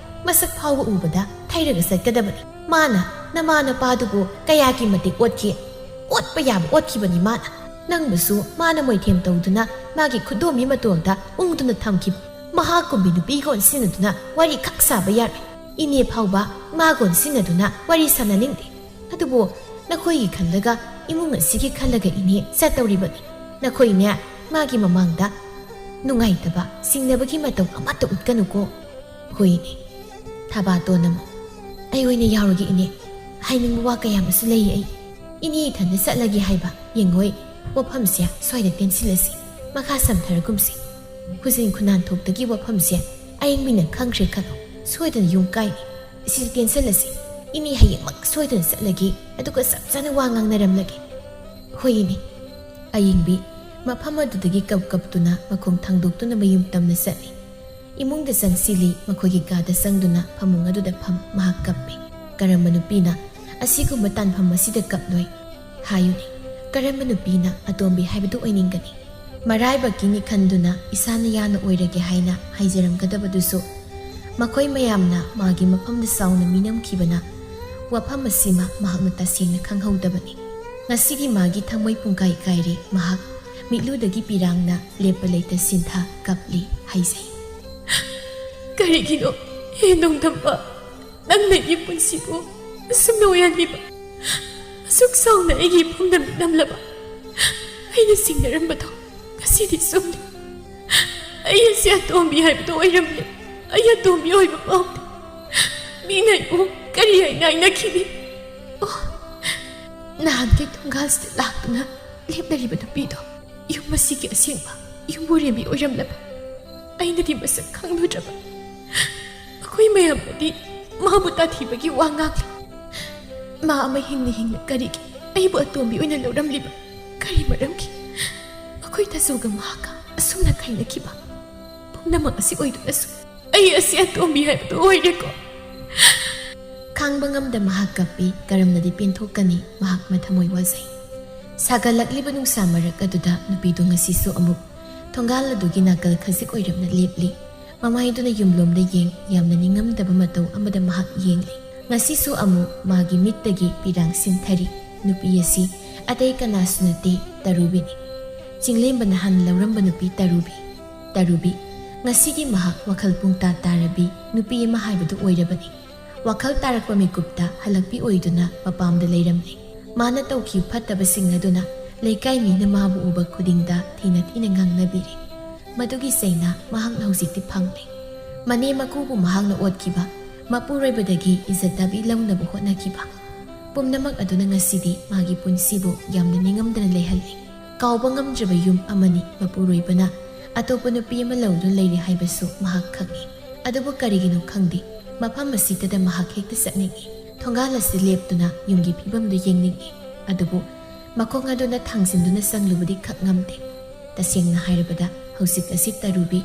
ꯃꯁꯛ ꯐꯥꯎꯕ ꯎꯕꯗ ꯊꯩꯔꯒ ꯆꯠꯀꯗꯕꯅꯤ꯫ ꯃꯥꯅ ꯅꯃꯥ ꯅꯄꯥꯗꯨꯕꯨ ꯀꯌꯥꯒꯤ ꯃꯇꯤꯛ ꯑꯣꯠꯈꯤ꯫ ꯑꯣꯠꯄ ꯌꯥꯕ ꯑꯣꯠꯈꯤꯕꯅꯤ ꯃꯥꯅ꯫ ꯅꯪꯕꯨꯁꯨ ꯃꯥꯅ ꯃꯣꯏꯊꯦꯝ ꯇꯧꯗꯨꯅ ꯃꯥꯒꯤ ꯈꯨꯗꯣꯝꯕꯤ ꯃꯇꯣꯜꯗ ꯎꯪꯗꯨꯅ ꯊꯝꯈꯤꯕ꯫ ꯃꯍꯥꯛꯀꯨꯝꯕꯤ ꯅꯨꯄꯤꯒ ꯑꯣꯟꯁꯤꯟꯅꯗꯨꯅ ꯋꯥꯔꯤ ꯈꯛ ꯁꯥꯕ ꯌꯥꯔꯣꯏ꯫ ꯏꯅꯦ ꯐꯥꯎꯕ ꯃꯥꯒ ꯑꯣꯟꯁꯤꯟꯅꯗꯨꯅ ꯋꯥꯔꯤ ꯁꯥꯟꯅꯅꯤꯡꯗꯦ꯫ ꯑꯗꯨꯕꯨ ꯅꯈꯣꯏꯒꯤ ꯈꯜꯂꯒ, ꯏꯃꯨꯡ ꯑꯁꯤꯒꯤ ꯈꯜꯂꯒ ꯏꯅꯦ ꯆꯠꯇꯧꯔꯤꯕꯅꯤ꯫ ꯅꯈꯣꯏꯅꯦ ꯃꯥꯒꯤ ꯃꯃꯥꯡꯗ ꯅꯨꯡꯉꯥꯏꯇꯕ, ꯆꯤꯡꯅꯕꯒꯤ ꯃꯇꯧ ꯑꯃꯠꯇ ꯎꯠꯀꯅꯨꯀꯣ꯫ ꯍꯣꯏꯅꯦ, ꯊꯕꯥꯇꯣꯟ ꯑꯃ, ꯑꯩ ꯑꯣꯏꯅ ꯌꯥꯎꯔꯒꯦ ꯏꯅꯦ꯫ ꯍꯥꯏꯅꯤꯡꯕ ꯋꯥ ꯀꯌꯥ ꯑꯃꯁꯨ ꯂꯩ ꯑꯩ꯫ ꯏꯅꯦ ꯏꯊꯟꯗ ꯆꯠꯂꯒꯦ ꯍꯥꯏꯕ ꯌꯦꯡꯉꯣꯏ꯫ ꯋꯥꯐꯝꯁꯦ ꯁ꯭ꯋꯥꯏꯗ ꯇꯦꯟꯁꯤꯜꯂꯁꯤ, ꯃꯈꯥ ꯁꯝꯊꯔꯒꯨꯝꯁꯤ꯫ ꯈꯨꯖꯤꯟ ꯈꯨꯅꯥꯟ ꯊꯣꯛꯇꯒꯤ ꯋꯥꯐꯝꯁꯦ ꯑꯌꯦꯡ ꯃꯤꯅ ꯈꯪꯈ꯭ꯔꯦ ꯈꯜꯂꯣ, ꯁꯣꯏꯗꯅ ꯌꯨꯝ ꯀꯥꯏꯅꯤ꯫ ꯁꯤꯗ ꯇꯦꯟꯁꯤꯜꯂꯁꯤ꯫ ꯏꯅꯦ ꯍꯌꯦꯡꯃꯛ ꯁꯣꯏꯗꯅ ꯆꯠꯂꯒꯦ, ꯑꯗꯨꯒ ꯆꯞ ꯆꯥꯅ ꯋꯥ ꯉꯥꯡꯅꯔꯝꯂꯒꯦ꯫ ꯍꯣꯏ ꯏꯅꯦ꯫ ꯑꯌꯤꯡꯕꯤ ꯃꯐꯝ ꯑꯗꯨꯗꯒꯤ ꯀꯞ ꯀꯞꯇꯨꯅ ꯃꯈꯣꯡ ꯊꯥꯡꯗꯣꯛꯇꯨꯅ ꯃꯌꯨꯝ ꯇꯝꯅ ꯆꯠꯂꯤ꯫ ꯏꯃꯨꯡꯗ ꯆꯪꯁꯤꯜꯂꯤ꯫ ꯃꯈꯣꯏꯒꯤ ꯀꯥꯗ ꯆꯪꯗꯨꯅ ꯐꯃꯨꯡ ꯑꯗꯨꯗ ꯐꯝ ꯃꯍꯥꯛ ꯀꯞꯄꯤ꯫ ꯀꯔꯝꯕ ꯅꯨꯄꯤꯅ ꯑꯁꯤꯒꯨꯝꯕ ꯇꯥꯟꯐꯝ ꯑꯁꯤꯗ ꯀꯞꯂꯣꯏ? ꯍꯥꯏꯌꯨꯅꯦ, ꯀꯔꯝꯕ ꯅꯨꯄꯤꯅ ꯑꯇꯣꯝꯕꯤ ꯍꯥꯏꯕꯗꯨ ꯑꯣꯏꯅꯤꯡꯒꯅꯤ? ꯃꯔꯥꯏꯕꯛꯀꯤꯅꯤ ꯈꯟꯗꯨꯅ ꯏꯁꯥꯅ ꯌꯥꯅ ꯑꯣꯏꯔꯒꯦ ꯍꯥꯏꯅ ꯍꯥꯏꯖꯔꯝꯒꯗꯕꯗꯨꯁꯨ, ꯃꯈꯣꯏ ꯃꯌꯥꯝꯅ ꯃꯥꯒꯤ ꯃꯐꯝꯗ ꯆꯥꯎꯅ ꯃꯤꯅꯝꯈꯤꯕꯅ ꯋꯥꯐꯝ ꯑꯁꯤꯃ ꯃꯍꯥꯛꯅ ꯇꯁꯦꯡꯅ ꯈꯪꯍꯧꯗꯕꯅꯤ꯫ ꯉꯁꯤꯒꯤ ꯃꯥꯒꯤ ꯊꯃꯣꯏ ꯄꯨꯡꯀꯥꯏ ꯀꯥꯏꯔꯦ꯫ ꯃꯍꯥꯛ ꯃꯤꯠꯂꯨꯗꯒꯤ ꯄꯤꯔꯥꯡꯅ ꯂꯦꯞꯄ ꯂꯩꯇ ꯁꯤꯟꯊ ꯀꯞꯂꯤ ꯍꯥꯏꯖꯩ꯫ ꯀꯔꯤꯒꯤꯅꯣ ꯍꯦ ꯅꯣꯡꯗꯝꯕ? ꯅꯪꯅ ꯑꯩꯒꯤ ꯄꯨꯟꯁꯤꯕꯨ ꯑꯁꯨꯝꯅ ꯑꯣꯏꯍꯜꯂꯤꯕ? ꯑꯁꯨꯛ ꯆꯥꯎꯅ ꯑꯩꯒꯤ ꯏꯃꯨꯡꯗ ꯃꯤꯠꯅꯝꯂꯕ ꯑꯩꯅ ꯆꯤꯡꯅꯔꯝꯕꯗꯣ ꯉꯁꯤꯗꯤ ꯆꯨꯝꯂꯦ꯫ ꯑꯩ ꯑꯁꯤ ꯑꯇꯣꯝꯕꯤ ꯍꯥꯏꯕꯗꯨ ꯑꯣꯏꯔꯝꯂꯦ꯫ ꯑꯩ ꯑꯇꯣꯝꯕꯤ ꯑꯣꯏꯕ ꯄꯥꯝꯗꯦ꯫ ꯃꯤꯅ ꯑꯩꯕꯨ ꯀꯔꯤ ꯍꯥꯏꯅ ꯍꯥꯏꯅꯈꯤꯅꯤ? ꯑꯣ, ꯅꯍꯥꯟꯒꯤ ꯊꯣꯡꯒꯥꯜꯁꯤꯗ ꯂꯥꯛꯇꯨꯅ ꯂꯦꯞꯂꯤꯕ ꯅꯨꯄꯤꯗꯣ ꯌꯨꯝ ꯑꯁꯤꯒꯤ ꯑꯁꯦꯡꯕ ꯌꯨꯝꯕꯨꯔꯦꯝꯕꯤ ꯑꯣꯏꯔꯝꯂꯕ? ꯑꯩꯅꯗꯤ ꯃꯁꯛ ꯈꯪꯂꯨꯗ꯭ꯔꯕ꯫ ꯃꯈꯣꯏ ꯃꯌꯥꯝꯅꯗꯤ ꯃꯥꯕꯨ ꯇꯥꯊꯤꯕꯒꯤ ꯋꯥ ꯉꯥꯡꯂꯤ꯫ ꯃꯥ ꯑꯃ ꯍꯤꯡꯅ ꯍꯤꯡꯅ ꯀꯔꯤꯒꯤ ꯑꯩꯕꯨ ꯑꯇꯣꯝꯕꯤ ꯑꯣꯏꯅ ꯂꯧꯔꯝꯂꯤꯕ? ꯀꯔꯤ ꯃꯔꯝꯒꯤ? ꯃꯈꯣꯏ ꯇꯥꯖꯧꯒ ꯃꯍꯥꯛꯀ ꯑꯁꯨꯝꯅ ꯈꯥꯏꯅꯈꯤꯕ ꯄꯨꯝꯅꯃꯛ ꯑꯁꯤ ꯑꯣꯏꯗꯨꯅꯁꯨ ꯑꯩ ꯑꯁꯤ ꯑꯇꯣꯝꯕꯤ ꯍꯥꯏꯕꯗꯨ ꯑꯣꯏꯔꯦꯀꯣ꯫ ꯈꯥꯡꯕ ꯉꯝꯗ ꯃꯍꯥꯛ ꯀꯞꯄꯤ꯫ ꯀꯔꯝꯅꯗꯤ ꯄꯦꯟꯊꯣꯛꯀꯅꯤ? ꯃꯍꯥꯛ ꯃꯊꯃꯣꯏ ꯋꯥꯖꯩ꯫ ꯁꯥꯒꯠꯂꯛꯂꯤꯕ ꯅꯨꯡꯁꯥ ꯃꯔꯛ ꯑꯗꯨꯗ ꯅꯨꯄꯤꯗꯨ ꯉꯁꯤꯁꯨ ꯑꯃꯨꯛ ꯊꯣꯡꯒꯥꯜ ꯑꯗꯨꯒꯤ ꯅꯥꯀꯜ ꯈꯖꯤꯛ ꯑꯣꯏꯔꯞꯅ ꯂꯦꯞꯂꯤ꯫ ꯃꯃꯥꯏꯗꯨꯅ ꯌꯨꯝꯂꯣꯝꯗ ꯌꯦꯡ, ꯌꯥꯝꯅ ꯅꯤꯡꯉꯝꯗꯕ ꯃꯇꯧ ꯑꯃꯗ ꯃꯍꯥꯛ ꯌꯦꯡꯂꯤ꯫ ꯉꯁꯤꯁꯨ ꯑꯃꯨꯛ ꯃꯥꯒꯤ ꯃꯤꯠꯇꯒꯤ ꯄꯤꯔꯥꯡ ꯁꯤꯟꯊꯔꯤ꯫ ꯅꯨꯄꯤ ꯑꯁꯤ ꯑꯇꯩ ꯀꯅꯥꯁꯨ ꯅꯠꯇꯦ, ꯇꯔꯨꯕꯤꯅꯤ꯫ ꯆꯤꯡꯂꯦꯝꯕꯅ ꯍꯥꯟꯅ ꯂꯧꯔꯝꯕ ꯅꯨꯄꯤ ꯇꯔꯨꯕꯤ꯫ ꯇꯔꯨꯕꯤ, ꯉꯁꯤꯗꯤ ꯃꯍꯥꯛ ꯋꯥꯈꯜ ꯄꯨꯡꯇꯥ ꯇꯥꯔꯕꯤ ꯅꯨꯄꯤ ꯑꯃ ꯍꯥꯏꯕꯗꯨ ꯑꯣꯏꯔꯕꯅꯤ꯫ ꯋꯥꯈꯜ ꯇꯥꯔꯛꯄ ꯃꯤꯀꯨꯞꯇ ꯍꯜꯂꯛꯄꯤ ꯑꯣꯏꯗꯨꯅ ꯃꯄꯥꯝꯗ ꯂꯩꯔꯝꯂꯦ꯫ ꯃꯥꯅ ꯇꯧꯈꯤꯕ ꯐꯠꯇꯕꯁꯤꯡ ꯑꯗꯨꯅ ꯂꯩꯀꯥꯏ ꯃꯤꯅ ꯃꯥꯕꯨ ꯎꯕ ꯈꯨꯗꯤꯡꯗ ꯊꯤꯅ ꯊꯤꯅ ꯉꯥꯡꯅꯕꯤꯔꯦ꯫ ꯃꯗꯨꯒꯤ ꯆꯩꯅꯥ ꯃꯍꯥꯛꯅ ꯍꯧꯖꯤꯛꯇꯤ ꯐꯪꯂꯦ꯫ ꯃꯅꯦ ꯃꯀꯨꯕꯨ ꯃꯍꯥꯛꯅ ꯑꯣꯠꯈꯤꯕ, ꯃꯄꯨꯔꯣꯏꯕꯗꯒꯤ ꯏꯖꯠ ꯗꯥꯕꯤ ꯂꯧꯅꯕ ꯍꯣꯠꯅꯈꯤꯕ, ꯄꯨꯝꯅꯃꯛ ꯑꯗꯨꯅ ꯉꯁꯤꯗꯤ ꯃꯥꯒꯤ ꯄꯨꯟꯁꯤꯕꯨ ꯌꯥꯝꯅ ꯅꯤꯡꯉꯝꯗꯅ ꯂꯩꯍꯜꯂꯦ꯫ ꯀꯥꯎꯕ ꯉꯝꯗ꯭ꯔꯕ ꯌꯨꯝ ꯑꯃꯅꯤ꯫ ꯃꯄꯨꯔꯣꯏꯕꯅ ꯑꯇꯣꯞꯄ ꯅꯨꯄꯤ ꯑꯃ ꯂꯧꯗꯨꯅ ꯂꯩꯔꯦ ꯍꯥꯏꯕꯁꯨ ꯃꯍꯥꯛ ꯈꯪꯏ꯫ ꯑꯗꯨꯕꯨ ꯀꯔꯤꯒꯤꯅꯣ ꯈꯪꯗꯦ, ꯃꯐꯝ ꯑꯁꯤꯗꯗ ꯃꯍꯥꯛ ꯍꯦꯛꯇ ꯆꯠꯅꯤꯡꯏ꯫ ꯊꯣꯡꯒꯥꯜ ꯑꯁꯤ ꯂꯦꯞꯇꯨꯅ ꯌꯨꯝꯒꯤ ꯐꯤꯕꯝꯗꯨ ꯌꯦꯡꯅꯤꯡꯏ꯫ ꯑꯗꯨꯕꯨ ꯃꯈꯣꯡ ꯑꯗꯨꯅ ꯊꯥꯡꯖꯤꯟꯗꯨꯅ ꯆꯪꯂꯨꯕꯗꯤ ꯈꯛ ꯉꯝꯗꯦ꯫ ꯇꯁꯦꯡꯅ ꯍꯥꯏꯔꯕꯗ ꯍꯧꯖꯤꯛ ꯑꯁꯤ ꯇꯔꯨꯕꯤ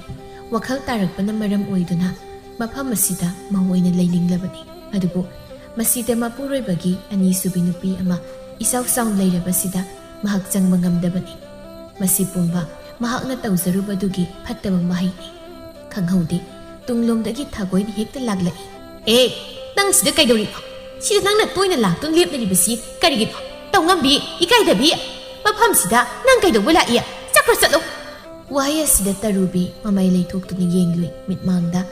ꯋꯥꯈꯜ ꯇꯥꯔꯛꯄꯅ ꯃꯔꯝ ꯑꯣꯏꯗꯨꯅ ꯃꯐꯝ ꯑꯁꯤꯗ ꯃꯍꯨ ꯑꯣꯏꯅ ꯂꯩꯅꯤꯡꯂꯕꯅꯤ꯫ ꯑꯗꯨꯕꯨ ꯃꯁꯤꯗ ꯃꯄꯨꯔꯣꯏꯕꯒꯤ ꯑꯅꯤꯁꯨꯕꯤ ꯅꯨꯄꯤ ꯑꯃ ꯏꯆꯥꯎ ꯆꯥꯎꯅ ꯂꯩꯔꯕꯁꯤꯗ ꯃꯍꯥꯛ ꯆꯪꯕ ꯉꯝꯗꯕꯅꯤ꯫ ꯃꯁꯤ ꯄꯨꯝꯕ ꯃꯍꯥꯛꯅ ꯇꯧꯖꯔꯨꯕꯗꯨꯒꯤ ꯐꯠꯇꯕ ꯃꯍꯩꯅꯤ꯫ ꯈꯪꯍꯧꯗꯦ, ꯇꯨꯡꯂꯣꯝꯗꯒꯤ ꯊꯥꯒꯣꯏꯅ ꯍꯦꯛꯇ ꯂꯥꯛꯂꯛꯏ꯫ "ꯑꯦ, ꯅꯪ ꯁꯤꯗ ꯀꯩꯗꯧꯔꯤꯅꯣ? ꯁꯤꯗ ꯅꯪꯅ ꯇꯣꯏꯅ ꯂꯥꯛꯇꯨꯅ ꯂꯦꯞꯅꯔꯤꯕꯁꯤ ꯀꯔꯤꯒꯤꯅꯣ? ꯇꯧꯉꯝꯕꯤ, ꯏꯀꯥꯏꯗꯕꯤ, ꯃꯐꯝꯁꯤꯗ ꯅꯪ ꯀꯩꯗꯧꯕ ꯂꯥꯛꯏ? ꯆꯠꯈ꯭ꯔꯣ, ꯆꯠꯂꯣ!" ꯋꯥꯍꯩ ꯑꯁꯤꯗ ꯇꯔꯨꯕꯤ ꯃꯃꯩ ꯂꯩꯊꯣꯛꯇꯨꯅ ꯌꯦꯡꯂꯨꯏ꯫ ꯃꯤꯠꯃꯥꯡꯗ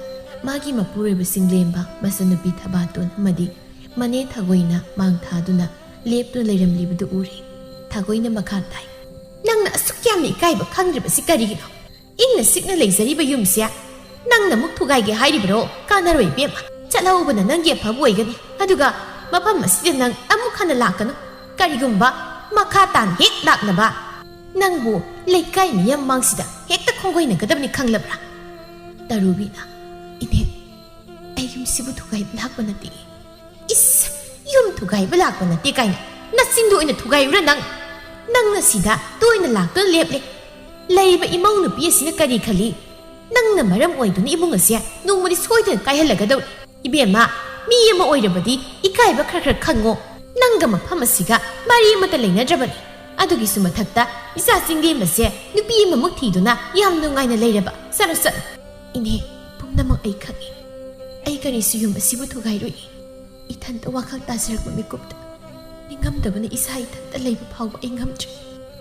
ꯃꯥꯒꯤ ꯃꯄꯨꯔꯣꯏꯕꯁꯤꯡ ꯂꯦꯝꯕ, ꯃꯆꯟꯅꯨꯄꯤ ꯊꯕꯥꯇꯣꯟ ꯑꯃꯗꯤ ꯃꯅꯦ ꯊꯥꯒꯣꯏꯅ ꯃꯥꯡ ꯊꯥꯗꯨꯅ ꯂꯦꯞꯇꯨꯅ ꯂꯩꯔꯝꯂꯤꯕꯗꯨ ꯎꯔꯦ꯫ ꯊꯥꯒꯣꯏꯅ ꯃꯈꯥ ꯇꯥꯏ, "ꯅꯪꯅ ꯑꯁꯨꯛ ꯌꯥꯝꯅ ꯏꯀꯥꯏꯕ ꯈꯪꯗ꯭ꯔꯤꯕꯁꯤ ꯀꯔꯤꯒꯤꯅꯣ? ꯏꯪꯅ ꯆꯤꯛꯅ ꯂꯩꯖꯔꯤꯕ ꯌꯨꯝꯁꯦ ꯅꯪꯅ ꯑꯃꯨꯛ ꯊꯨꯒꯥꯏꯒꯦ ꯍꯥꯏꯔꯤꯕꯔꯣ? ꯀꯥꯟꯅꯔꯣꯏ ꯏꯕꯦꯝꯃ, ꯆꯠꯍꯧꯕꯅ ꯅꯪꯒꯤ ꯑꯐꯕ ꯑꯣꯏꯒꯅꯤ꯫ ꯑꯗꯨꯒ ꯃꯐꯝ ꯑꯁꯤꯗ ꯅꯪ ꯑꯃꯨꯛ ꯍꯟꯅ ꯂꯥꯛꯀꯅꯨ꯫ ꯀꯔꯤꯒꯨꯝꯕ ꯃꯈꯥ ꯇꯥꯅ ꯍꯦꯛ ꯂꯥꯛꯅꯕ ꯅꯪꯕꯨ ꯂꯩꯀꯥꯏ ꯃꯤꯌꯥꯝ ꯃꯥꯡꯁꯤꯗ ꯍꯦꯛꯇ ꯈꯣꯡꯒꯣꯏꯅꯒꯗꯕꯅꯤ, ꯈꯪꯂꯕ꯭ꯔꯥ?" ꯇꯔꯨꯕꯤꯅ, "ꯏꯅꯦ, ꯑꯩ ꯌꯨꯝꯁꯤꯕꯨ ꯊꯨꯒꯥꯏꯕ ꯂꯥꯛꯄ ꯅꯠꯇꯦ꯫ ꯏꯁ, ꯌꯨꯝ ꯊꯨꯒꯥꯏꯕ ꯂꯥꯛꯄ ꯅꯠꯇꯦ ꯀꯥꯏꯅ ꯅꯆꯤꯟꯗꯨ ꯑꯣꯏꯅ ꯊꯨꯒꯥꯏꯔꯨꯔ ꯅꯪ? ꯅꯪꯅ ꯁꯤꯗ ꯇꯣꯏꯅ ꯂꯥꯛꯇꯨꯅ ꯂꯦꯞꯂꯦ꯫ ꯂꯩꯔꯤꯕ ꯏꯃꯧ ꯅꯨꯄꯤ ꯑꯁꯤꯅ ꯀꯔꯤ ꯈꯜꯂꯤ? ꯅꯪꯅ ꯃꯔꯝ ꯑꯣꯏꯗꯨꯅ ꯏꯃꯨꯡ ꯑꯁꯦ ꯅꯣꯡꯃꯗꯤ ꯁꯣꯏꯗꯅ ꯀꯥꯏꯍꯜꯂꯒꯗꯧꯔꯤ꯫ ꯏꯕꯦꯝꯃ, ꯃꯤ ꯑꯃ ꯑꯣꯏꯔꯕꯗꯤ ꯏꯀꯥꯏꯕ ꯈꯔ ꯈꯔ ꯈꯪꯉꯣ꯫ ꯅꯪꯒ ꯃꯐꯝ ꯑꯁꯤꯒ ꯃꯔꯤ ꯑꯃꯠꯇ ꯂꯩꯅꯗ꯭ꯔꯕꯅꯤ꯫ ꯑꯗꯨꯒꯤꯁꯨ ꯃꯊꯛꯇ ꯏꯆꯥ ꯆꯤꯡꯂꯦꯝꯕꯁꯦ ꯅꯨꯄꯤ ꯑꯃꯃꯨꯛ ꯊꯤꯗꯨꯅ ꯌꯥꯝ ꯅꯨꯡꯉꯥꯏꯅ ꯂꯩꯔꯕ꯫ ꯆꯠꯂꯣ, ꯆꯠꯂꯣ꯫" "ꯏꯅꯦ, ꯄꯨꯝꯅꯃꯛ ꯑꯩ ꯈꯪꯏ꯫ ꯑꯩ ꯀꯔꯤꯁꯨ ꯌꯨꯝ ꯑꯁꯤꯕꯨ ꯊꯨꯒꯥꯏꯔꯨꯏ꯫ ꯏꯊꯟꯇ ꯋꯥꯈꯜ ꯇꯥꯖꯔꯛꯄ ꯃꯤꯀꯨꯞꯇ ꯅꯤꯡꯉꯝꯗꯕꯅ ꯏꯁꯥ ꯏꯊꯟꯇ ꯂꯩꯕ ꯐꯥꯎꯕ ꯑꯩ ꯉꯝꯗ꯭ꯔꯦ꯫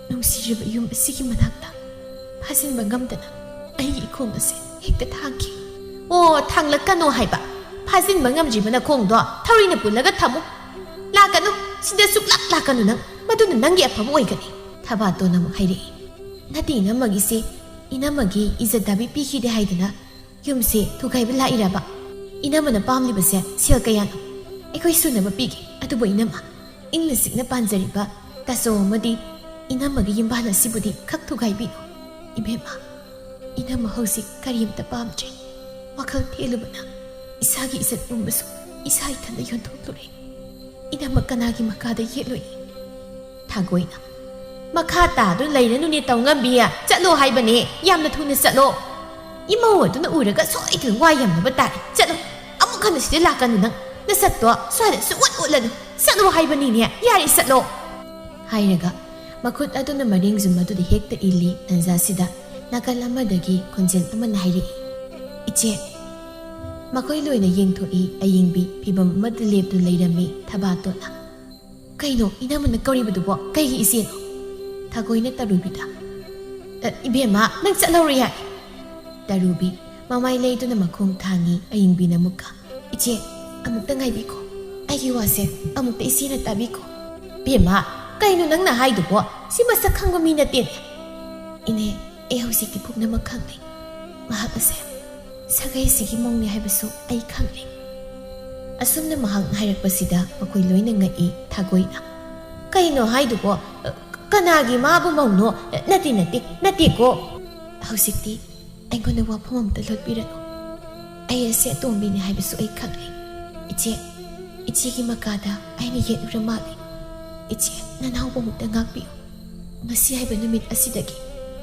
ꯅꯨꯡꯁꯤꯔꯕ ꯌꯨꯝ ꯑꯁꯤꯒꯤ ꯃꯅꯥꯛꯇ ꯐꯥꯖꯤꯟꯕ ꯉꯝꯗꯅ ꯑꯩꯒꯤ ꯏꯈꯣꯡ ꯑꯁꯦ ꯍꯦꯛꯇ ꯊꯥꯡꯈꯤ꯫ "ꯑꯣ, ꯊꯥꯡꯂꯛꯀꯅꯣ ꯍꯥꯏꯕ꯫ ꯐꯥꯖꯤꯟꯕ ꯉꯝꯗ꯭ꯔꯤꯕ ꯅꯈꯣꯡꯗꯣ ꯊꯧꯔꯤꯅ ꯄꯨꯜꯂꯒ ꯊꯝꯃꯨ꯫ ꯂꯥꯛꯀꯅꯨ, ꯁꯤꯗ ꯁꯨꯛꯂꯥꯛ ꯂꯥꯛꯀꯅꯨ ꯅꯪ꯫ ꯃꯗꯨꯅ ꯅꯪꯒꯤ ꯑꯐꯕ ꯑꯣꯏꯒꯅꯤ"꯫ ꯊꯕꯥꯇꯣꯟꯅ ꯑꯃꯨꯛ ꯍꯥꯏꯔꯛꯏ꯫ "ꯅꯠꯇꯦ, ꯏꯅꯝꯃꯒꯤꯁꯦ, ꯏꯅꯝꯃꯒꯤ ꯏꯖꯠ ꯗꯥꯕꯤ ꯄꯤꯈꯤꯗꯦ ꯍꯥꯏꯗꯅ ꯌꯨꯝꯁꯦ ꯊꯨꯒꯥꯏꯕ ꯂꯥꯛꯏꯔꯕ? ꯏꯅꯝꯃꯅ ꯄꯥꯝꯂꯤꯕꯁꯦ ꯁꯦꯜ ꯀꯌꯥꯅꯣ? ꯑꯩꯈꯣꯏ ꯁꯨꯅꯕ ꯄꯤꯒꯦ꯫ ꯑꯗꯨꯕꯨ ꯏꯅꯝꯃ, ꯏꯪꯅ ꯆꯤꯛꯅ ꯄꯥꯟꯖꯔꯤꯕ ꯇꯥꯆꯧ ꯑꯃꯗꯤ ꯏꯅꯝꯃꯒꯤ ꯌꯨꯝꯕꯥꯜ ꯑꯁꯤꯕꯨꯗꯤ ꯈꯛ ꯊꯨꯒꯥꯏꯕꯤꯅꯨ꯫ ꯏꯕꯦꯝꯃ, ꯏꯅꯝꯃ ꯍꯧꯖꯤꯛ ꯀꯔꯤꯝꯇ ꯄꯥꯝꯗ꯭ꯔꯦ꯫ ꯋꯥꯈꯜ ꯊꯦꯜꯂꯨꯕꯅ ꯏꯁꯥꯒꯤ ꯏꯖꯠ ꯄꯨꯝꯕꯁꯨ ꯏꯁꯥ ꯏꯊꯟꯗ ꯌꯣꯟꯊꯣꯛꯂꯨꯔꯦ꯫ ꯏꯅꯝꯃ ꯀꯅꯥꯒꯤ ꯃꯈꯥꯗ ꯌꯦꯠꯂꯨꯏ?" ꯊꯥꯒꯣꯏꯅ, "ꯃꯈꯥ ꯇꯥꯗꯨꯅ ꯂꯩꯔꯅꯨꯅꯦ ꯇꯧꯉꯝꯕꯤ, ꯆꯠꯂꯣ ꯍꯥꯏꯕꯅꯦ, ꯌꯥꯝꯅ ꯊꯨꯅ ꯆꯠꯂꯣ꯫ ꯏꯃꯧ ꯑꯗꯨꯅ ꯎꯔꯒ ꯁꯣꯏꯗꯅ ꯋꯥ ꯌꯥꯝꯅꯕ ꯇꯥꯔꯦ꯫ ꯆꯠꯂꯣ, ꯑꯃꯨꯛ ꯍꯟꯅ ꯁꯤꯗ ꯂꯥꯛꯀꯅꯨ ꯅꯪ꯫ ꯅꯁꯛꯇꯣ ꯁ꯭ꯋꯥꯏꯗ ꯁꯨꯛꯎꯠ ꯎꯠꯂꯅꯨ꯫ ꯆꯠꯂꯣ ꯍꯥꯏꯕꯅꯤꯅꯦ, ꯌꯥꯔꯦ ꯆꯠꯂꯣ"꯫ ꯍꯥꯏꯔꯒ ꯃꯈꯨꯠ ꯑꯗꯨꯅ ꯃꯔꯤꯡꯖꯨꯝ ꯑꯗꯨꯗ ꯍꯦꯛꯇ ꯏꯜꯂꯤ꯫ ꯇꯟꯖꯥꯁꯤꯗ ꯅꯥꯀꯜ ꯑꯃꯗꯒꯤ ꯈꯣꯟꯖꯦꯜ ꯑꯃꯅ ꯍꯥꯏꯔꯛꯏ, "ꯏꯆꯦ"꯫ ꯃꯈꯣꯏ ꯂꯣꯏꯅ ꯌꯦꯡꯊꯣꯛꯏ꯫ ꯑꯌꯤꯡꯕꯤ ꯐꯤꯕꯝ ꯑꯃꯗ ꯂꯦꯞꯇꯨꯅ ꯂꯩꯔꯝꯃꯤ ꯊꯕꯥꯇꯣꯟꯅ꯫ "ꯀꯩꯅꯣ ꯏꯅꯝꯃꯅ ꯀꯧꯔꯤꯕꯗꯨꯕꯣ? ꯀꯩꯒꯤ ꯏꯆꯦꯅꯣ?" ꯊꯥꯒꯣꯏꯅ ꯇꯔꯨꯕꯤꯗ, "ꯑ, ꯏꯕꯦꯝꯃ, ꯅꯪ ꯆꯠꯍꯧꯔꯣ ꯌꯥꯔꯦ"꯫ ꯇꯔꯨꯕꯤ ꯃꯃꯥꯏ ꯂꯩꯗꯨꯅ ꯃꯈꯣꯡ ꯊꯥꯡꯉꯤ꯫ ꯑꯌꯤꯡꯕꯤꯅ ꯑꯃꯨꯛꯀ, "ꯏꯆꯦ, ꯑꯃꯨꯛꯇ ꯉꯥꯏꯕꯤꯈꯣ꯫ ꯑꯩꯒꯤ ꯋꯥꯁꯦ ꯑꯃꯨꯛꯇ ꯏꯆꯦꯅ ꯇꯥꯕꯤꯈꯣ"꯫ "ꯕꯦꯝꯃ, ꯀꯩꯅꯣ ꯅꯪꯅ ꯍꯥꯏꯗꯨꯕꯣ? ꯁꯤ ꯃꯁꯛ ꯈꯪꯕ ꯃꯤ ꯅꯠꯇꯦꯅꯦ"꯫ "ꯏꯅꯦ, ꯑꯩ ꯍꯧꯖꯤꯛꯇꯤ ꯄꯨꯝꯅꯃꯛ ꯈꯪꯂꯦ꯫ ꯃꯍꯥꯛ ꯑꯁꯦ ꯁꯥꯒꯩꯁꯤꯒꯤ ꯃꯧꯅꯦ ꯍꯥꯏꯕꯁꯨ ꯑꯩ ꯈꯪꯂꯦ"꯫ ꯑꯁꯨꯝꯅ ꯃꯍꯥꯛꯅ ꯍꯥꯏꯔꯛꯄꯁꯤꯗ ꯃꯈꯣꯏ ꯂꯣꯏꯅ ꯉꯛꯏ꯫ ꯊꯥꯒꯣꯏꯅ, "ꯀꯩꯅꯣ ꯍꯥꯏꯗꯨꯕꯣ? ꯀꯅꯥꯒꯤ ꯃꯥꯕꯨ ꯃꯧꯅꯣ? ꯅꯠꯇꯦ, ꯅꯠꯇꯦ, ꯅꯠꯇꯦꯀꯣ"꯫ "ꯍꯧꯖꯤꯛꯇꯤ ꯑꯩꯉꯣꯟꯗ ꯋꯥꯐꯝ ꯑꯃꯇ ꯂꯣꯠꯄꯤꯔꯅꯨ꯫ ꯑꯩ ꯑꯁꯤ ꯑꯇꯣꯝꯕꯤꯅꯤ ꯍꯥꯏꯕꯁꯨ ꯑꯩ ꯈꯪꯂꯦ꯫ ꯏꯆꯦ, ꯏꯆꯦꯒꯤ ꯃꯀꯥꯗ ꯑꯩꯅ ꯌꯦꯠꯂꯨꯔ ꯃꯥꯜꯂꯦ꯫ ꯏꯆꯦ, ꯅꯅꯥꯎꯕꯨ ꯑꯃꯨꯛꯇ ꯉꯥꯛꯄꯤꯌꯨ꯫ ꯉꯁꯤ ꯍꯥꯏꯕ ꯅꯨꯃꯤꯠ ꯑꯁꯤꯗꯒꯤ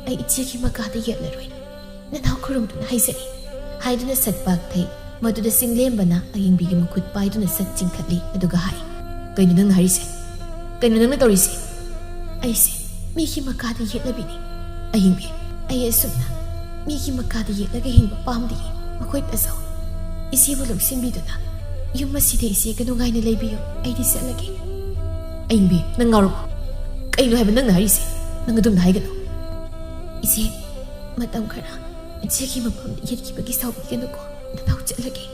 ꯑꯩ ꯏꯆꯦꯒꯤ ꯃꯀꯥꯗ ꯌꯦꯠꯂꯔꯣꯏ꯫ ꯅꯅꯥꯎ ꯈꯨꯔꯨꯝꯗꯨꯅ ꯍꯥꯏꯖꯔꯤ"꯫ ꯍꯥꯏꯗꯨꯅ ꯁꯠ ꯄꯥꯛꯊꯩ꯫ ꯃꯗꯨꯗ ꯆꯤꯡꯂꯦꯝꯕꯅ ꯑꯌꯤꯡꯕꯤꯒꯤ ꯃꯈꯨꯠ ꯄꯥꯏꯗꯨꯅ ꯁꯠ ꯆꯤꯡꯈꯠꯂꯤ꯫ ꯑꯗꯨꯒ ꯍꯥꯏ, "ꯀꯩꯅꯣ ꯅꯪꯅ ꯍꯥꯏꯔꯤꯁꯦ? ꯀꯩꯅꯣ ꯅꯪꯅ ꯇꯧꯔꯤꯁꯦ?" "ꯑꯩꯁꯦ ꯃꯤꯒꯤ ꯃꯀꯥꯗ ꯌꯦꯠꯂꯕꯤꯅꯤ꯫ ꯑꯌꯤꯡꯕꯤ, ꯑꯩ ꯑꯁꯨꯝꯅ ꯃꯤꯒꯤ ꯃꯀꯥꯗ ꯌꯦꯠꯂꯒ ꯍꯤꯡꯕ ꯄꯥꯝꯗꯤꯌꯦ꯫ ꯃꯈꯣꯏ ꯇꯥꯆꯧ, ꯏꯆꯦꯕꯨ ꯂꯧꯁꯤꯟꯕꯤꯗꯨꯅ ꯌꯨꯝ ꯑꯁꯤꯗ ꯏꯆꯦꯒ ꯅꯨꯡꯉꯥꯏꯅ ꯂꯩꯕꯤꯌꯨ꯫ ꯑꯩꯗꯤ ꯆꯠꯂꯒꯦ"꯫ "ꯑꯌꯤꯡꯕꯤ, ꯅꯪ ꯉꯥꯎꯔꯕꯣ? ꯀꯩꯅꯣ ꯍꯥꯏꯕ ꯅꯪꯅ ꯍꯥꯏꯔꯤꯁꯦ? ꯅꯪ ꯑꯗꯨꯝꯅ ꯍꯥꯏꯒꯅꯨ"꯫ "ꯏꯆꯦ, ꯃꯇꯝ ꯈꯔ "ꯏꯆꯦꯒꯤ ꯃꯐꯝꯗ ꯌꯦꯠꯈꯤꯕꯒꯤ ꯁꯥꯎꯕꯤꯒꯅꯨꯀꯣ, ꯅꯅꯥꯎ ꯆꯠꯂꯒꯦ꯫"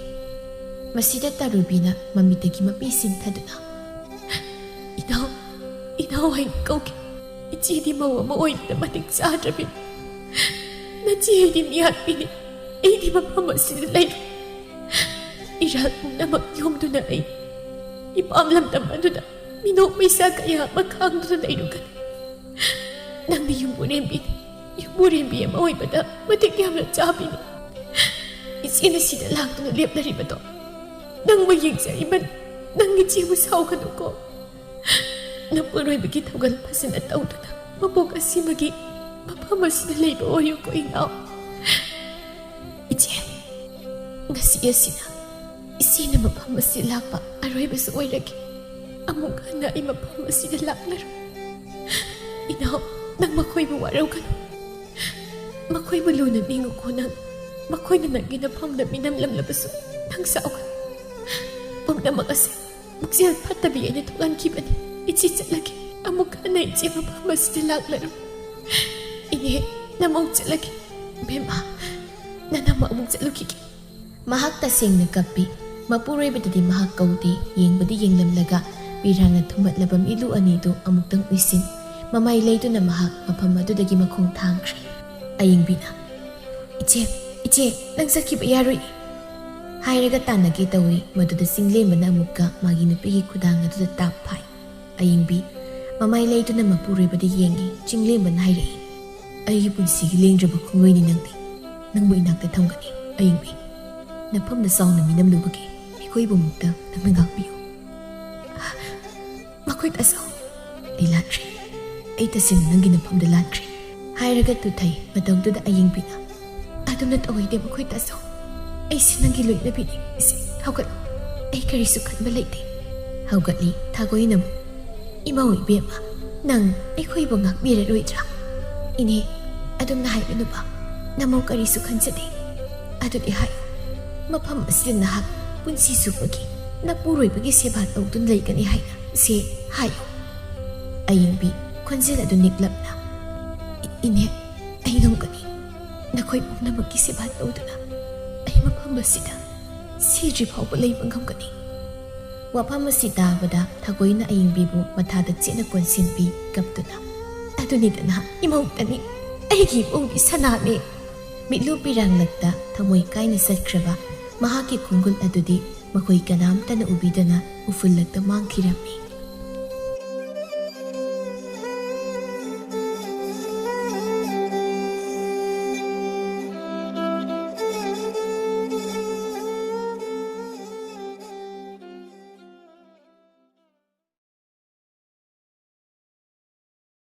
ꯃꯁꯤꯗ ꯇꯥꯔꯨꯕꯤꯅ ꯃꯃꯤꯠꯇꯒꯤ ꯃꯄꯤ ꯁꯤꯟꯊꯗꯨꯅ, "ꯏꯅꯥꯎ, ꯏꯅꯥꯎ ꯍꯥꯏꯅ ꯀꯧꯒꯦ꯫ ꯏꯆꯦꯗꯤ ꯃꯧ ꯑꯃ ꯑꯣꯏꯕꯗ ꯃꯇꯤꯛ ꯆꯥꯗ꯭ꯔꯕꯤꯅꯤ꯫ ꯅꯆꯦ ꯑꯩꯗꯤ ꯃꯤꯍꯥꯠꯄꯤꯅꯤ꯫ ꯑꯩꯗꯤ ꯃꯐꯝ ꯑꯁꯤꯗ ꯂꯩꯔꯣꯏ꯫ ꯏꯔꯥꯜ ꯄꯨꯝꯅꯃꯛ ꯌꯣꯝꯗꯨꯅ ꯑꯩ ꯏꯄꯥꯝ ꯂꯝꯗꯝ ꯑꯗꯨꯗ ꯃꯤꯅꯣꯛ ꯃꯩꯁꯥ ꯀꯌꯥ ꯑꯃ ꯈꯥꯡꯗꯨꯅ ꯂꯩꯔꯨꯒꯅꯤ꯫ ꯅꯪꯗꯤ ꯌꯨꯝꯕꯨꯔꯦꯝꯕꯤꯅꯤ꯫ ꯌꯨꯝꯕꯨꯔꯦꯝꯕꯤ ꯑꯃ ꯑꯣꯏꯕꯗ ꯃꯇꯤꯛ ꯌꯥꯝꯅ ꯆꯥꯕꯤꯅꯤ꯫ ꯏꯆꯦꯅ ꯁꯤꯗ ꯂꯥꯛꯇꯨꯅ ꯂꯦꯞꯅꯔꯤꯕꯗꯣ ꯅꯪꯕꯨ ꯌꯦꯡꯖꯔꯤꯕꯅꯤ꯫ ꯅꯪ ꯏꯆꯦꯕꯨ ꯁꯥꯎꯒꯅꯨꯀꯣ꯫ ꯅꯄꯨꯔꯣꯏꯕꯒꯤ ꯊꯧꯒꯜ ꯐꯖꯅ ꯇꯧꯗꯨꯅ ꯃꯄꯣꯛ ꯑꯁꯤꯃꯒꯤ ꯃꯐꯝ ꯑꯁꯤꯗ ꯂꯩꯕ ꯑꯣꯏꯌꯨꯀꯣ ꯏꯅꯥꯎ꯫" "ꯏꯆꯦ, ꯉꯁꯤ ꯑꯁꯤꯅ ꯏꯆꯦꯅ ꯃꯐꯝ ꯑꯁꯤ ꯂꯥꯛꯄ ꯑꯔꯣꯏꯕꯁꯨ ꯑꯣꯏꯔꯒꯦ꯫ ꯑꯃꯨꯛ ꯍꯟꯅ ꯑꯩ ꯃꯐꯝ ꯑꯁꯤꯗ ꯂꯥꯛꯂꯔꯣꯏ꯫ ꯏꯅꯥꯎ, ꯅꯪ ꯃꯈꯣꯏꯕꯨ ꯋꯥꯔꯧꯒꯅꯨ꯫ ꯃꯈꯣꯏꯕꯨ ꯂꯨꯅ ꯅꯤꯡꯉꯨꯀꯣ ꯅꯪ꯫ ꯃꯈꯣꯏꯅ ꯅꯪꯒꯤ ꯅꯐꯝꯗ ꯃꯤꯅꯝꯂꯝꯂꯕꯁꯨ ꯅꯪ ꯁꯥꯎꯒꯅꯨ꯫ ꯄꯨꯝꯅꯃꯛ ꯑꯁꯦ ꯄꯨꯛꯆꯦꯜ ꯐꯠꯇꯕꯤ ꯑꯩꯅ ꯊꯣꯛꯍꯟꯈꯤꯕꯅꯤ꯫ ꯏꯆꯦ ꯆꯠꯂꯒꯦ꯫ ꯑꯃꯨꯛ ꯍꯟꯅ ꯏꯆꯦ ꯃꯐꯝ ꯑꯁꯤꯗ ꯂꯥꯛꯂꯔꯣꯏ꯫ ꯏꯅꯦ, ꯅꯃꯧ ꯆꯠꯂꯒꯦ꯫ ꯕꯦꯝꯃ, ꯅꯅꯝꯃ ꯑꯃꯨꯛ ꯆꯠꯂꯨꯈꯤꯒꯦ꯫" ꯃꯍꯥꯛ ꯇꯁꯦꯡꯅ ꯀꯞꯄꯤ꯫ ꯃꯄꯨꯔꯣꯏꯕꯗꯗꯤ ꯃꯍꯥꯛ ꯀꯧꯗꯦ꯫ ꯌꯦꯡꯕꯗꯤ ꯌꯦꯡꯂꯝꯂꯒ ꯄꯤꯔꯥꯡꯅ ꯊꯨꯝꯃꯠꯂꯕ ꯃꯤꯠꯂꯨ ꯑꯅꯤꯗꯨ ꯑꯃꯨꯛꯇꯪ ꯎꯏꯁꯤꯟ, ꯃꯃꯥꯏ ꯂꯩꯗꯨꯅ ꯃꯍꯥꯛ ꯃꯐꯝ ꯑꯗꯨꯗꯒꯤ ꯃꯈꯣꯡ ꯊꯥꯡꯈ꯭ꯔꯦ꯫ ꯑꯌꯤꯡꯕꯤꯅ, "ꯏꯆꯦ, ꯏꯆꯦ, ꯅꯪ ꯆꯠꯈꯤꯕ ꯌꯥꯔꯣꯏ!" ꯍꯥꯏꯔꯒ ꯇꯥꯟꯅꯒꯦ ꯇꯧꯏ꯫ ꯃꯗꯨꯗ ꯆꯤꯡꯂꯦꯝꯕꯅ ꯑꯃꯨꯛꯀ ꯃꯥꯒꯤ ꯅꯨꯄꯤꯒꯤ ꯈꯨꯗꯥꯡ ꯑꯗꯨꯗ ꯇꯥꯞ ꯐꯥꯏ꯫ ꯑꯌꯤꯡꯕꯤ, ꯃꯃꯥꯏ ꯂꯩꯗꯨꯅ ꯃꯄꯨꯔꯣꯏꯕꯗ ꯌꯦꯡꯉꯤ꯫ ꯆꯤꯡꯂꯦꯝꯕꯅ ꯍꯥꯏꯔꯛꯏ, "ꯑꯩꯒꯤ ꯄꯨꯟꯁꯤꯒꯤ ꯂꯦꯡꯗ꯭ꯔꯕ ꯈꯣꯡꯂꯣꯏꯅꯤ ꯅꯪꯗꯤ꯫ ꯅꯪꯕꯨ ꯏꯅꯥꯛꯇ ꯊꯝꯒꯅꯤ ꯑꯌꯤꯡꯕꯤ꯫ ꯅꯐꯝꯗ ꯆꯥꯎꯅ ꯃꯤꯅꯝꯂꯨꯕꯒꯤ ꯃꯤꯀꯣꯏꯕꯃꯛꯇ ꯅꯪꯅ ꯉꯥꯛꯄꯤꯌꯨ꯫" "ꯃꯈꯣꯏ ꯇꯥꯆꯧ, ꯑꯩ ꯂꯥꯟꯈ꯭ꯔꯦ꯫ ꯑꯩ ꯇꯁꯦꯡꯅ ꯅꯪꯒꯤ ꯅꯐꯝꯗ ꯂꯥꯟꯈ꯭ꯔꯦ꯫" ꯍꯥꯏꯔꯒ ꯇꯨꯊꯩ꯫ ꯃꯇꯝꯗꯨꯗ ꯑꯌꯤꯡꯕꯤꯅ, "ꯑꯗꯨꯝꯅ ꯇꯧꯍꯩꯗꯦ ꯃꯈꯣꯏ ꯇꯥꯆꯧ꯫ ꯑꯩꯁꯦ ꯅꯪꯒꯤ ꯂꯣꯏꯅꯕꯤꯅꯤ꯫ ꯏꯆꯦ, ꯍꯧꯒꯠꯂꯣ꯫ ꯑꯩ ꯀꯔꯤꯁꯨ ꯈꯟꯕ ꯂꯩꯇꯦ꯫" ꯍꯧꯒꯠꯂꯤ꯫ ꯊꯥꯒꯣꯏꯅꯕꯨ, "ꯏꯃꯧ ꯏꯕꯦꯝꯃ, ꯅꯪ ꯑꯩꯈꯣꯏꯕꯨ ꯉꯥꯛꯄꯤꯔꯔꯣꯏꯗ꯭ꯔꯥ?" "ꯏꯅꯦ, ꯑꯗꯨꯝꯅ ꯍꯥꯏꯒꯅꯨꯕ꯫ ꯅꯃꯧ ꯀꯔꯤꯁꯨ ꯈꯟꯖꯗꯦ꯫ ꯑꯗꯨꯗꯤ ꯍꯥꯏꯌꯨ, ꯃꯐꯝ ꯑꯁꯤꯗ ꯅꯍꯥꯛ ꯄꯨꯟꯁꯤ ꯆꯨꯞꯄꯒꯤ ꯅꯄꯨꯔꯣꯏꯕꯒꯤ ꯁꯦꯕꯥ ꯇꯧꯗꯨꯅ ꯂꯩꯒꯅꯤ ꯍꯥꯏꯅ ꯁꯦ ꯍꯥꯏꯌꯨ꯫" ꯑꯌꯤꯡꯕꯤ, ꯈꯣꯟꯖꯦꯜ ꯑꯗꯨ ꯅꯤꯛꯂꯞꯅ, "ꯏ-, ꯏꯅꯦ, ꯑꯩ ꯉꯝꯒꯅꯤ꯫ ꯅꯈꯣꯏ ꯄꯨꯝꯅꯃꯛꯀꯤ ꯁꯦꯕꯥ ꯇꯧꯗꯨꯅ ꯑꯩ ꯃꯐꯝ ꯑꯁꯤꯗ ꯁꯤꯗ꯭ꯔꯤ ꯐꯥꯎꯕ ꯂꯩꯕ ꯉꯝꯒꯅꯤ꯫ ꯋꯥꯐꯝ ꯑꯁꯤ ꯇꯥꯕꯗ ꯊꯥꯒꯣꯏꯅ ꯑꯌꯤꯡꯕꯤꯕꯨ ꯃꯊꯥꯗ ꯆꯦꯠꯅ ꯀꯣꯟꯁꯤꯟꯕꯤ ꯀꯞꯇꯨꯅ, "ꯑꯗꯨꯅꯤꯗꯅ ꯏꯃꯧꯇꯅꯤ, ꯑꯩꯒꯤ ꯏꯃꯧꯒꯤ ꯁꯅꯥꯅꯦ!" ꯃꯤꯠꯂꯨ ꯄꯤꯔꯥꯡꯂꯛꯇ ꯊꯃꯣꯏ ꯀꯥꯏꯅ ꯆꯠꯈ꯭ꯔꯕ ꯃꯍꯥꯛꯀꯤ ꯈꯣꯡꯒꯨꯜ ꯑꯗꯨꯗꯤ ꯃꯈꯣꯏ ꯀꯅꯥꯝꯇꯅ ꯎꯕꯤꯗꯅ ꯎꯐꯨꯜꯂꯛꯇ ꯃꯥꯡꯈꯤꯔꯝꯃꯤ꯫